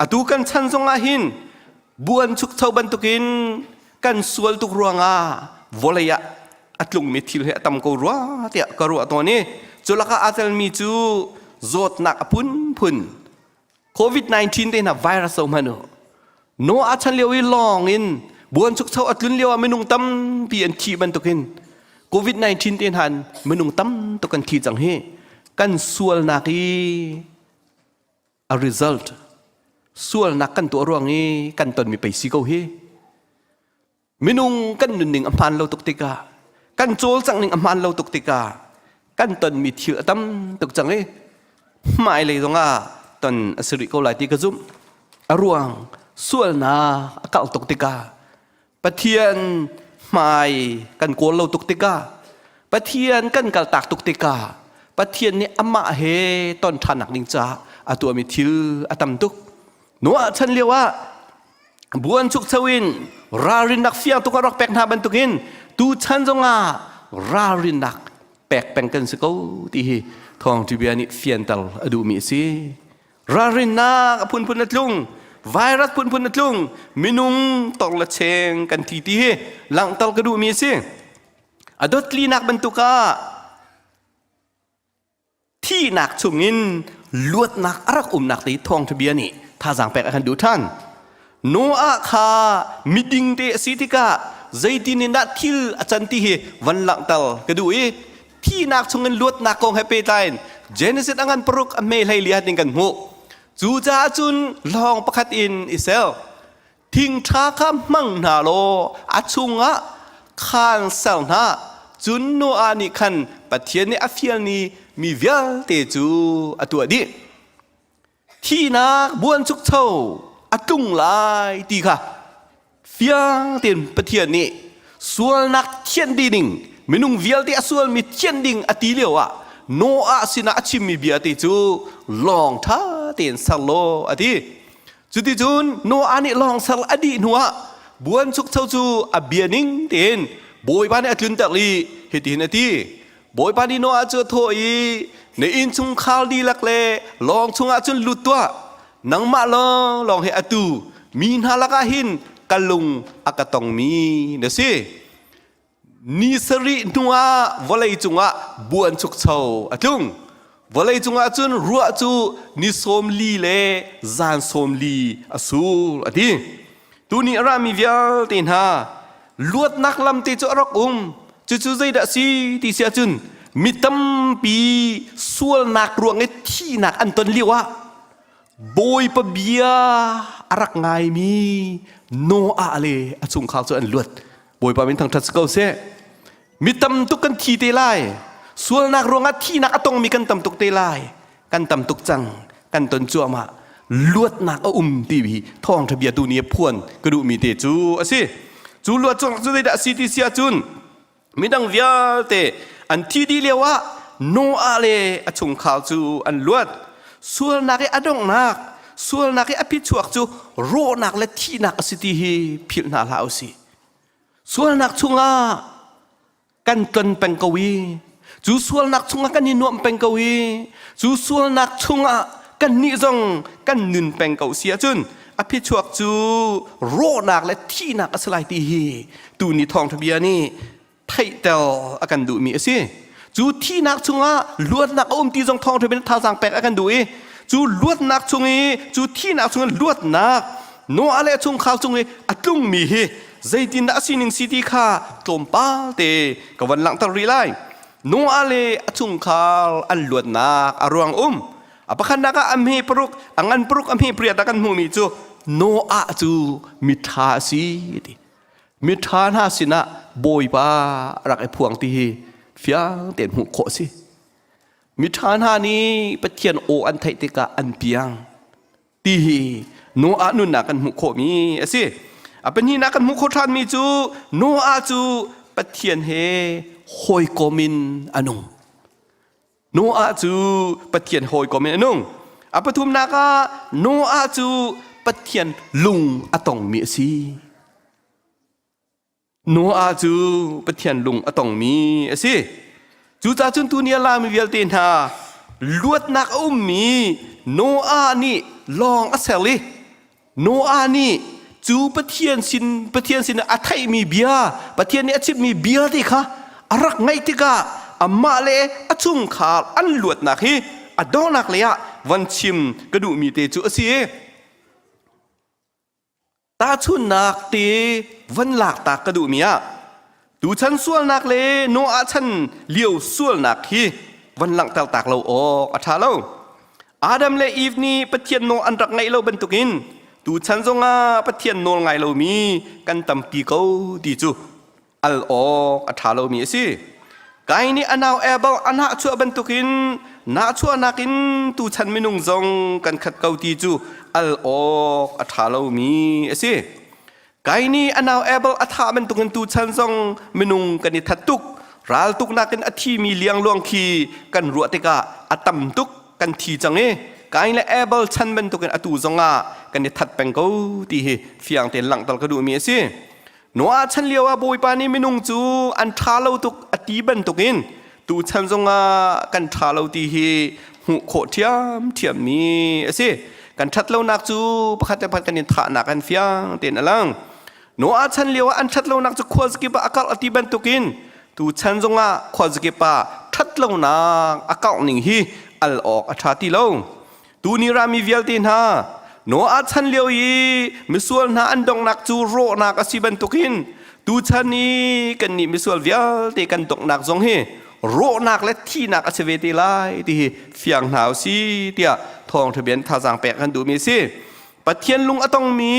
Atu kan chan zongah hin buanchukcho bantukin kan sual tuk ruangah vawlei ah a tlungmi thil hi a tam ko rua tiah ka ruah tawn i cu lakah aa telmi cu zawtnak a phunphun COVID-19 te hna virus zo hmanh u. Noah chan lio i lawng in buanchukcho a tlun lio ah minung tampi an thih bantukin COVID-19 te hna minung tam tuk kan thi cang hi. Kan sualnak i a result sualnak kan tuah ruang i kan tonmi pei si ko hi. Minung kan nunning a hmaan lo tuk tikah, kan cawlcangh ning a hmaan lo tuk tikah, kan tonmi thil a tam tuk cang i hmailei zongah ton a si rih ko lai ti ka zumh. A ruang sualnak a karh tuk tikah Pathian Hmai kan kawl lo tuk tikah Pathian kan kaltak tuk tikah Pathian nih amah he ton ṭhannak ding caah a tuahmi thil a tam tuk. Noah chan lio ah buan chukcho in ralrinnak fiang tuk a rak pek hna bantukin tu chan zongah ralrinnak pek peng kan si ko ti hi thawngṭi bia nih fianter a duhmi a si. Ralrinnak a phunphun a tlung, virus phunphun a tlung, minung tor le cheng kan thi ti hi langhter ka duhmi a si. A dotlinak bantuk ah thihnak chungin luatnak a rak umnak te thawngṭha bia nih thazaang pek a kan duh ṭhan. Noah kha miding te a si tikah zeitin in dah thil a can ti hi van langhter ka duh i thihnak chungin luatnak kong he pehtlai in Genesis a ngan paruk a hme hlei liat in kan hmuh. Cucaah cun lawng pakhat in i sel. Thingṭha kha hmang hna law a chungah khaan ser hna. Cun Noah nih khan Pathian nih a fialmi mi vialte cu a tuah dih. Thihnak buanchukcho a tlung lai ti kha fiang tein Pathian nih sualnak thianh dih ding minung vialte a sualmi thianh ding a ti lioah Noah sinah a chimmi bia te cu lawng ṭha tein ser law a ti. Cuticun Noah nih lawng ser a dih hnuah buanchukcho cu a bia ning tein Bawipa nih a tlunter i hitihin a ti. Bawipa nih Noah cu a thawh i na innchungkhar dihlak le lawng chungah cun lut tuah. Nangmah lawnglawng hi atu mi hna lakah hin ka lung a ka tongmi na si. Ni sarih hnuah vawlei cungah buanchukcho a tlung. Vawlei cungah cun ruah cu ni sawm li le zan sawm li a sur a ti. Tuni a rami vialte hna luatnak lam te cu a rak um. Cucu zeidah si ti si ahcun mi tampi sualnak ruang i thihnak an ton lio ah Bawipa bia a rak ngaimi Noah le a chungkhar cu an luat. Bawipa min thangṭhat si ko seh. Mi tam tuk kan thi te lai. Sualnak ruangah thihnak a tongmi kan tam tuk te lai. Kan tam tuk cang. Kan ton cuahmah. Luatnak a um ti hi thawngṭha bia tu nih a phuan ka duhmi te cu a si. Cu luat cu zeidah a si ti si ahcun midang vialte an thi dih lio ah Noah le a chungkhar cu an luat. Sualnak i a donghnak, sualnak i a phichuak cu rawhnak le thihnak a si ti hi philh hna hlah usih. Sualnak chungah kan tlon peng ko i cu sualnak chungah kan i nuam peng ko i cu sualnak chungah kannih zong kan nun peng ko si ahcun a phichuak cu rawhnak le thihnak a si lai ti hi tuni thawngṭha bia nih theihter a kan duhmi a si. Cu thihnak chungah luatnak a um ti zong thawngṭha bia thazaang pek a kan duh i cu luatnak chung i cu thihnak chung i luatnak Noah le a chungkhar cung i a tlungmi hi zeitindah a sining si ti kha tlawmpal te ka van langhter rih lai. Noah le a chungkhar an luatnak a ruang um. A pakhatnak ah a hme paruk, a ngan paruk, a hme pariat ah kan hmuhmi cu Noah cu miṭha a si ti. Miṭha hna sinah Bawipa rak i phuang ti hi fiang tein hmuh khawh a si. Miṭha hna nih Pathian aw an theih tikah an piang. Ti hi Noah nunnak kan hmuh khawhmi a si. A pahnihnak kan hmuh khawh ṭhanmi cu Noah cu Pathian he hawikom in a nung. Noah cu Pathian hawikom in a nung. A pathumnak ah Noah cu Pathian lung a tongmi a si. Noah cu Pathian lung a tongmi a si. Cucaah cun tuni a lami vialte hna luatnak a ummi Noah nih lawng a ser i Noah nih cu Pathian sin Pathian sin a theihmi bia Pathian nih a chimmi bia te kha a rak ngaih tikah amah le a chungkhar an luatnak hi a donghnak lei ah van chim ka duhmi te cu a si. Tahchunhnak te van lak ta ka duhmi ah tuchan sualnak le Noah chan lio sualnak hi van langhter tak lo awk a ṭha lo. Adam le Eve nih Pathian nawl an rak ngaih lo bantukin tuchan zongah Pathian nawl ngai lomi kan tampi ko ti cu al awk a ṭha lomi a si. Kain nih a nau Abel a nahchuah bantukin nahchuahnak in tuchan minung zong kan khat ko ti cu al awk a ṭha lomi a si. Kain nih a nau Abel a thah bantukin tuchan zong minung kan i that tuk. Raltuknak in a thimi liangluang khi kan ruah tikah a tam tuk kan thi cang i Kain le Abel chan bantukin atu zongah kan i that peng ko ti hi fiang tein langhter ka duhmi a si. Noah chan lio ah Bawipa nih minung cu an ṭha lo tuk a ti bantukin tuchan zongah kan ṭha lo ti hi hmuh khawh ṭhiamṭhiammi a si. Kan ṭhat lonak cu pakhat le pakhat kan in thahnak an fiang tein a lang. Noah chan lio ah an ṭhat lonak cu khuazakip ah a karh a ti bantukin tuchan zongah khuazakip ah ṭhat lonak a karh ning hi al awk a ṭha ti lo. Tuni rami vialte hna, Noah chan lio i misual hna an donghnak cu rawhnak a si bantukin tuchan i kannih misual vialte kan donghnak zong hi rawhnak le thihnak a si ve te lai ti hi fiang hna u si tiah thawngṭha bia in thazaang pek kan duhmi a si. Pathian lung a tongmi,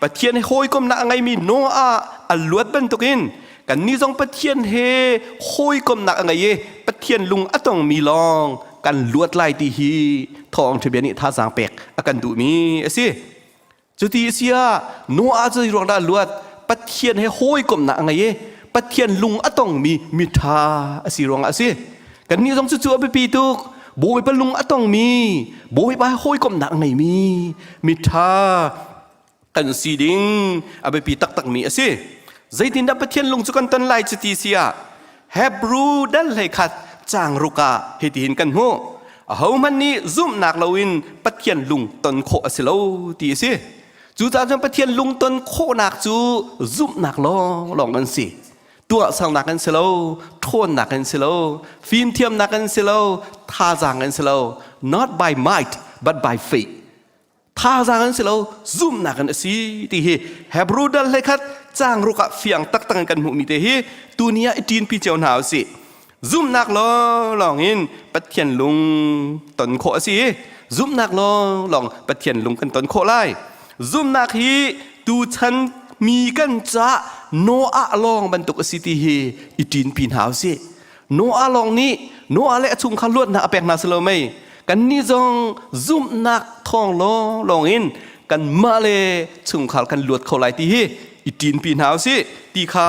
Pathian he hawikomnak a ngeimi Noah a luat bantukin kannih zong Pathian he hawikomnak a ngei i Pathian lung a tongmi lawng kan luat lai ti hi thawngṭha bia nih thazaang pek a kan duhmi a si. Cuti a si ah Noah cu ruang dah luat Pathian he hawikomnak a ngei i Pathian lung a tongmi miṭha a si ruangah a si. Kannih zong cucu a biapi tuk. Bawipa lung a tongmi, Bawipa he hawikomhnak a ngeimi miṭha kan si ding a biapi taktakmi a si. Zeitindah Pathian lung cu kan ton lai cuti si ah Hebrew dal 11 caang ruk ah hitihin kan hmuh. Ahohmanh nih zumhnak loin Pathian lung ton khawh a si lo ti a si. Cucaah cun Pathian lung ton khawhnak cu zumhnak lawnglawng an si. Tuahsernak an si lo, ṭhawnnak an si lo, fimthiamnak an si lo, thazaang an si lo. Not by might, but by faith. Thazaang an si lo, zumhnak an si ti hi Hebrew dal 11 caang ruk ah fiang taktak in kan hmuhmi te hi tuni ah i ṭinpi cio hna usih. Zumhnak lawnglawng in Pathian lung ton khawh a si i zumhnak lawnglawng Pathian lung kan ton khawh lai. Zumhnak hi tuchan mi kan caah Noah lawng bantuk a si ti hi i ṭinpi hna usih. Noah lawng nih Noah le a chungkhar luatnak a pek hna si lo mei? Kannih zong zumhnak thawng lawnglawng in kanmah le chungkhar kan luat kho lai ti hi i ṭinpi hna usih ti kha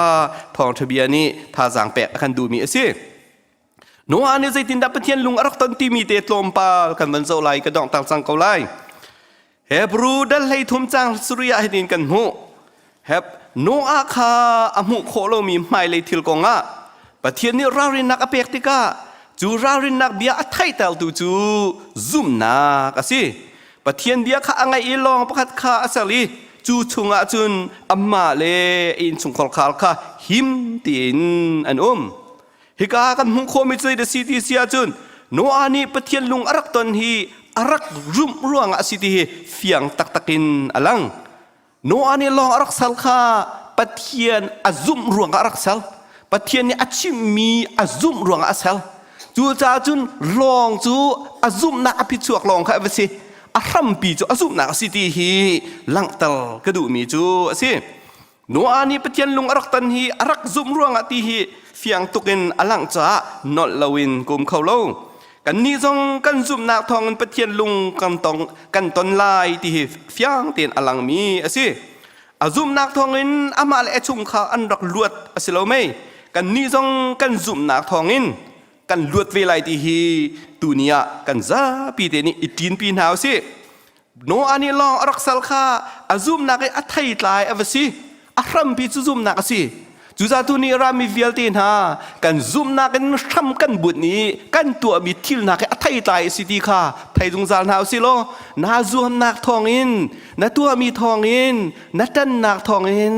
thawngṭha bia nih thazaang pek a kan duhmi a si. Noah nih zeitindah Pathian lung a rak ton timi te tlawmpal kan van zoh lai ka donghter cang ko lai. Hebrew dal 13 caang sarih ah hitin kan hmuh. Heb Noah kha a hmuh khawh lomi hmailei thil kongah Pathian nih ralrinnak a pek tikah cu ralrinnak bia a theihtertu cu zumhnak a si. Pathian bia kha a ngaih i lawng pakhat kha a ser i cu chungah cun amah le a innchungkhar kha him tein an um. Hika kan hmuh khawhmi cu zeidah si ti si ahcun Noah nih Pathian lung a rak ton hi a rak rumh ruangah a si ti hi fiang taktak in a lang. Noah nih lawng a rak sal kha Pathian a zumh ruangah a rak sal. Pathian nih a chimhmi a zumh ruangah a sal. Cucaah cun lawng cu a zumhnak a phichuak lawng kha a va si. A hrampi cu a zumhnak a si ti hi langhter ka duhmi cu a si. Noah nih Pathian lung a rak tan hi a rak zumh ruangah ti hi fiang tuk in a langh caah nolh loin ka um kho lo. Kannih zong kan zumhnak thawngin Pathian lung kan tong kan ton lai ti hi fiang tein a langmi a si. A zumhnak thawngin amah le a chungkhar an rak luat a si lo mei? Kannih zong kan zumhnak thawngin kan luat ve lai ti hi tuni ah kan zapi te nih i ṭinpi hna u sih. Noah nih lawng a rak sal kha a zumhnak i a theitlai a va si. A hrampi cu zumhnak a si. Cucaah nih rami vialte hna kan zumhnak in hram kan bunh i kan tuahmi thil hna khi a theitlai a si ti kha thei zungzal hna usih law na zuamnak thawngin na tuahmi thawngin na ṭannak thawngin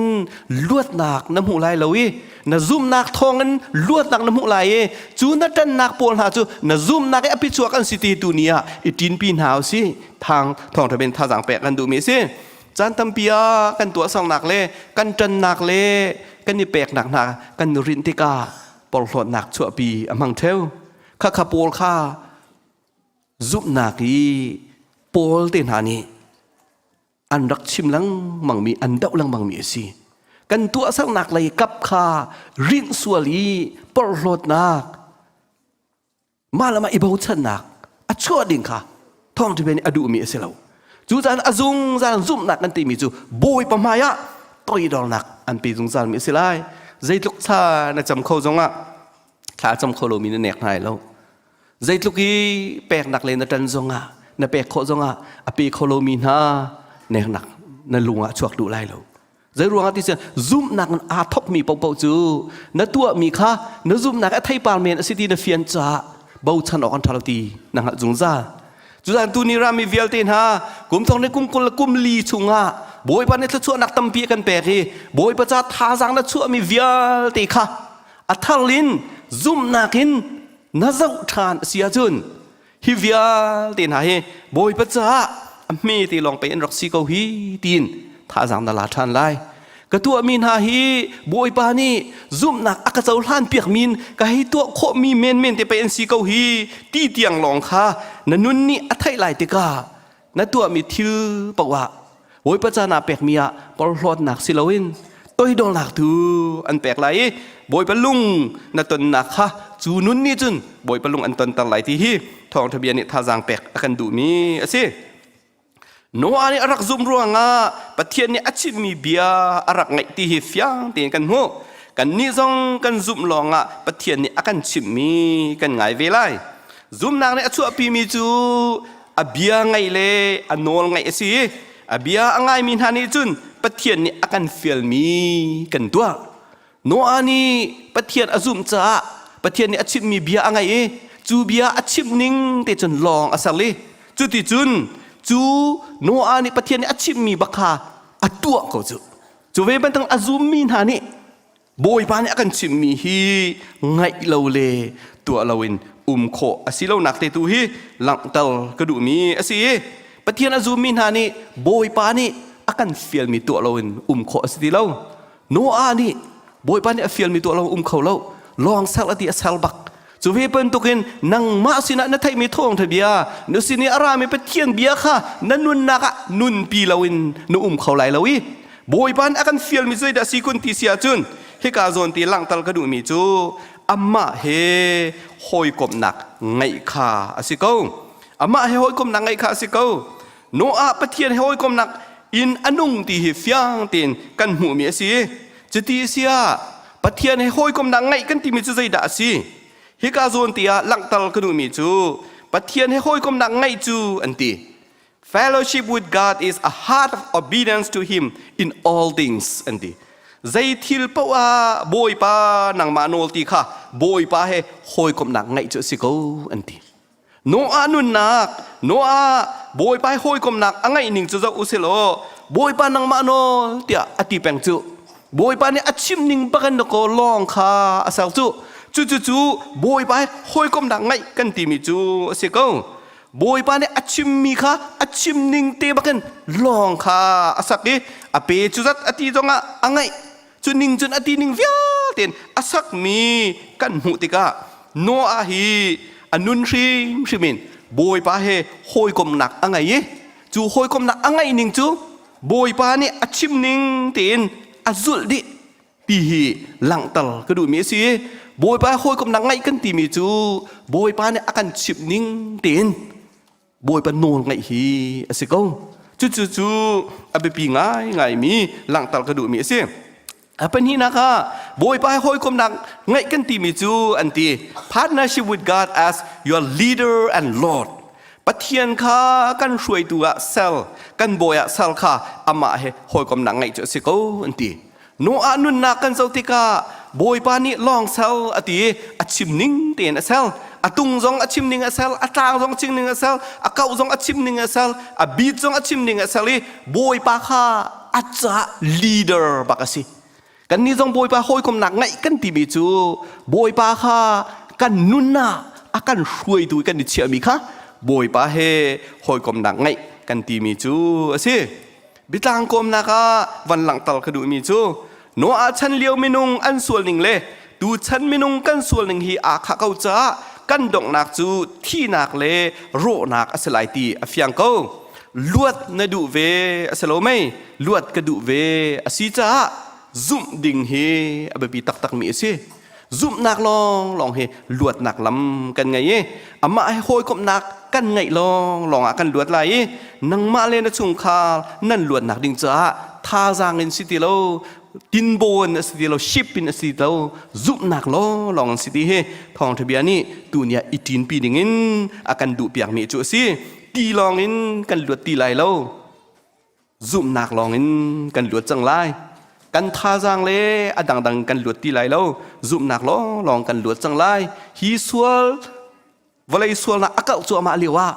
luatnak na hmuh lai lo i na zumhnak thawngin luatnak na hmuh lai i cu na ṭannak pawl hna cu na zumhnak i a phichuak an si ti tu ni ah i ṭinpi hna usih thang thawngṭha ben thazaang pek kan duhmi a si. Caan tampi ah kan tuahsernak le kan ṭannak le kan i peknak hna kan i rinh tikah porhlawtnak chuahpi a hmang ṭheu. Khakha Paul kha zumhnak i Paul te hna nih an rak chim lengmangmi an doh lengmangmi a si. Kan tuahsernak lei kap kha rinh sual i porhlawtnak mah le mah i bochannak a chuah ding kha thawngṭha bia nih a duhmi a si lo. Cucaah a zungzal zumhnak kan timi cu Bawipa hmai ah toidornak an pe zungzal mi a si lai. Zeitluk thla na cam kho zongah thla a cam kho lomi na nek hna lo. Zeitluk i peknak le na ṭan zongah na pek khawh zongah a pe kho lomi hna neknak na lung ah chuak duh lai lo. Zei ruangah ti cun zumhnak in aa thokmi paohpaoh cu na tuahmi kha na zumhnak a theipar men a si ti na fian caah bochan awk an ṭha lo ti na hngalh zungzal. Cucaah tuni rami vialte hna kum thong le kum 20 le kum li chungah Bawipa nih thluachuahnak tampi a kan pek i Bawipa ca thazaang na chuahmi vialte kha a tharlin zumhnak in na zoh ṭhan a si ahcun hi vialte hna hi Bawipa caah a hme te lawng pei an rak si ko hi tiin thazaang na la ṭhan lai. Ka tuahmi hna hi Bawipa nih zumhnak a ka cohlan piak min ka hei tuah khawhmi menmen te pei an si ko hi ti tiang lawng kha na nun nih a theih lai tikah na tuahmi thil paoh ah Bawipa ca naa pekmi ah porhlawtnak si loin toidornak tu an pek lai i Bawipa lung na tonnak kha cu nun nih cun Bawipa lung an tonter lai ti hi thawngṭha bia nih thazaang pek a kan duhmi a si. Noah nih a rak zumh ruangah Pathian nih a chimmi bia a rak ngaih ti hi fiang tein kan hmuh. Kannih zong kan zumh lawngah Pathian nih a kan chimhmi kan ngai ve lai. Zumhnak nih a chuahpimi cu a bia ngaih le a nawl ngaih a si i a bia a ngaimi hna nih cun Pathian nih a kan fialmi kan tuah. Noah nih Pathian a zumh caah Pathian nih a chimhmi bia a ngaih i cu bia a chimh ning te cun lawng a ser i cuticun cu Noah nih Pathian nih a chimhmi bak kha a tuah ko cu. Cu ve bantuk a zummi hna nih Bawipa nih a kan chimhmi hi ngaih lo le tuah loin um khawh a si lonak te tu hi langhter ka duhmi a si i Pathian a zummi hna nih Bawipa nih a kan fialmi tuah loin um khawh a si ti lo. Noah nih Bawipa nih a fialmi tuah lo um kho lo lawng ser a ti a ser bak cu ve bantukin nangmah sinah na theihmi thawngṭha bia na sin i a rami Pathian bia kha na nunnak ah nunpi loin na um kho lai lo i Bawipa nih a kan fialmi zeidah si kun ti si ahcun hika zawn ti langhter ka duhmi cu amah he hawikomhnak ngeih kha a si ko amah he hawikomhnak ngeih kha a si ko Noah Pathian he hawikomhnak in a nung ti hi fiang tein kan hmuhmi a si. Cuti a si ah Pathian he hawikomhnak ngeih kan timi cu zeidah a si? Hika zawn ti ah langhter ka duhmi cu Pathian he hawikomhnak ngeih cu an ti. Fellowship with God is a heart of obedience to Him in all things an ti. Zei thil paoh ah Bawipa nangmah nawl ti kha Bawipa he hawikomhnak ngeih cu a si ko an ti. Noah nunnak, Noah Bawipa he hawikomnak a ngeih ning cu zoh u silaw Bawipa nangmah nawl tiah a ti peng cu. Bawipa nih a chim ning bakin dakaw lawng kha a ser cu. Cucu cu Bawipa he hawikomnak ngeih kan timi cu a si ko. Bawipa nih a chimmi kha a chim ning te bakin lawng kha a sak i a pe cu zat a ti zongah a ngaih. Cu ning cun a ti ning vialte in a sakmi kan hmuh tikah Noah hi a nun hrimhrim in Bawipa he hawikomhnak a ngei i cu hawikomhnak a ngeih ning cu Bawipa nih a chim ning tein a zulh dih ti hi langhter ka duhmi a si i Bawipa he hawikomhnak ngeih kan timi cu Bawipa nih a kan chimh ning tein Bawipa nawl ngaih hi a si ko. Cucu cu a biapi ngaingaimi langhter ka duhmi a si. A pahnihnak ah Bawipa he hawikomnak ngeih kan timi cu an ti partnership with God as your leader and Lord. Pathian kha kan hruaitu ah sel, kan bawi ah sel kha amah he hawikomnak ngeih cu a si ko an ti. Noah nunnak kan zoh tikah Bawipa nih lawng sel a ti i a chim ning tein a sel. A tung zong a chim ning a sel, a tlang zong a chim ning a sel, a kauh zong a chim ning a sel, a bit zong a chim ning a sel i Bawipa kha a caah leader bak a si. Kannih zong Bawipa hawikomnak ngaih kan timi cu Bawipa kha kan nun ah a kan hruaitu kan i chiahmi kha Bawipa he hawikomnak ngaih kan timi cu a si. Biatlang kawmnak ah van langhter ka duhmi cu Noah chan lio minung an sual ning le tu chan minung kan sual ning hi aa khah ko caah kan donghnak cu thihnak le rawhnak a si lai ti a fiang ko. Luat na duh ve a si lo mei? Luat ka duh ve a si caah zumh ding hi a biapi taktakmi a si. Zumhnak lawnglawng hi luatnak lam kan ngei i amah he hawikomhnak kan ngeih lawnglawng ah kan luat lai i nangmah le na chungkhar nan luatnak ding caah thazaang in si ti lo tinbaw in a si ti lo ship in a si ti lo zumhnak lawnglawng an si ti hi thawngṭha bia nih tuni ah i ṭinpi dingin a kan duhpiakmi cu a si. Ti lawng in kan luat ti lai lo. Zumhnak lawng in kan luat cang lai. Kan thazaang le a dangdang kan luat ti lai lo. Zumhnak lawnglawng kan luat cang lai. Hi sual vawlei sualnak a kauh cuahmah lio ah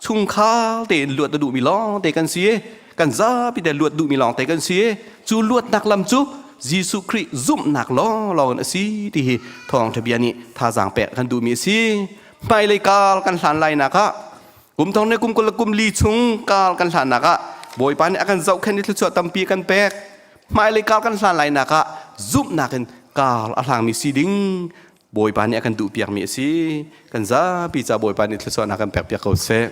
chungkhar tein luat a duhmi lawng te kan si kan zapi te luat duhmi lawng te kan si cu luatnak lam cu Jesuh Khrih zumhnak lawnglawng in a si ti hi thawngṭha bia nih thazaang pek kan duhmi a si. Hmailei kar kan hlan lainak ah kum thong ne kum 20 le kum li chung kar kan hlannak ah Bawipa nih a kan zohkhenh i thluachuah tampi kan pek. Hmailei kar kan hlan lainak ah zumhnak in kar a hlangmi si ding Bawipa nih a kan duhpiakmi a si. Kan zapi ca Bawipa nih thluachuahnak kan pekpiak ko seh.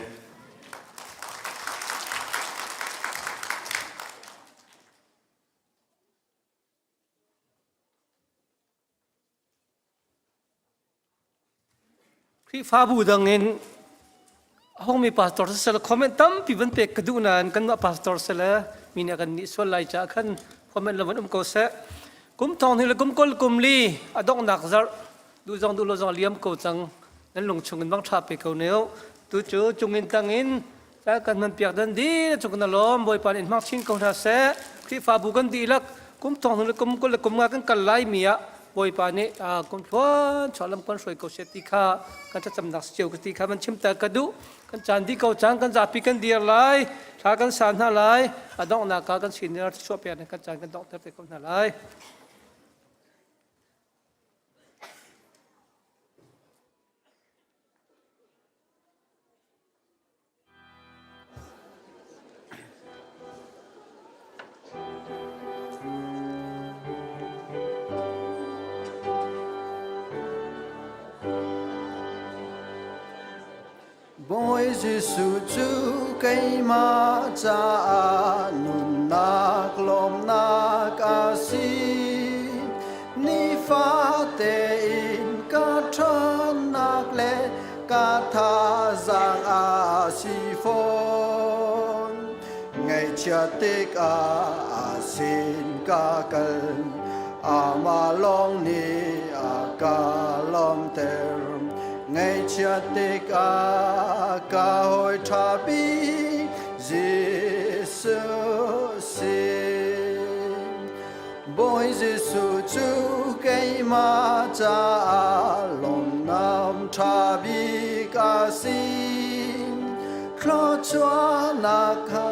Khrihfabu dang in hongmi pastor siseh comment tampi van pek ka duh nain kanmah pastor sile mi nih kan nih sual lai caah khan comment lo van um ko seh. Kum thong hnih le kum 20 kum li a donghnak zarh duh zong duh lo zong liam ko cang nan lung chung in bang ṭha pe ko neu tu cu cungin tangin kan hman piak dan di cung na lawm Bawipa nih in hmang chin ko hna seh Khrihfabu kan dihlak kum thong hnih le kum 20 le kum nga kan kal lai mi ah Bawipa nih kum thluan chuah lam kan hruai ko seh ti kha kan thlacamnak si cio ka ti kha van chim ta ka duh kan caan dih ko cang kan zapi kan dir lai thla kan sa hna lai a donghnak ah kan senior chuah piak kan caan kan donghter te ko hna lai. Bawi Jesuh cu keimah caah nunnak lawmnak a si. Nifate in ka ṭhawnnak le ka thazaang a si fawn. Ngaihchiat tikah a sin ka kal, amah lawng nih a ka lawmhter. Ngaihchiat tikah ka hawi ṭha bik Jesuh si. Bawi Jesuh cu keimah caah lawmnak ṭha bik a si. Thluachuahnak kha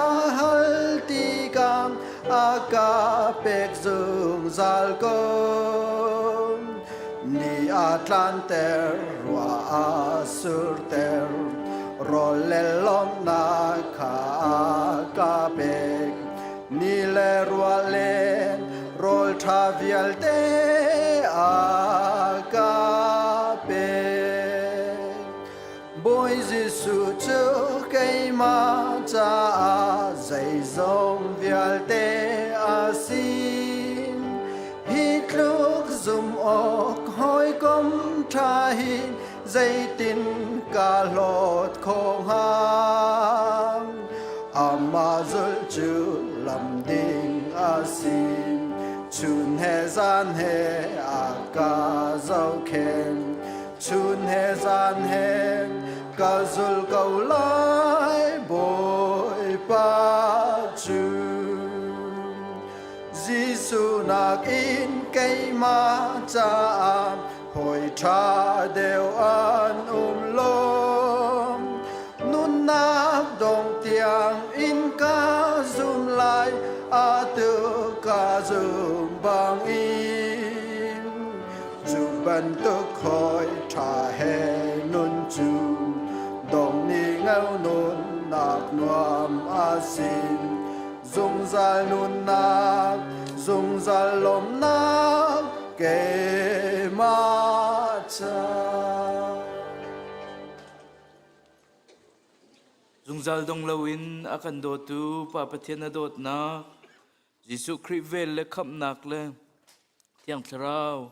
a hal tikah a ka pek zungzal ko. Ni a tlanter, ruah a surter, rawl le lawmhnak kha a ka pek. Ni le ruah le rawl ṭha vialte a ka pek. Bawi Jesuh cu keimah caah zeizong vialte a si. Hi tluk zum awk hawikom ṭha hi zeitin ka hlawt khawh hnga? Amah zulh cu lam ding a si. Chun he zan he a ka zohkhenh. Chun he zan he ka zul ko lai Bawipa cu. Jesuh nakin keimah caah hawi ṭha deuh an um lo. Nunnak dong tiang in ka zum lai, atu ka zum bangin. Cu bantuk hawi ṭha he nun cu dong nih ngau nunnak nuam a si. Zungzal nunnak, zungzal lawmhnak keimah ca. Zungzal dong loin a kan dawtu Pa Pathian a dawtnak, Jesuh Khrih vel le khamhnak le Thiang Thlarau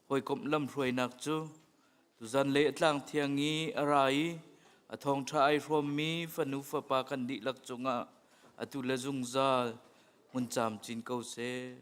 hawikomh lamhruainak cu tuzan le a tlang thiang i a ra i a thawngṭha ai hrawmmi fanu fapa kan dihlak cungah atu le zungzal. Hmun camcin ko seh.